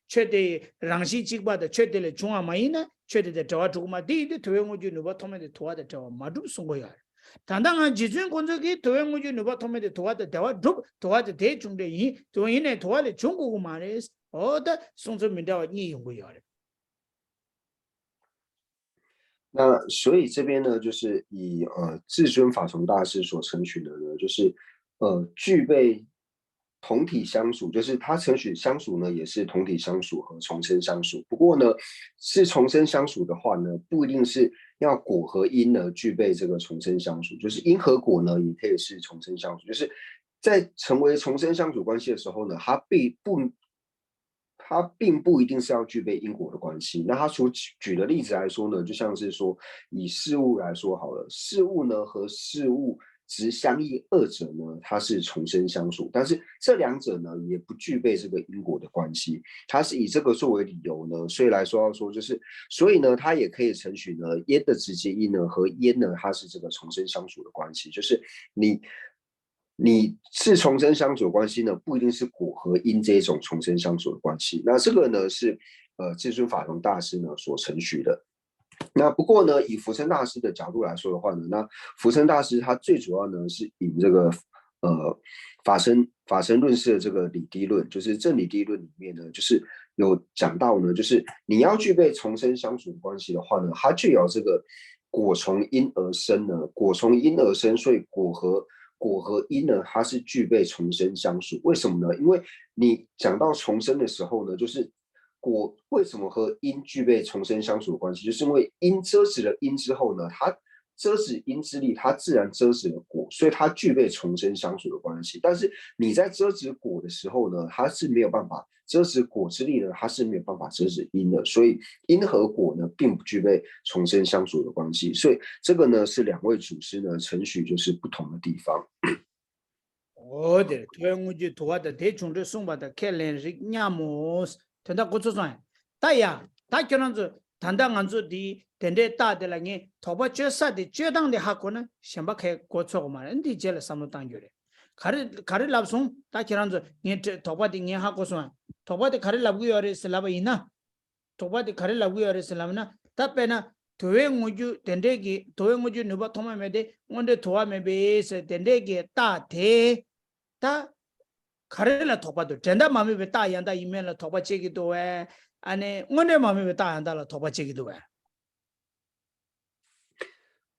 ཆོས་དེ་རང་བཞིན་གཅིག་པ་དང་ཆོས་དེ་ལས་བྱུང་བ་མ་ཡིན་ན་ཆོས་དེ་དང་འབྲེལ་བ་གྲུབ་ཀྱི་མ། དེ་ཡིན་དུས་དུ་བའི་དངོས་རྒྱུ་ནུས་པ་ཐོགས་མེད་དེ་དུ་བ་དང་འབྲེལ་བ་མ་གྲུབ་གསུང་གི་ཡོད་རེད། ད་ལྟ་ང་རྗེ་བཙུན་ཁོང་ཚོ་གིས་དུ་བའི་དངོས་རྒྱུ་ནུས་པ་ཐོགས་མེད་དེ་དུ་བ་དང་འབྲེལ་བ་གྲུབ། དུ་བ་དེ་དེ་བྱུང་འབྲེལ་ཡིན། དུ་བ་ཡིན་ནའི་དུ་བ་ལས་བྱུང་དགོས་ཀྱི་མ་རེད། འོ་ད་གསུང་ཚུལ་མི་འདྲ་བ་གཉིས་ཡོང་གི་ཡོད་རེད།那所以这边呢，就是以呃至尊法从大师所承许的呢，就是呃具备同体相属，就是他承许相属呢，也是同体相属和重生相属。不过呢，是重生相属的话呢，不一定是要果和因呢具备这个重生相属，就是因和果呢也可以是重生相属，就是在成为重生相属关系的时候呢，它并不它并不一定是要具备因果的关系。那他所举举的例子来说呢，就像是说，以事物来说好了，事物呢和事物之相异二者呢，它是重生相属，但是这两者呢也不具备这个因果的关系。他是以这个作为理由呢，所以来说要说就是，所以呢，它也可以承许呢，烟的直接因呢和烟呢，它是这个重生相属的关系，就是你你是重生相处的关系呢，不一定是果和因这一种重生相处的关系。那这个呢是呃至尊法融大师呢所承许的。那不过呢，以福生大师的角度来说的话呢，那福生大师他最主要呢是以这个呃法身法身论师的这个理第一论，就是正理第一论里面呢，就是有讲到呢，就是你要具备重生相处的关系的话呢，它就有这个果从因而生呢，果从因而生，所以果和果和因呢，它是具备重生相属。为什么呢？因为你讲到重生的时候呢，就是果为什么和因具备重生相属的关系？就是因为因遮止了因之后呢，它遮止因之力，它自然遮止了果，所以它具备重生相属的关系。但是你在遮止果的时候呢，它是没有办法遮止果之力呢，它是没有办法遮止因的，所以因和果呢，并不具备重生相属的关系。所以这个呢，是两位祖师呢，程许就是不同的地方。 འོ་དེར་ཐུ་བའི་དངོས་རྒྱུ་དུ་བ་དང་དེ་བྱུང་འཕྲོས་གསུངས་པ་དང་ཁས་ལེན་རིགས་སྙམ་མོ། དོན་དག་གོ་ཚོད་སོང་ཡ། ད་ཡ། ད་ཁྱོད་རང་ཚོ་ད་ལྟ་ང་ཚོ་འདི་དེ་འདྲའི་རྟགས་དེ་ལ་ངས་དོགས་པ་གཅོད་ས་དེ་གཅོད་སྟངས་དེ་ཧ་གོ་ན་གཞན་པ་གས་གོ་ཚོད་གོ་མ་རེད། འདི་རྗེས་ལ་བསམ་བློ་བཏང་རྒྱུ་རེད། ག་རེ་ག་རེ་ལབ་སོང་། ད་ཁྱེད་རང་ཚོ་ངས་དྲི་དོགས་པ་དེ་ངས་ཧ་གོ་སོང་ཡ། དོགས་པ་དེ་ག་རེ་ལབ་གི་ཡོད་རེད་ཟེར་ལབ་པ་ཡིན་ན། དོགས་པ་དེ་ག་རེ་ལབ་གི་ཡོད་རེད་ཟེར་ལབ་ན། ད་དཔེར་ན་དུ་བའི་དངོས་རྒྱུ་དེ་འདྲས་ཀྱི་དུ་བའི་དངོས་རྒྱུ་ནུས་པ་ཐོགས་མེད་མེད་དེ་དངོས་འབྲས་དུ་བ་མེད་པས་ཟེར་དེ་འདྲས་ཀྱི་རྟགས་དེ་ད་ག་རེ་ལ་དོགས་པ་འདུག་འགྲན་ཟླ་མ་དམིགས་པའི་རྟགས་ཡང་དག་ཡིན་མིན་ལ་དོགས་པ་བྱེད་ཀྱི་འདུག་བས། ཨ་ནི་དངོས་འབྲས་མ་དམིགས་པའི་རྟགས་ཡང་དག་ལ་དོགས་པ་བྱེད་ཀྱི་འདུག་བས།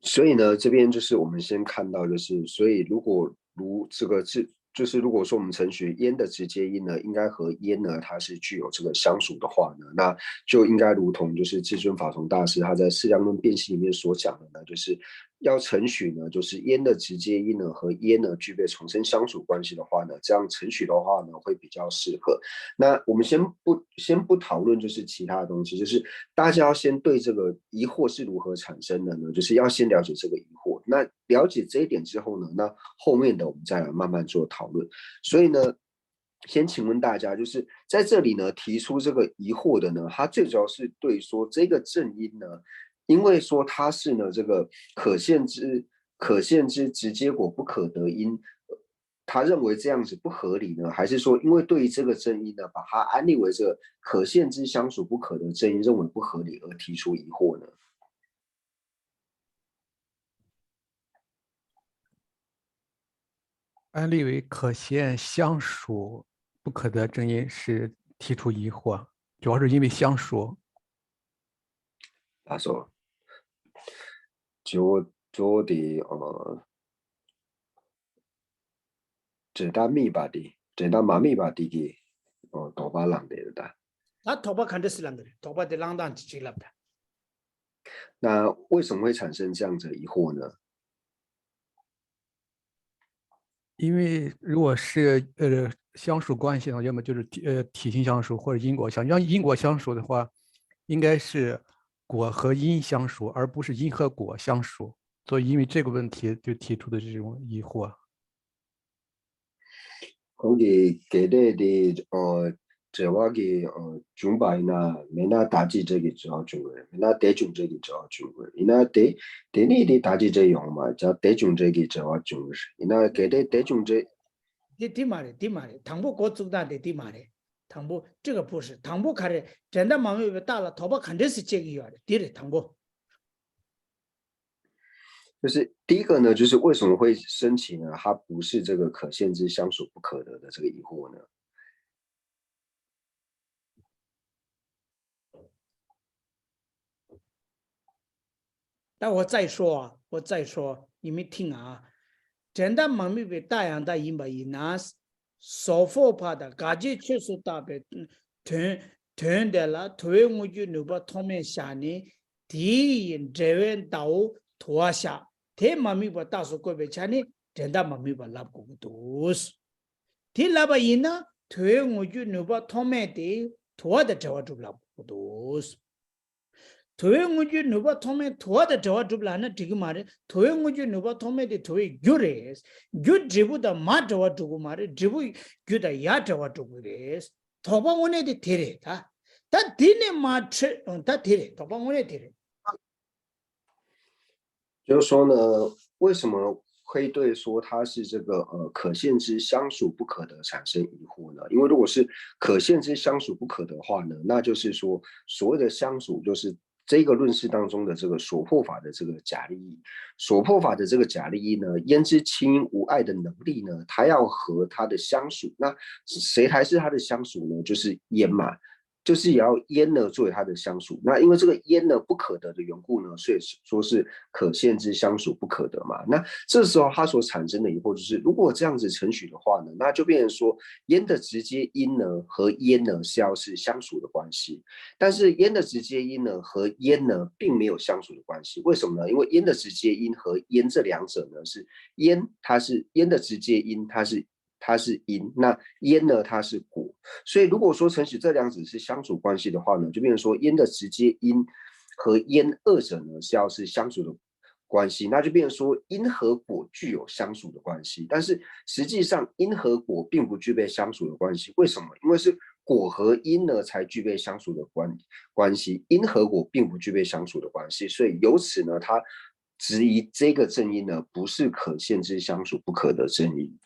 所以呢，这边就是我们先看到，就是所以如果如这个是就是如果说我们程许烟的直接因呢，应该和烟呢它是具有这个相属的话呢，那就应该如同就是至尊法从大师他在《释迦论辩析》里面所讲的呢，就是要程许呢，就是烟的直接因呢和烟呢具备重生相属关系的话呢，这样程许的话呢会比较适合。那我们先不先不讨论就是其他的东西，就是大家要先对这个疑惑是如何产生的呢？就是要先了解这个疑惑。那了解这一点之后呢，那后面的我们再来慢慢做讨论。所以呢，先请问大家，就是在这里呢提出这个疑惑的呢，他最主要是对说这个正因呢，因为说它是呢这个可现知可现知直接果不可得因，他认为这样子不合理呢，还是说因为对于这个正因呢，把它安立为这个可现知相属不可得正因，认为不合理而提出疑惑呢？ 安立为可现相属不可得正因是提出疑惑，主要是因为相属。 ལགས་སོ། ཇོ་ཇོ་དེ་ཨ། འགྲན་ཟླ་དམིགས་པ་དེ་འགྲན་ཟླ་མ་དམིགས་པ་དེ་གི་ཨ་དོགས་པ་བསླངས་ཏེ་ད། ད་དོགས་པ་ག་འདྲ་སེ་བསླངས་ཀྱི་རེད། དོགས་པ་དེ་བསླངས་སྟངས་ཅིག་ཅིག་ལབ་ད། 那为什么会产生这样子的疑惑呢？ 因为如果是呃相属关系呢，要么就是体呃体性相属或者因果相，要因果相属的话，应该是果和因相属，而不是因和果相属。所以因为这个问题就提出的这种疑惑。 ཁོང་གིས་གལ་ཏེ་དེ་ཨ་འབྲེལ་བ་གི་ཨ་བྱུང་པ་ཡིན་ན་མེད་ན་ད་ཅི་འབྲེལ་གྱི་འབྲེལ་བ་བྱུང་དགོས། མེད་ན་དེ་བྱུང་འབྲེལ་གྱི་འབྲེལ་བ་བྱུང་དགོས། ཡིན་ན་དེ་དེ་ནི་དེ་ད་ཅི་འབྲེལ་ཡོང་མ་ད་དེ་བྱུང་འབྲེལ་གྱི་འབྲེལ་བ་བྱུང་དགོས། ཡིན་ན་གལ་ཏེ་དེ་བྱུང་འབྲེལ། དེ་དེ་མ་རེད། དེ་མ་རེད། དང་པོ་འགོ་བཙུགས་སྟངས་དེ་དེ་མ་རེད། དང་པོ་这个不是། དང་པོ་ག་རེ། འགྲན་ཟླ་མ་དམིགས་པའི་རྟགས་ལ་དོགས་པ་ག་འདྲ་སེ་བྱེད་ཀྱི་ཡོད་རེད། དེ་རེད་དང་པོ། 就是第一个呢，就是为什么会升起呢？它不是这个可现知相属不可得的这个疑惑呢？ 但我再说啊，我再说，你们听啊，འགྲན་ཟླ་མ་དམིགས་པའི་རྟགས་ཡང་དག་ཡིན་པ་ཡིན་ན། 所惑法 དང་དགག་བྱའི་ཆོས་སུ་བཏགས་པའི་དོན་དོན་དེ་ལ་དུ་བའི་དངོས་རྒྱུ་ནུས་པ་ཐོགས་མེད་བཞག་ནས། དེའི་འབྲེལ་བའི་ཟླ་བོ་དུ་བ་བཞག་དེ་མ་དམིགས་པ་རྟགས་སུ་བཀོད་པའི་ཆ་ནས་འགྲན་ཟླ་མ་དམིགས་པ་ལབ་དགོས་ཀྱི་འདུག་དེ་ལབ་པ་ཡིན་ན་དུ་བའི་དངོས་རྒྱུ་ནུས་པ་ཐོགས་མེད་དེ་དུ་བ་དང་འབྲེལ་བ་གྲུབ་ལབ་དགོས་ཀྱི་འདུག་དུ་བའི་དངོས་རྒྱུའི་ནུས་པ་ཐོགས་མེད་དུ་བ་དང་འབྲེལ་བ་གྲུབ་ལབ་ན་འགྲིག་གི་མ་རེད། དུ་བའི་དངོས་རྒྱུའི་ནུས་པ་ཐོགས་མེད་དེ་དུ་བའི་རྒྱུ་རེད། རྒྱུ་འབྲས་བུ་དང་མར་འབྲེལ་བ་གྲུབ་ཀྱི་མ་རེད། འབྲས་བུ་རྒྱུ་དང་ཡར་འབྲེལ་བ་གྲུབ་ཀྱི་རེད། དོགས་པ་དངོས་གནས་དེ་དེ་རེད་ད། ད་དེ་ནས་མར་འཕྲོས་ད་དེ་རེད། དོགས་པ་དངོས་གནས་དེ་རེད། 就是说呢，为什么会对说它是这个呃可现知相属不可得产生疑惑呢？因为如果是可现知相属不可得的话呢，那就是说所谓的相属就是这个论释当中的这个所惑法的这个假立意。所惑法的这个假立意呢，烟之清无碍的能力呢，它要和它的相属，那谁才是它的相属呢？就是烟嘛。就是也要烟呢作为它的相属。那因为这个烟呢不可得的缘故呢，所以说是可限制相属不可得嘛。那这时候它所产生的疑惑就是，如果这样子程序的话呢，那就变成说烟的直接因呢和烟呢是要是相属的关系，但是烟的直接因呢和烟呢并没有相属的关系。为什么呢？因为烟的直接因和烟这两者呢是烟，它是烟的直接因，它是它是因，那烟呢它是果。所以如果说程序这两者是相属关系的话呢，就变成说烟的直接因和烟二者呢是要是相属的关系，那就变成说因和果具有相属的关系。但是实际上因和果并不具备相属的关系，为什么？因为是果和因呢才具备相属的关关系，因和果并不具备相属的关系，所以由此呢，它质疑这个正因呢不是可限制相属不可得正因。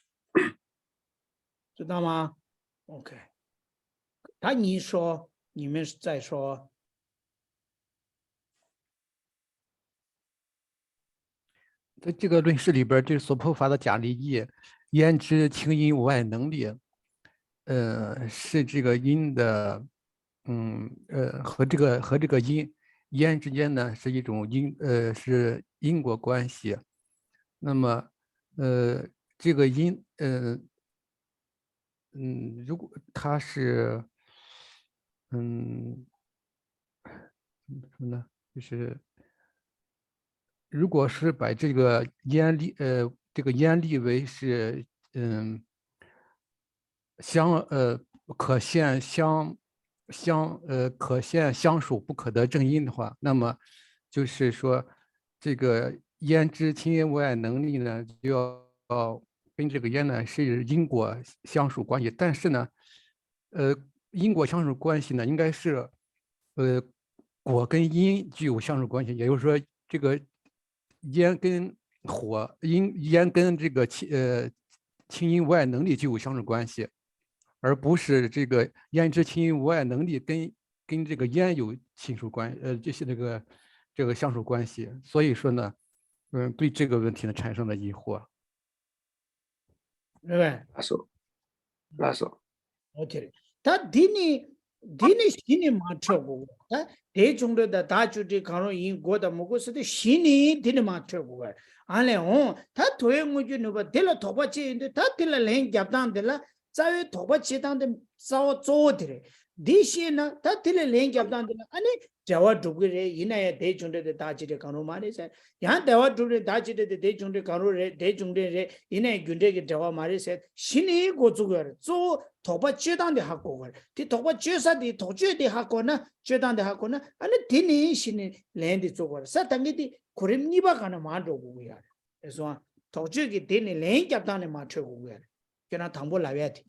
知道吗？OK，他你说，你们再说。在这个论述里边，就是所破法的假立意，焉知清因无碍能力，呃，是这个因的，嗯呃，和这个和这个因因之间呢是一种因呃是因果关系。那么呃这个因呃嗯，如果他是嗯怎么说呢？就是如果是把这个烟立呃这个烟立为是嗯相呃可现相相呃可现相属不可得正因的话，那么就是说这个焉知清因无碍能力呢，就要跟这个焉呢是因果相属关系。但是呢，呃，因果相属关系呢，应该是呃果跟因具有相属关系，也就是说，这个烟跟火，因烟跟这个清呃清因无碍能力具有相属关系，而不是这个焉知清因无碍能力跟跟这个烟有亲属关呃就是那个这个相属关系。所以说呢，嗯，对这个问题呢产生了疑惑。 རེད་པས། ལགས་སོ། ལགས་སོ། ཨོ་ཁེ་རེད། ད་འདི་ནི་འདི་ནི་གཞི་ནས་མར་འཕྲོད་དགོས་གོ། ད་དེའི་བྱུང་འཕྲོས་དང་བདག་བཅུ་སྒྲིལ་གང་རུང་ཡིན་དགོས་དང་མི་དགོས་ཟེར་དུས་གཞི་ནས་འདི་ནས་མར་འཕྲོད་དགོས་གོ། ཨ་ལས་འོང་ད་དོ་བའི་དངོས་རྒྱུ་ནུས་པ་འདི་ལ་དོགས་པ་ཅི་ཡིན་དུས་ད་འདི་ལ་ལན་རྒྱབ་སྟངས་འདི་ལ་རྩ་བའི་དོགས་པ་བྱེད་སྟངས་དེ་རྩ་བ་གཙོ་བོ་དེ་རེད། འདི་ཤེས་ན་ད་དེ་ལ་ལན་རྒྱབ་སྟངས་འདི་ལ་ཨ་ནི་འབྲེལ་བ་འགྲུབ་གི་རེད། ཡིན་ན་ཡང་དེའི་བྱུང་འཕྲོས་དེ་བདག་གཅིག་རེད་གང་རུང་མ་རེད་ཟེར། ཡང་འབྲེལ་བ་འགྲུབ་རེད། བདག་གཅིག་རེད་དེ་དེའི་བྱུང་འཕྲོས་གང་རུང་རེད། དེའི་བྱུང་འཕྲོས་རེད། ཡིན་ན་ཡང་རྒྱུ་འབྲས་ཀྱི་འབྲེལ་བ་མ་རེད་ཟེར་གཞི་ནས་འགོ་བཙུགས་ཡོད་རེད། གཙོ་བོ་དོགས་པ་གཅོད་སྟངས་དེ་ཧ་གོ་དགོས་རེད། དེ་དོགས་པ་གཅོད་ས་དེ་དོགས་གཅོད་དེ་ཧ་གོ་ན་གཅོད་སྟངས་དེ་ཧ་གོ་ན་ཨ་ནི་དེ་ནས་གཞི་ནས་ལན་དེ་བཙུགས་དགོས་རེད། ས་ད་གིན་དེ་གོ་རིམ་གཉིས་པ་གང་ནས་མར་འགྲོ་དགོས་ཀྱི་ཡོད་རེད། རེད་སོང་། དོགས་གཅོད་ཀྱི་དེ་ནས་ལན་རྒྱབ་སྟངས་ནས་མར་འཕྲོད་དགོས་ཀྱི་ཡོད་རེད། ཁྱོད་རང་དང་པོ་ལབ་ཡ་དེ།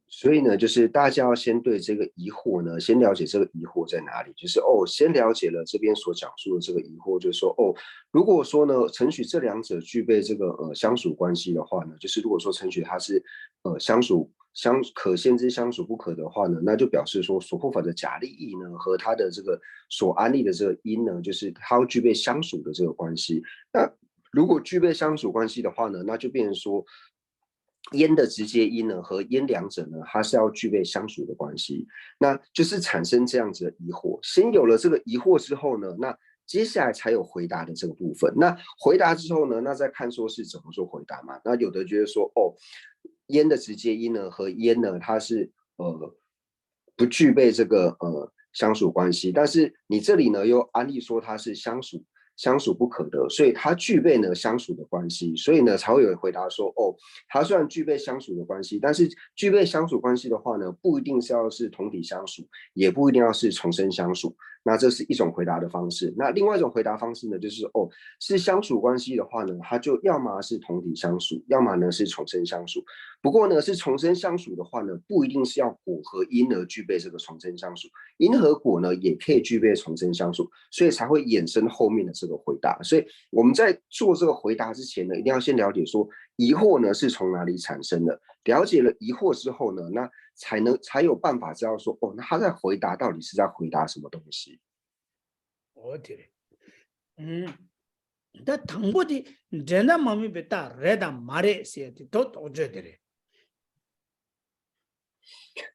所以呢，就是大家要先对这个疑惑呢，先了解这个疑惑在哪里。就是哦，先了解了这边所讲述的这个疑惑，就是说哦，如果说呢，程序这两者具备这个呃相属关系的话呢，就是如果说程序它是呃相属相可限制相属不可的话呢，那就表示说所破法的假立意呢和它的这个所安立的这个因呢，就是它要具备相属的这个关系。那如果具备相属关系的话呢，那就变成说 烟的直接因呢和烟两者呢，它是要具备相属的关系，那就是产生这样子的疑惑。先有了这个疑惑之后呢，那接下来才有回答的这个部分。那回答之后呢，那再看说是怎么做回答嘛。那有的觉得说，哦，烟的直接因呢和烟呢，它是呃不具备这个呃相属关系，但是你这里呢又安立说它是相属相属不可得，所以它具备呢相属的关系，所以呢才会有人回答说，哦，它虽然具备相属的关系，但是具备相属关系的话呢，不一定是要是同体相属，也不一定要是重生相属。那这是一种回答的方式。那另外一种回答方式呢，就是哦，是相属关系的话呢，它就要么是同体相属，要么呢是重生相属。不过呢，是重生相属的话呢，不一定是要果和因而具备这个重生相属，因和果呢也可以具备重生相属，所以才会衍生后面的这个回答。所以我们在做这个回答之前呢，一定要先了解说疑惑呢是从哪里产生的。了解了疑惑之后呢，那才能才有办法知道说，哦，那他在回答到底是在回答什么东西。 ཨོ་དེ་རེད། ཨུམ། ད་དང་པོ་དེ་འགྲན་ཟླ་མ་དམིགས་པའི་རྟགས་རེད་དང་མ་རེད་ཟེར་ཡ་དེ་དོ་དོགས་གཅོད་དེ་རེད།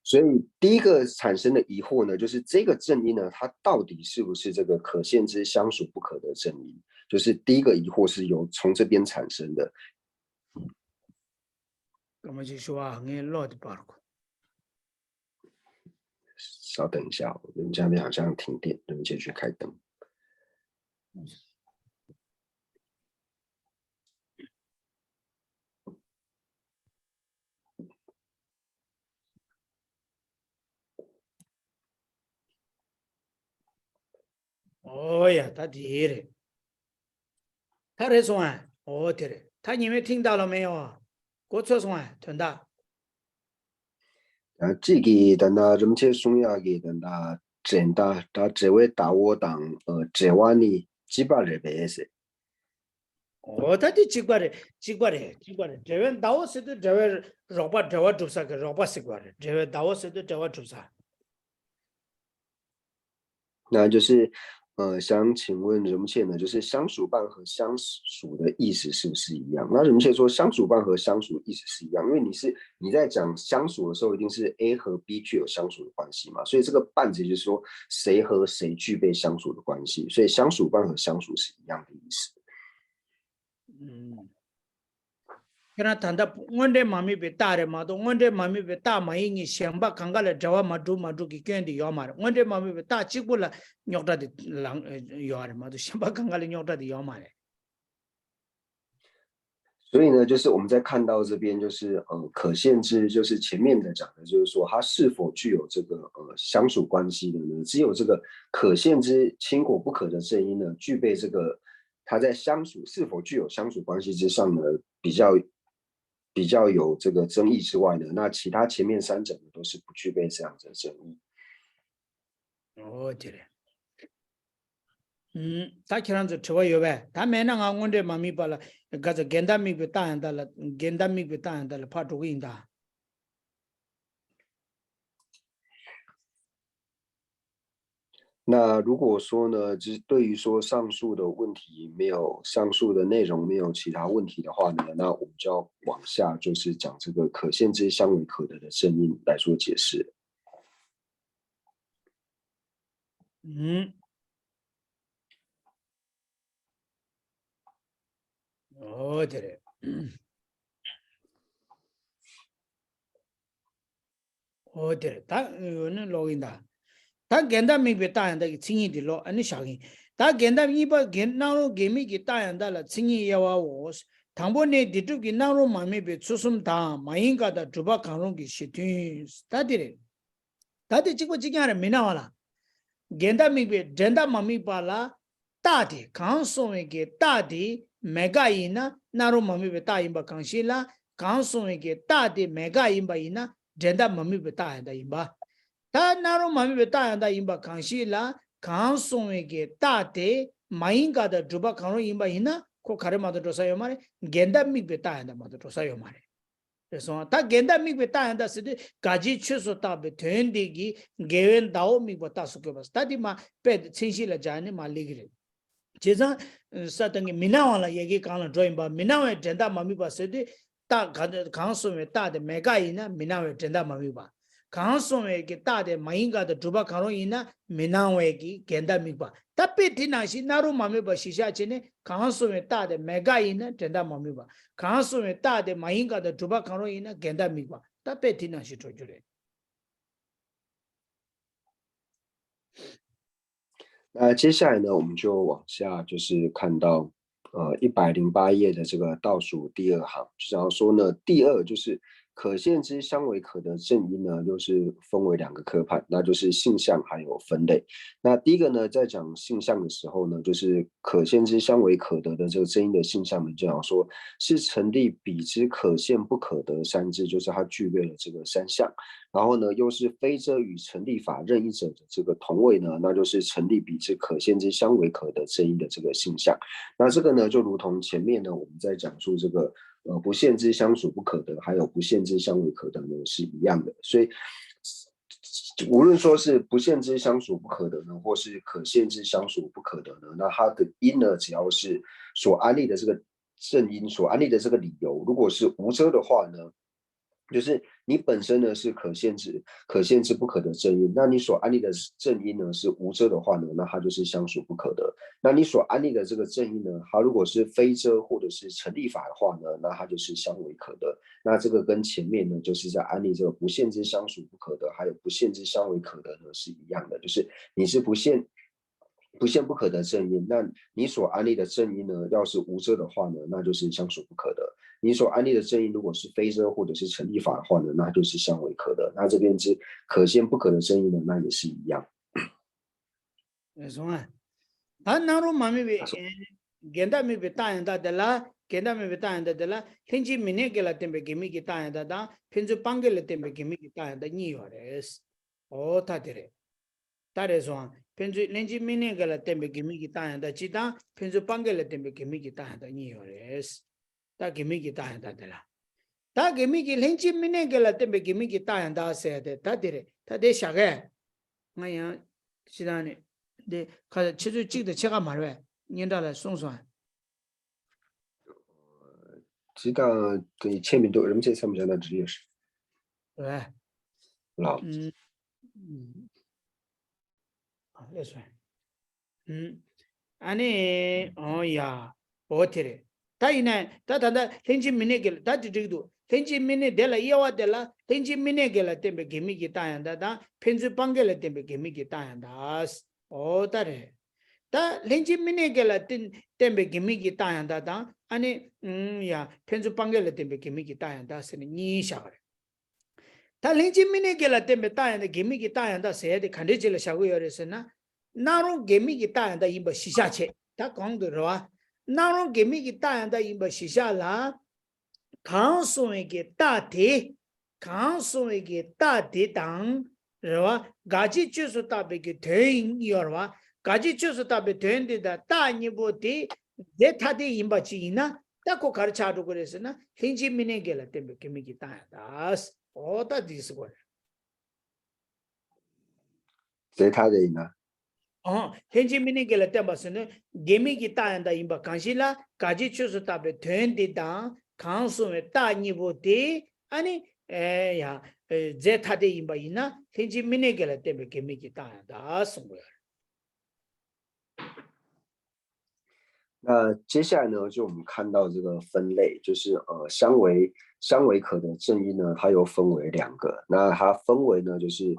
所以第一个产生的疑惑呢，就是这个正因呢，它到底是不是这个可限制相属不可得正因？就是第一个疑惑是由从这边产生的。 ཀ་མ་ཅིག་ཞུ་བ་ངའི་བློ་དེ་པར་གོ། 稍等一下，我们这边好像停电，我们先去开灯。 ཨོ་ཡ། ད་དེ་རེད། ད་རེད་སོང་ཨ། ཨོ་དེ་རེད། ད་ཉི་མའི་ཐིང་ད་ལོ་མེ་ཡོ། གོ་ཚོད་སོང་ཨ་དོན་དག 啊，这个等到人们去松雅给等到真的，他只会打我当呃，这话呢，几百人白是。 ཨོ་ད་དེ་གཅིག་པ་རེད། གཅིག་པ་རེད། གཅིག་པ་རེད། འབྲེལ་བའི་ཟླ་བོ་ཟེར་དུས་འབྲེལ་བའི་རོགས་པ་འབྲེལ་བ་སྒྲུབ་ས་གི་རོགས་པ་ཟེར་གི་རེད། འབྲེལ་བའི་ཟླ་བོ་ཟེར་དུས་འབྲེལ་བ་སྒྲུབ་ས། 那就是，呃，想请问人们切呢，就是相属伴和相属的意思是不是一样？那人们切说相属伴和相属意思是一样，因为你是你在讲相属的时候，一定是 A 和 B 具有相属的关系嘛，所以这个伴其实就是说谁和谁具备相属的关系，所以相属伴和相属是一样的意思。 ཁྱེད་རང་ད་ལྟ་དངོས་འབྲེལ་མ་དམིགས་པའི་རྟགས་རེད་མ་གཏོགས་དངོས་འབྲེལ་མ་དམིགས་པའི་རྟགས་མ་ཡིན་གྱི་གཞན་པ་གང་ག་ལ་འབྲེལ་བ་མ་གྲུབ་མ་གྲུབ་ཀྱི་སྐྱོན་དེ་ཡོད་མ་རེད། དངོས་འབྲེལ་མ་དམིགས་པའི་རྟགས་གཅིག་པུ་ལ་རྙོག་དྲ་དེ་ལངས་ཡོད་རེད་མ་གཏོགས་གཞན་པ་གང་ག་ལ་རྙོག་དྲ་དེ་ཡོད་མ་རེད། 所以呢，就是我们在看到这边，就是呃，可限制，就是前面的讲的，就是说它是否具有这个呃相属关系的呢？只有这个可限制轻或不可的正因呢，具备这个它在相属是否具有相属关系之上呢，比较比较有这个争议之外呢，那其他前面三者呢都是不具备这样子的争议。 ཨོ་དེ་རེད། ད་ཁྱེད་རང་ཚོ་དྲི་བ་ཡོད་པས། ད་མེད་ན་ང་དངོས་འབྲེལ་མ་དམིགས་པ་ལ་ག་ཚོད་འགལ་ཟླ་དམིགས་པའི་རྟགས་ཡང་དག་ལ་འགལ་ཟླ་དམིགས་པའི་རྟགས་ཡང་དག་ལ་ཕར་འགྲོ་གི་ཡིན་ད། 那如果说呢，就是对于说上述的问题没有上述的内容没有其他问题的话呢，那我们就要往下就是讲这个可限制相违可得的正因来做解释。 ཨུམ། ཨོ་དེ་རེད། ཨོ་དེ་རེད། ད་ཡོད་ནི་ལོག་ཡིན་ད། ད་འགལ་ཟླ་དམིགས་པའི་རྟགས་ཡང་དག་གི་མཚན་ཉིད་དེ་ལོག་ཨ་ནི་བཞག་ཡིན། ད་འགལ་ཟླ་གཉིས་པ་འགལ་སྣང་རུང་འགལ་དམིགས་ཀྱི་རྟགས་ཡང་དག་ལ་མཚན་ཉིད་དབྱེ་བའོ། དང་པོ་ནི་སྡིག་སྒྲིབ་ཀྱི་སྣང་རུང་མ་དམིགས་པའི་ཚུལ་གསུམ་དང་མ་ཡིན་དགག་དང་སྒྲུབ་པ་གང་རུང་གི་གཞི་མཐུན། ད་དེ་རེད། ད་དེ་གཅིག་པ་གཅིག་རྐྱང་རེད་མི་སྣང་བ་ལ། འགལ་ཟླ་དམིགས་པའི་འགྲན་ཟླ་མ་དམིགས་པ་ལ། རྟགས་དེ་གང་གསུངས་པའི་གི་རྟགས་དེ་མེད་དགག་ཡིན་ན་སྣང་རུང་མ་དམིགས་པའི་རྟགས་ཡིན་པ་གང་ཞིག་ལ། གང་གསུངས་པའི་གི་རྟགས་དེ་མེད་དགག་ཡིན་པ་ཡིན་ན་འགྲན་ཟླ་མ་དམིགས་པའི་རྟགས་ཡང་དག་ཡིན་པ། ད་སྣང་རུང་མ་དམིགས་པའི་རྟགས་ཡང་དག་ཡིན་པ་གང་ཞིག་ལ། གང་གསུངས་པའི་གི་རྟགས་དེ་མ་ཡིན་དགག་དང་སྒྲུབ་པ་གང་རུང་ཡིན་པ་ཡིན་ན་ཁོ་ག་རེ་མ་གཏོགས་འགྲོ་ས་ཡོད་མ་རེད། འགལ་ཟླ་དམིགས་པའི་རྟགས་ཡང་དག་མ་གཏོགས་འགྲོ་ས་ཡོད་མ་རེད། རེད་སོང་། ད་འགལ་ཟླ་དམིགས་པའི་རྟགས་ཡང་དག་ཟེར་དུས་དགག་བྱའི་ཆོས་སུ་བཏགས་པའི་དོན་འདི་གིས་འགལ་བའི་ཟླ་བོ་དམིགས་པ་རྟགས་སུ་བཀོད་པ། ད་འདི་མ་དཔེ་མཚན་གཞི་ལ་སྦྱར་ནས་མ་ལེགས་ཀྱི་རེད། བྱས་ཙང་། ས་དང་གི་མི་སྣང་བ་ལ་ཡ་གི་གང་ལ་འགྲོ་ཡིན་པ་མི་སྣང་བའི་འགྲན་ཟླ་མ་དམིགས་པ་ཟེར་དུས། རྟགས་ག་གང་གསུངས་པའི་རྟགས་དེ་མེད་དགག་ཡིན་ན་མི་སྣང་བའི་འགྲན་ཟླ་མ་དམིགས་པ། གང་གསུངས་པའི་གི་རྟགས་དེ་མ་ཡིན་དགག་དང་སྒྲུབ་པ་གང་རུང་ཡིན་ན་མི་སྣང་བའི་གི་འགལ་ཟླ་དམིགས་པ། ད་དཔེ་དེ་ནང་བཞིན་སྣང་རུང་མ་དམིགས་པ་གཞི་བཞག་བྱས་ནས་གང་གསུངས་པའི་རྟགས་དེ་མེད་དགག་ཡིན་ན་འགྲན་ཟླ་མ་དམིགས་པ། གང་གསུངས་པའི་རྟགས་དེ་མ་ཡིན་དགག་དང་སྒྲུབ་པ་གང་རུང་ཡིན་ན་འགལ་ཟླ་དམིགས་པ། ད་དཔེ་དེ་ནང་བཞིན་འགྲོ་རྒྱུ་རེད། 那接下来呢，我们就往下就是看到呃一百零八页的这个倒数第二行，就想要说呢，第二就是可限制相违可得正因呢，又是分为两个科判，那就是性相还有分类。那第一个呢，在讲性相的时候呢，就是可限制相违可得的这个正因的性相呢，就想说是成立彼之可限不可得三质，就是它具备了这个三相。然后呢，又是非遮与成立法任意者的这个同位呢，那就是成立彼之可限制相违可得正因的这个性相。那这个呢，就如同前面呢我们在讲述这个呃不限制相属不可得，还有不限制相违可得呢是一样的。所以无论说是不限制相属不可得呢，或是可限制相属不可得呢，那它的因呢，只要是所安立的这个正因所安立的这个理由，如果是无遮的话呢，就是你本身呢是可限制、可限制不可得正因，那你所安立的正因呢是无遮的话呢，那它就是相属不可得。那你所安立的这个正因呢，它如果是非遮或者是成立法的话呢，那它就是相违可得。那这个跟前面呢，就是在安立这个不限制相属不可得，还有不限制相违可得呢是一样的，就是你是不限不限不可得正因，那你所安立的正因呢，要是无遮的话呢，那就是相属不可得。你所安立的正因如果是非遮或者是成立法的话呢，那就是相违可得。那这边是可限不可得正因呢，那也是一样。 རེད་སོང་ཨ། ད་སྣང་རུང་མ་དམིགས་པའི་འགལ་ཟླ་དམིགས་པའི་རྟགས་ཡང་དག་དེ་ལ། འགལ་ཟླ་དམིགས་པའི་རྟགས་ཡང་དག་དེ་ལ་ལྷན་ཅིག་མི་གནས་འགལ་ལ་བརྟེན་པའི་འགལ་དམིགས་ཀྱི་རྟགས་ཡང་དག་དང་ཕན་ཚུན་སྤང་འགལ་ལ་བརྟེན་པའི་འགལ་དམིགས་ཀྱི་རྟགས་ཡང་དག་གཉིས་ཡོད་རེད། ཨོ་ད་དེ་རེད། ད་རེད་སོང་ཨ། ཕན་ཚུན་ལྷན་ཅིག་མི་གནས་འགལ་ལ་བརྟེན་པའི་འགལ་དམིགས་ཀྱི་རྟགས་ཡང་དག་གཅིག་དང་ཕན་ཚུན་སྤང་འགལ་ལ་བརྟེན་པའི་འགལ་དམིགས་ཀྱི་རྟགས་ཡང་དག་གཉིས་ཡོད་རེད། ད་འགལ་དམིགས་ཀྱི་རྟགས་ཡང་དག་དེ་ལ། ད་འགལ་དམིགས་ཀྱི་ལྷན་ཅིག་མི་གནས་འགལ་ལ་བརྟེན་པའི་འགལ་དམིགས་ཀྱི་རྟགས་ཡང་དག་ཟེར་ཏེ་ད་དེ་རེད། ད་དེ་བཞག་གས། ང་ཡང་ཅི་ད་ནི། འདི་ཁ་ཆེ་ཚོད་གཅིག་དང་ཕྱེད་ཀ་མ་རེད་པས། སྙན་གྲགས་ལ་གསུངས་སོང་ཨ། ཇི་ལྟར་དེ་ཆད་མི་འདུག་རིམ་བྱེད་མཚམས་སྦྱར་ན་འགྲིག་ཡོད་རེད། རེད། ལགས། ཨུམ། ཨུམ། ཨ་ལས་སོང་། ཨུམ། ཨ་ནི། ཨོ་ཡ། ཨོ་དེ་རེད། ད་ཡིན་ན་ད་ད་ལྟ་ལྷན་ཅིག་མི་གནས་འགལ་ད་དེ་འགྲིག་འདུག་ལྷན་ཅིག་མི་གནས་དེ་ལ་དབྱེ་བ་དེ་ལ་ལྷན་ཅིག་མི་གནས་འགལ་ལ་བརྟེན་པའི་འགལ་དམིགས་ཀྱི་རྟགས་ཡང་དག་དང་ཕན་ཚུན་སྤང་འགལ་ལ་བརྟེན་པའི་འགལ་དམིགས་ཀྱི་རྟགས་ཡང་དག་ཨོ་ད་རེད། ད་ལྷན་ཅིག་མི་གནས་འགལ་ལ་བརྟེན་བརྟེན་པའི་འགལ་དམིགས་ཀྱི་རྟགས་ཡང་དག་དང་ཨ་ནི། ཨུམ་ཡ། ཕན་ཚུན་སྤང་འགལ་ལ་བརྟེན་པའི་འགལ་དམིགས་ཀྱི་རྟགས་ཡང་དག་ཟེར་ནས་གཉིས་བཞག་པ་རེད། ད་ལྷན་ཅིག་མི་གནས་འགལ་ལ་བརྟེན་པའི་རྟགས་ཡང་དག་འགལ་དམིགས་ཀྱི་རྟགས་ཡང་དག་ཟེར་ཡ་དེ་ག་འདྲའི་ཆེད་ལ་བཞག་གི་ཡོད་རེད་ཟེར་ན། སྣང་རུང་འགལ་དམིགས་ཀྱི་རྟགས་ཡང་དག་ཡིན་པ་གཞིར་བཞག་བྱས། ད་གོང་དུ་རེད་བ། སྣང་རུང་འགལ་དམིགས་ཀྱི་རྟགས་ཡང་དག་ཡིན་པ་གཞིར་བཞག་ལ། གང་གསུངས་པའི་གི་རྟགས་དེ། གང་གསུངས་པའི་གི་རྟགས་དེ་དང་། རེད་བ། དགག་བྱའི་ཆོས་སུ་བཏགས་པའི་གི་དོན་ཡོད་རེད་བ། དགག་བྱའི་ཆོས་སུ་བཏགས་པའི་དོན་དེ་དང་རྟགས་གཉིས་པོ་དེ། རྫས་ཐ་དད་ཡིན་པ་ཅིག་ཡིན་ན། ད་ཁོ་ག་རེ་ཆགས་འགྲོ་གི་རེད་ཟེར་ན་ལྷན་ཅིག་མི་གནས་འགལ་ལ་བརྟེན་པའི་འགལ་དམིགས་ཀྱི་རྟགས་ཡང་དག་ཨོ་ད་འདི་ཟེར་གོ་རེད། རྫས་ཐ་དད་ཡིན་ན། ཨོ། ལྷན་ཅིག་མི་གནས་འགལ་ལ་བརྟེན་པ་ཟེར་ན་འགལ་དམིགས་ཀྱི་རྟགས་ཡང་དག་ཡིན་པ་གང་ཞིག་ལ་དགག་བྱའི་ཆོས་སུ་བཏགས་པའི་དོན་དེ་དང་གང་གསུངས་པའི་རྟགས་གཉིས་པོ་དེ་ཨ་ནི། ཨེ་ཡ། ཨེ་རྫས་ཐ་དད་ཡིན་པ་ཡིན་ན་ལྷན་ཅིག་མི་གནས་འགལ་ལ་བརྟེན་པའི་འགལ་དམིགས་ཀྱི་རྟགས་ཡང་དག་གསུང་དགོས་ཡོད་རེད། 那接下来呢，就我们看到这个分类，就是呃，相违相违可得正因呢，它又分为两个。那它分为呢，就是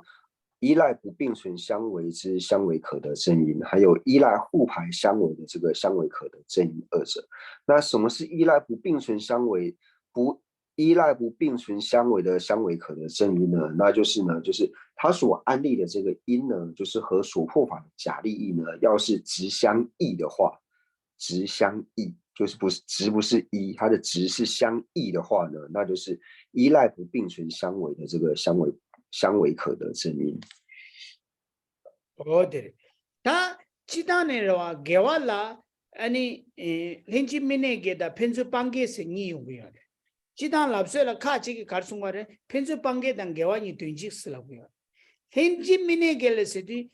依赖不并存相违之相违可得正因，还有依赖互排相违的这个相违可得正因二者。那什么是依赖不并存相违不依赖不并存相违的相违可得正因呢？那就是呢，就是它所安立的这个因呢，就是和所破法的假立意呢，要是直相异的话，直相异，就是不是直不是一，它的直是相异的话呢，那就是依赖不并存相违的这个相违相违可得正因。 ཨོ་དེ་རེད། ད་སྤྱི་བཏང་ནས་རེད་བ་འགལ་བ་ལ་ཨ་ནི་ལྷན་ཅིག་མི་གནས་འགལ་དང་ཕན་ཚུན་སྤང་འགལ་ཟེར་གཉིས་ཡོང་གི་ཡོད་རེད། སྤྱི་བཏང་ལབ་སྲོལ་ལ་ཁ་ཅིག་གིས་ག་རེ་གསུང་གི་རེད། ཕན་ཚུན་སྤང་འགལ་དང་འགལ་བ་གཉིས་དོན་གཅིག་ཟེར་ལབ་ཀྱི་ཡོད་རེད། ལྷན་ཅིག་མི་གནས་འགལ་ལ་ཟེར་དུས།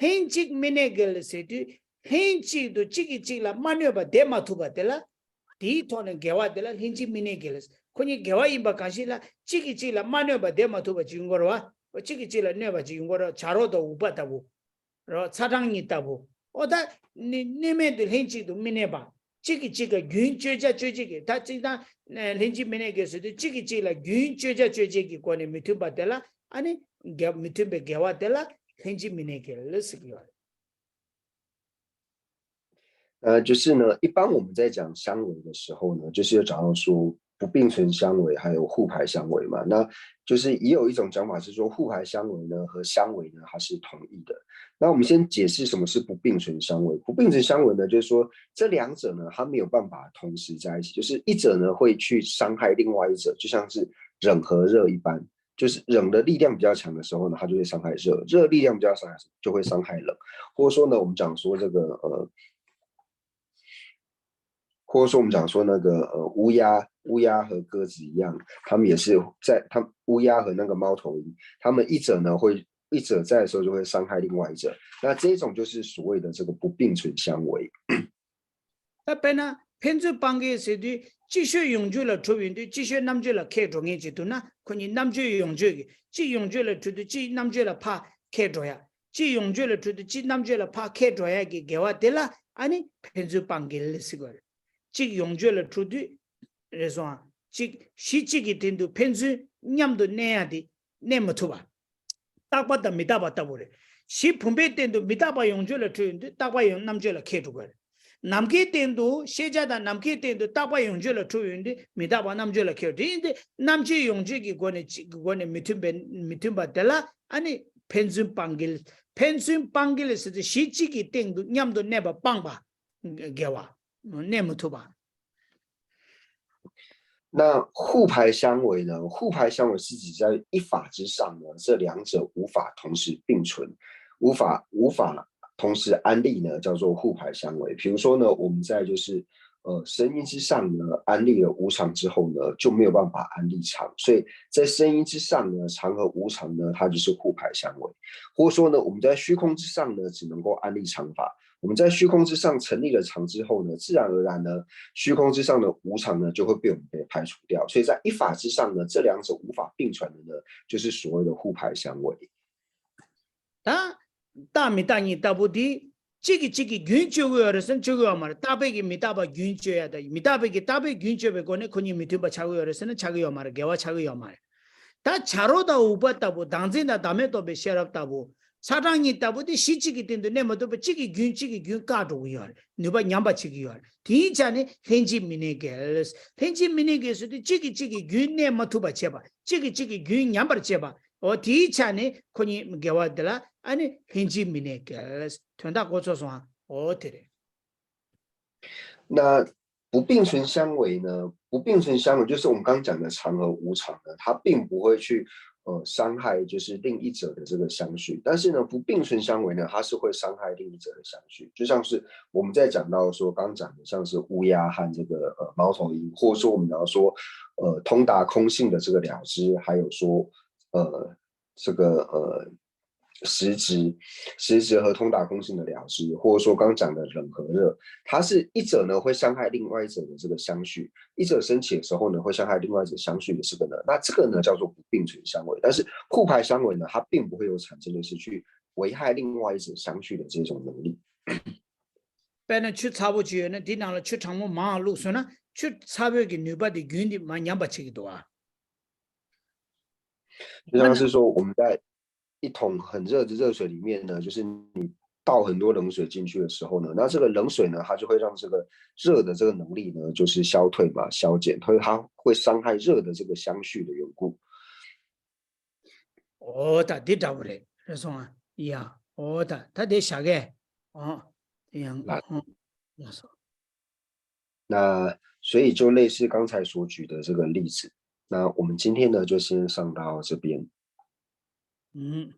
ལྷན་ཅིག་མི་གནས་འགལ་ལ་ཟེར་དུས་ལྷན་ཅིག་ཏུ་གཅིག་གིས་གཅིག་ལ་མ་གནོད་པ་བསྡད་མ་ཐུབ་པ་དེ་ལ། དེའི་ཐོག་ནས་འགལ་བ་དེ་ལ་ལྷན་ཅིག་མི་གནས་འགལ་ལ་ཟེར། ཁོ་གཉིས་འགལ་བ་ཡིན་པ་གང་ཞིག་ལ་གཅིག་གིས་གཅིག་ལ་མ་གནོད་པ་བསྡད་མ་ཐུབ་པ་ཅིག་ཡོང་གི་རེད་བ། གཅིག་གིས་གཅིག་ལ་གནོད་པ་ཅིག་ཡོང་གི་རེད་བ། བྱ་རོག་དང་འུག་པ་ལྟ་བུ། རོ་ཚ་གྲང་གཉིས་ལྟ་བུ། ཨོ་ད། ནི་གནས་མལ་དུ་ལྷན་ཅིག་ཏུ་མི་གནས་པ། གཅིག་གིས་གཅིག་ག་རྒྱུན་གཅོད་བྱ་གཅོད་བྱེད་ཀྱི་ད་གཅིག་དང་། ལྷན་ཅིག་མི་གནས་འགལ་ཟེར་དུས་གཅིག་གིས་གཅིག་ལ་རྒྱུན་གཅོད་བྱ་གཅོད་བྱེད་ཀྱི་སྒོ་ནས་མི་མཐུན་པ་དེ་ལ་ཨ་ནི། འགལ་མི་མཐུན་པའི་འགལ་བ་དེ་ལ་ལྷན་ཅིག་མི་གནས་འགལ་ཟེར་གྱི་ཡོད་རེད། 呃，就是呢，一般我们在讲相违的时候呢，就是有讲到说不并存相违，还有互排相违嘛。那就是也有一种讲法是说，互排相违呢和相违呢，它是同义的。那我们先解释什么是不并存相违。不并存相违呢，就是说这两者呢，它没有办法同时在一起，就是一者呢会去伤害另外一者，就像是冷和热一般。就是冷的力量比较强的时候呢，它就会伤害热；热力量比较强的时候就会伤害冷。或者说呢，我们讲说这个呃，或者说我们讲说那个呃乌鸦，乌鸦和鸽子一样，它们也是在它乌鸦和那个猫头鹰，它们一者呢会一者在的时候就会伤害另外一者。那这一种就是所谓的这个不并存相违。 ད་དཔེར་ན་ ཕན་ཚུན་སྤང་འགལ་ཟེར་དུས་གཅིག་ཤོས་ཡོངས་གཅོད་ལ་གྲུབ་ཡོང་དུས་གཅིག་ཤོས་རྣམ་གཅོད་ལ་ཁེལ་འགྲོ་མཁན་ཅིག་འདུག་ན། ཁོ་གཉིས་རྣམ་གཅོད་ཡོངས་གཅོད་ཀྱི་གཅིག་ཡོངས་གཅོད་ལ་གྲུབ་དུས་གཅིག་རྣམ་གཅོད་ལ་ཕར་ཁེལ་འགྲོ་ཡ། གཅིག་ཡོངས་གཅོད་ལ་གྲུབ་དུས་གཅིག་རྣམ་གཅོད་ལ་ཕར་ཁེལ་འགྲོ་ཡ་གི་འགལ་བ་དེ་ལ་ཨ་ནི་ཕན་ཚུན་སྤང་འགལ་ཟེར་གྱི་ཡོད་རེད། གཅིག་ཡོངས་གཅོད་ལ་གྲུབ་དུས་རེད་སོང་ཨ། གཅིག་གཞི་གཅིག་གི་སྟེང་དུ་ཕན་ཚུན་མཉམ་དུ་གནས་ཡ་དེ་གནས་མི་ཐུབ་པ། རྟག་པ་དང་མི་རྟག་པ་ལྟ་བུ་རེད། གཞི་བུམ་པའི་སྟེང་དུ་མི་རྟག་པ་ཡོངས་གཅོད་ལ་གྲུབ་ཡོང་དུས་རྟག་པ་ཡང་རྣམ་གཅོད་ལ་ཁེལ་འགྲོ་གི་རེད། ནམ་མཁའི་སྟེང་དུ་ཤེས་བྱ་དང་ནམ་མཁའི་སྟེང་དུ་རྟག་པ་ཡོངས་གཅོད་ལ་གྲུབ་ཡོང་དུས་མི་རྟག་པ་རྣམ་གཅོད་ལ་ཁེལ་འགྲོ། དེ་ཡིན་དུས་རྣམ་གཅོད་ཡོངས་གཅོད་ཀྱི་སྒོ་ནས་གཅིག་གི་སྒོ་ནས་མི་མཐུན་པའི་མི་མཐུན་པ་དེ་ལ་ཨ་ནི་ཕན་ཚུན་སྤང་འགལ། ཕན་ཚུན་སྤང་འགལ་ཟེར་དུས་གཞི་གཅིག་གི་སྟེང་དུ་མཉམ་དུ་གནས་པ་སྤངས་པ། འགལ་བ། གནས་མི་ཐུབ་པ། 那互排相违呢？互排相违是指在一法之上呢，这两者无法同时并存，无法无法同时安立呢，叫做互排相违。比如说呢，我们在就是呃声音之上呢安立了无常之后呢，就没有办法安立常，所以在声音之上呢，常和无常呢，它就是互排相违。或者说呢，我们在虚空之上呢，只能够安立常法，我们在虚空之上成立了常之后呢，自然而然呢，虚空之上的无常呢就会被我们给排除掉。所以在一法之上呢，这两者无法并存的呢，就是所谓的互排相违。 ད་རྟག་མི་རྟག་གཉིས་ལྟ་བུ་དེ་གཅིག་གིས་གཅིག་གི་རྒྱུན་གཅོད་ཀྱི་ཡོད་རེད་ཟེར་ན་གཅོད་ཀྱི་ཡོད་མ་རེད། རྟག་པས་ཀྱི་མི་རྟག་པ་རྒྱུན་གཅོད་ཡ་དང་མི་རྟག་པས་ཀྱི་རྟག་པས་རྒྱུན་གཅོད་པའི་སྒོ་ནས་ཁོ་གཉིས་མི་མཐུན་པ་ཆགས་ཀྱི་ཡོད་རེད་ཟེར་ན་ཆགས་ཀྱི་ཡོད་མ་རེད། འགལ་བ་ཆགས་ཀྱི་ཡོད་མ་རེད། ད་བྱ་རོག་དང་འུག་པ་ལྟ་བུ་བདག་འཛིན་དང་བདག་མེད་རྟོགས་པའི་ཤེས་རབ་ལྟ་བུ། ཚ་གྲང་གཉིས་ལྟ་བུ་དེ་གཞི་གཅིག་གི་སྟེང་དུ་གནས་མ་ཐུབ་པ་གཅིག་གི་རྒྱུན་གཅིག་གི་རྒྱུན་བཀག་འགྲོ་གི་ཡོད་རེད། ནུས་པ་ཉམས་པ་བྱེད་ཀྱི་ཡོད་རེད། དེའི་ཆ་ནས་ལྷན་ཅིག་མི་གནས་འགལ། ལྷན་ཅིག་མི་གནས་འགལ་ཟེར་དུས་གཅིག་གིས་གཅིག་གི་རྒྱུན་གནས་མ་ཐུབ་པ་བྱེད་པ། གཅིག་གིས་གཅིག་གི་རྒྱུན་ཉམས་པར་བྱེད་པ། འོ་དེའི་ཆ་ནས་ཁོ་གཉིས་འགལ་བ་དེ་ལ་ཨ་ནི་ལྷན་ཅིག་མི་གནས་འགལ། དོན་དག་གོ་ཚོད་སོང་ཨ། འོ་དེ་རེད། 那不并存相违呢？不并存相违就是我们刚刚讲的常和无常呢，它并不会去呃伤害就是另一者的这个相续，但是呢，不并存相违呢，它是会伤害另一者的相续。就像是我们在讲到说，刚讲的像是乌鸦和这个呃猫头鹰，或者说我们要说呃通达空性的这个了知，还有说呃这个呃实质，实质和通达空性的了知，或者说刚讲的冷和热，它是一者呢会伤害另外一者的这个相续，一者升起的时候呢会伤害另外一者相续的这个呢，那这个呢叫做不并存相违。但是互排相违呢，它并不会有产生的是去危害另外一者相续的这种能力。 དཔེར་ན་ཆུ་ཚ་པོ་ཅིག་ཡོད་ན་དེའི་ནང་ལ་ཆུ་གྲང་མོ་མང་བླུགས་སོང་ན་ཆུ་ཚ་པོའི་གི་ནུས་པ་དེ་རྒྱུན་དེ་མ་ཉམས་པ་བྱེད་ཀྱི་འདུག་ཨ། 就像是说我们在一桶很热的热水里面呢，就是你倒很多冷水进去的时候呢，那这个冷水呢，它就会让这个热的这个能力呢，就是消退嘛，消减，所以它会伤害热的这个相续的缘故。 འོ་ད་འདི་འདྲ་བོ་རེད། རེད་སོང་ཨ། ཡ། འོ་ད་ད་དེ་བཞག་གས། འོ། ཡང་། ལགས། འོ། ལགས་སོ། 那所以就类似刚才所举的这个例子，那我们今天呢就先上到这边。 ཨུམ།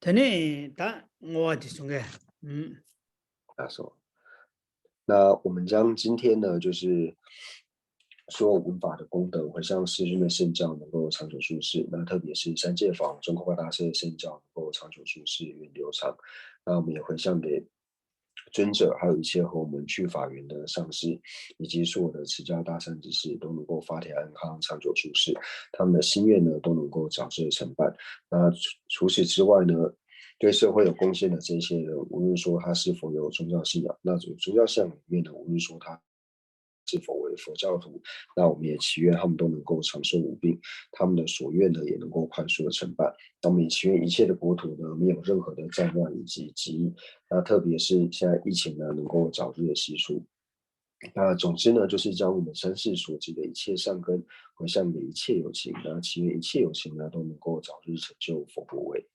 དེ་ནས་ད་བསྔོ་བ་དེ་གསུང་གས། ཨུམ། 那说，那我们将今天呢，就是说闻法的功德，回向世尊的圣教能够长久住世，那特别是三界法王中观大师的圣教能够长久住世、源流长。那我们也回向给尊者，还有一切和我们去法缘的上师，以及所有的持教大善之士，都能够法体安康、长久住世。他们的心愿呢，都能够早日成办。那除除此之外呢，对社会有贡献的这些人，无论说他是否有宗教信仰，那种宗教信仰里面呢，无论说他是否为佛教徒，那我们也祈愿他们都能够长寿无病，他们的所愿呢也能够快速的成办。那我们也祈愿一切的国土呢没有任何的战乱以及疾疫，那特别是现在疫情呢能够早日的息除。那总之呢，就是将我们三世所积的一切善根回向给一切有情，那祈愿一切有情呢都能够早日成就佛果位。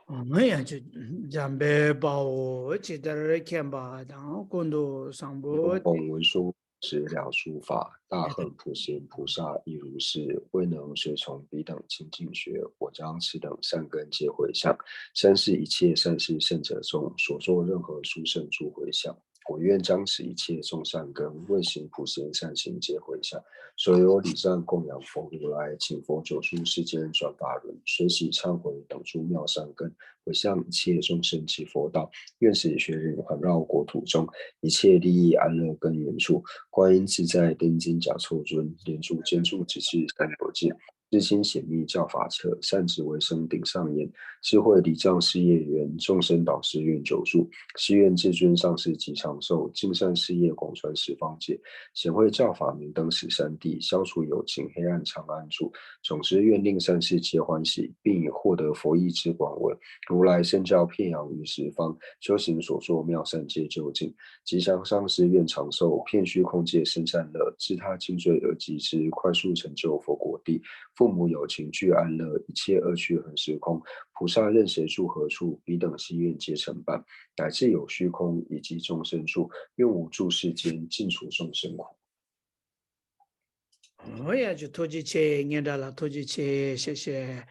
ང་ཡང་ཅི། འཇམ་དཔལ་དཔའ་བོས་ཇི་ལྟར་མཁྱེན་པ་དང་། ཀུན་ཏུ་བཟང་པོ། 本文说是了诸法，大恨普贤菩萨亦如是，未能随从彼等清净觉。我将此等善根皆回向，三世一切善事圣者众，所作任何殊胜诸回向。我愿将此一切众善根，未行普贤善行皆回向，所有礼赞供养佛如来，请佛久住世间转法轮，随喜忏悔等诸妙善根，回向一切众生及佛道。愿此学云环绕国土中，一切利益安乐根源处。观音自在天津甲错尊，莲足尖处直至三摩地。至今显密教法彻，善止为生顶上眼。智慧礼障事业圆，众生导师愿久住。誓愿至尊上师吉祥寿，尽善事业广传十方界。显慧教法明灯十三地，消除有情黑暗长安住。总之愿令善事皆欢喜，并以获得佛意之广为，如来圣教遍扬于十方，修行所作妙善皆究竟。吉祥上师愿长寿，遍虚空界生善乐，自他尽罪而及之，快速成就佛果地。父母有情俱安乐，一切恶趣恒时空。菩萨任谁住何处，彼等心愿皆成办。乃至有虚空以及众生处，愿无住世间，尽除众生苦。 ཨོ་ཡ་ཅི། ཐུགས་རྗེ་ཆེ། སྙན་གྲགས་ལ་ཐུགས་རྗེ་ཆེ། ཤེ་ཤེ།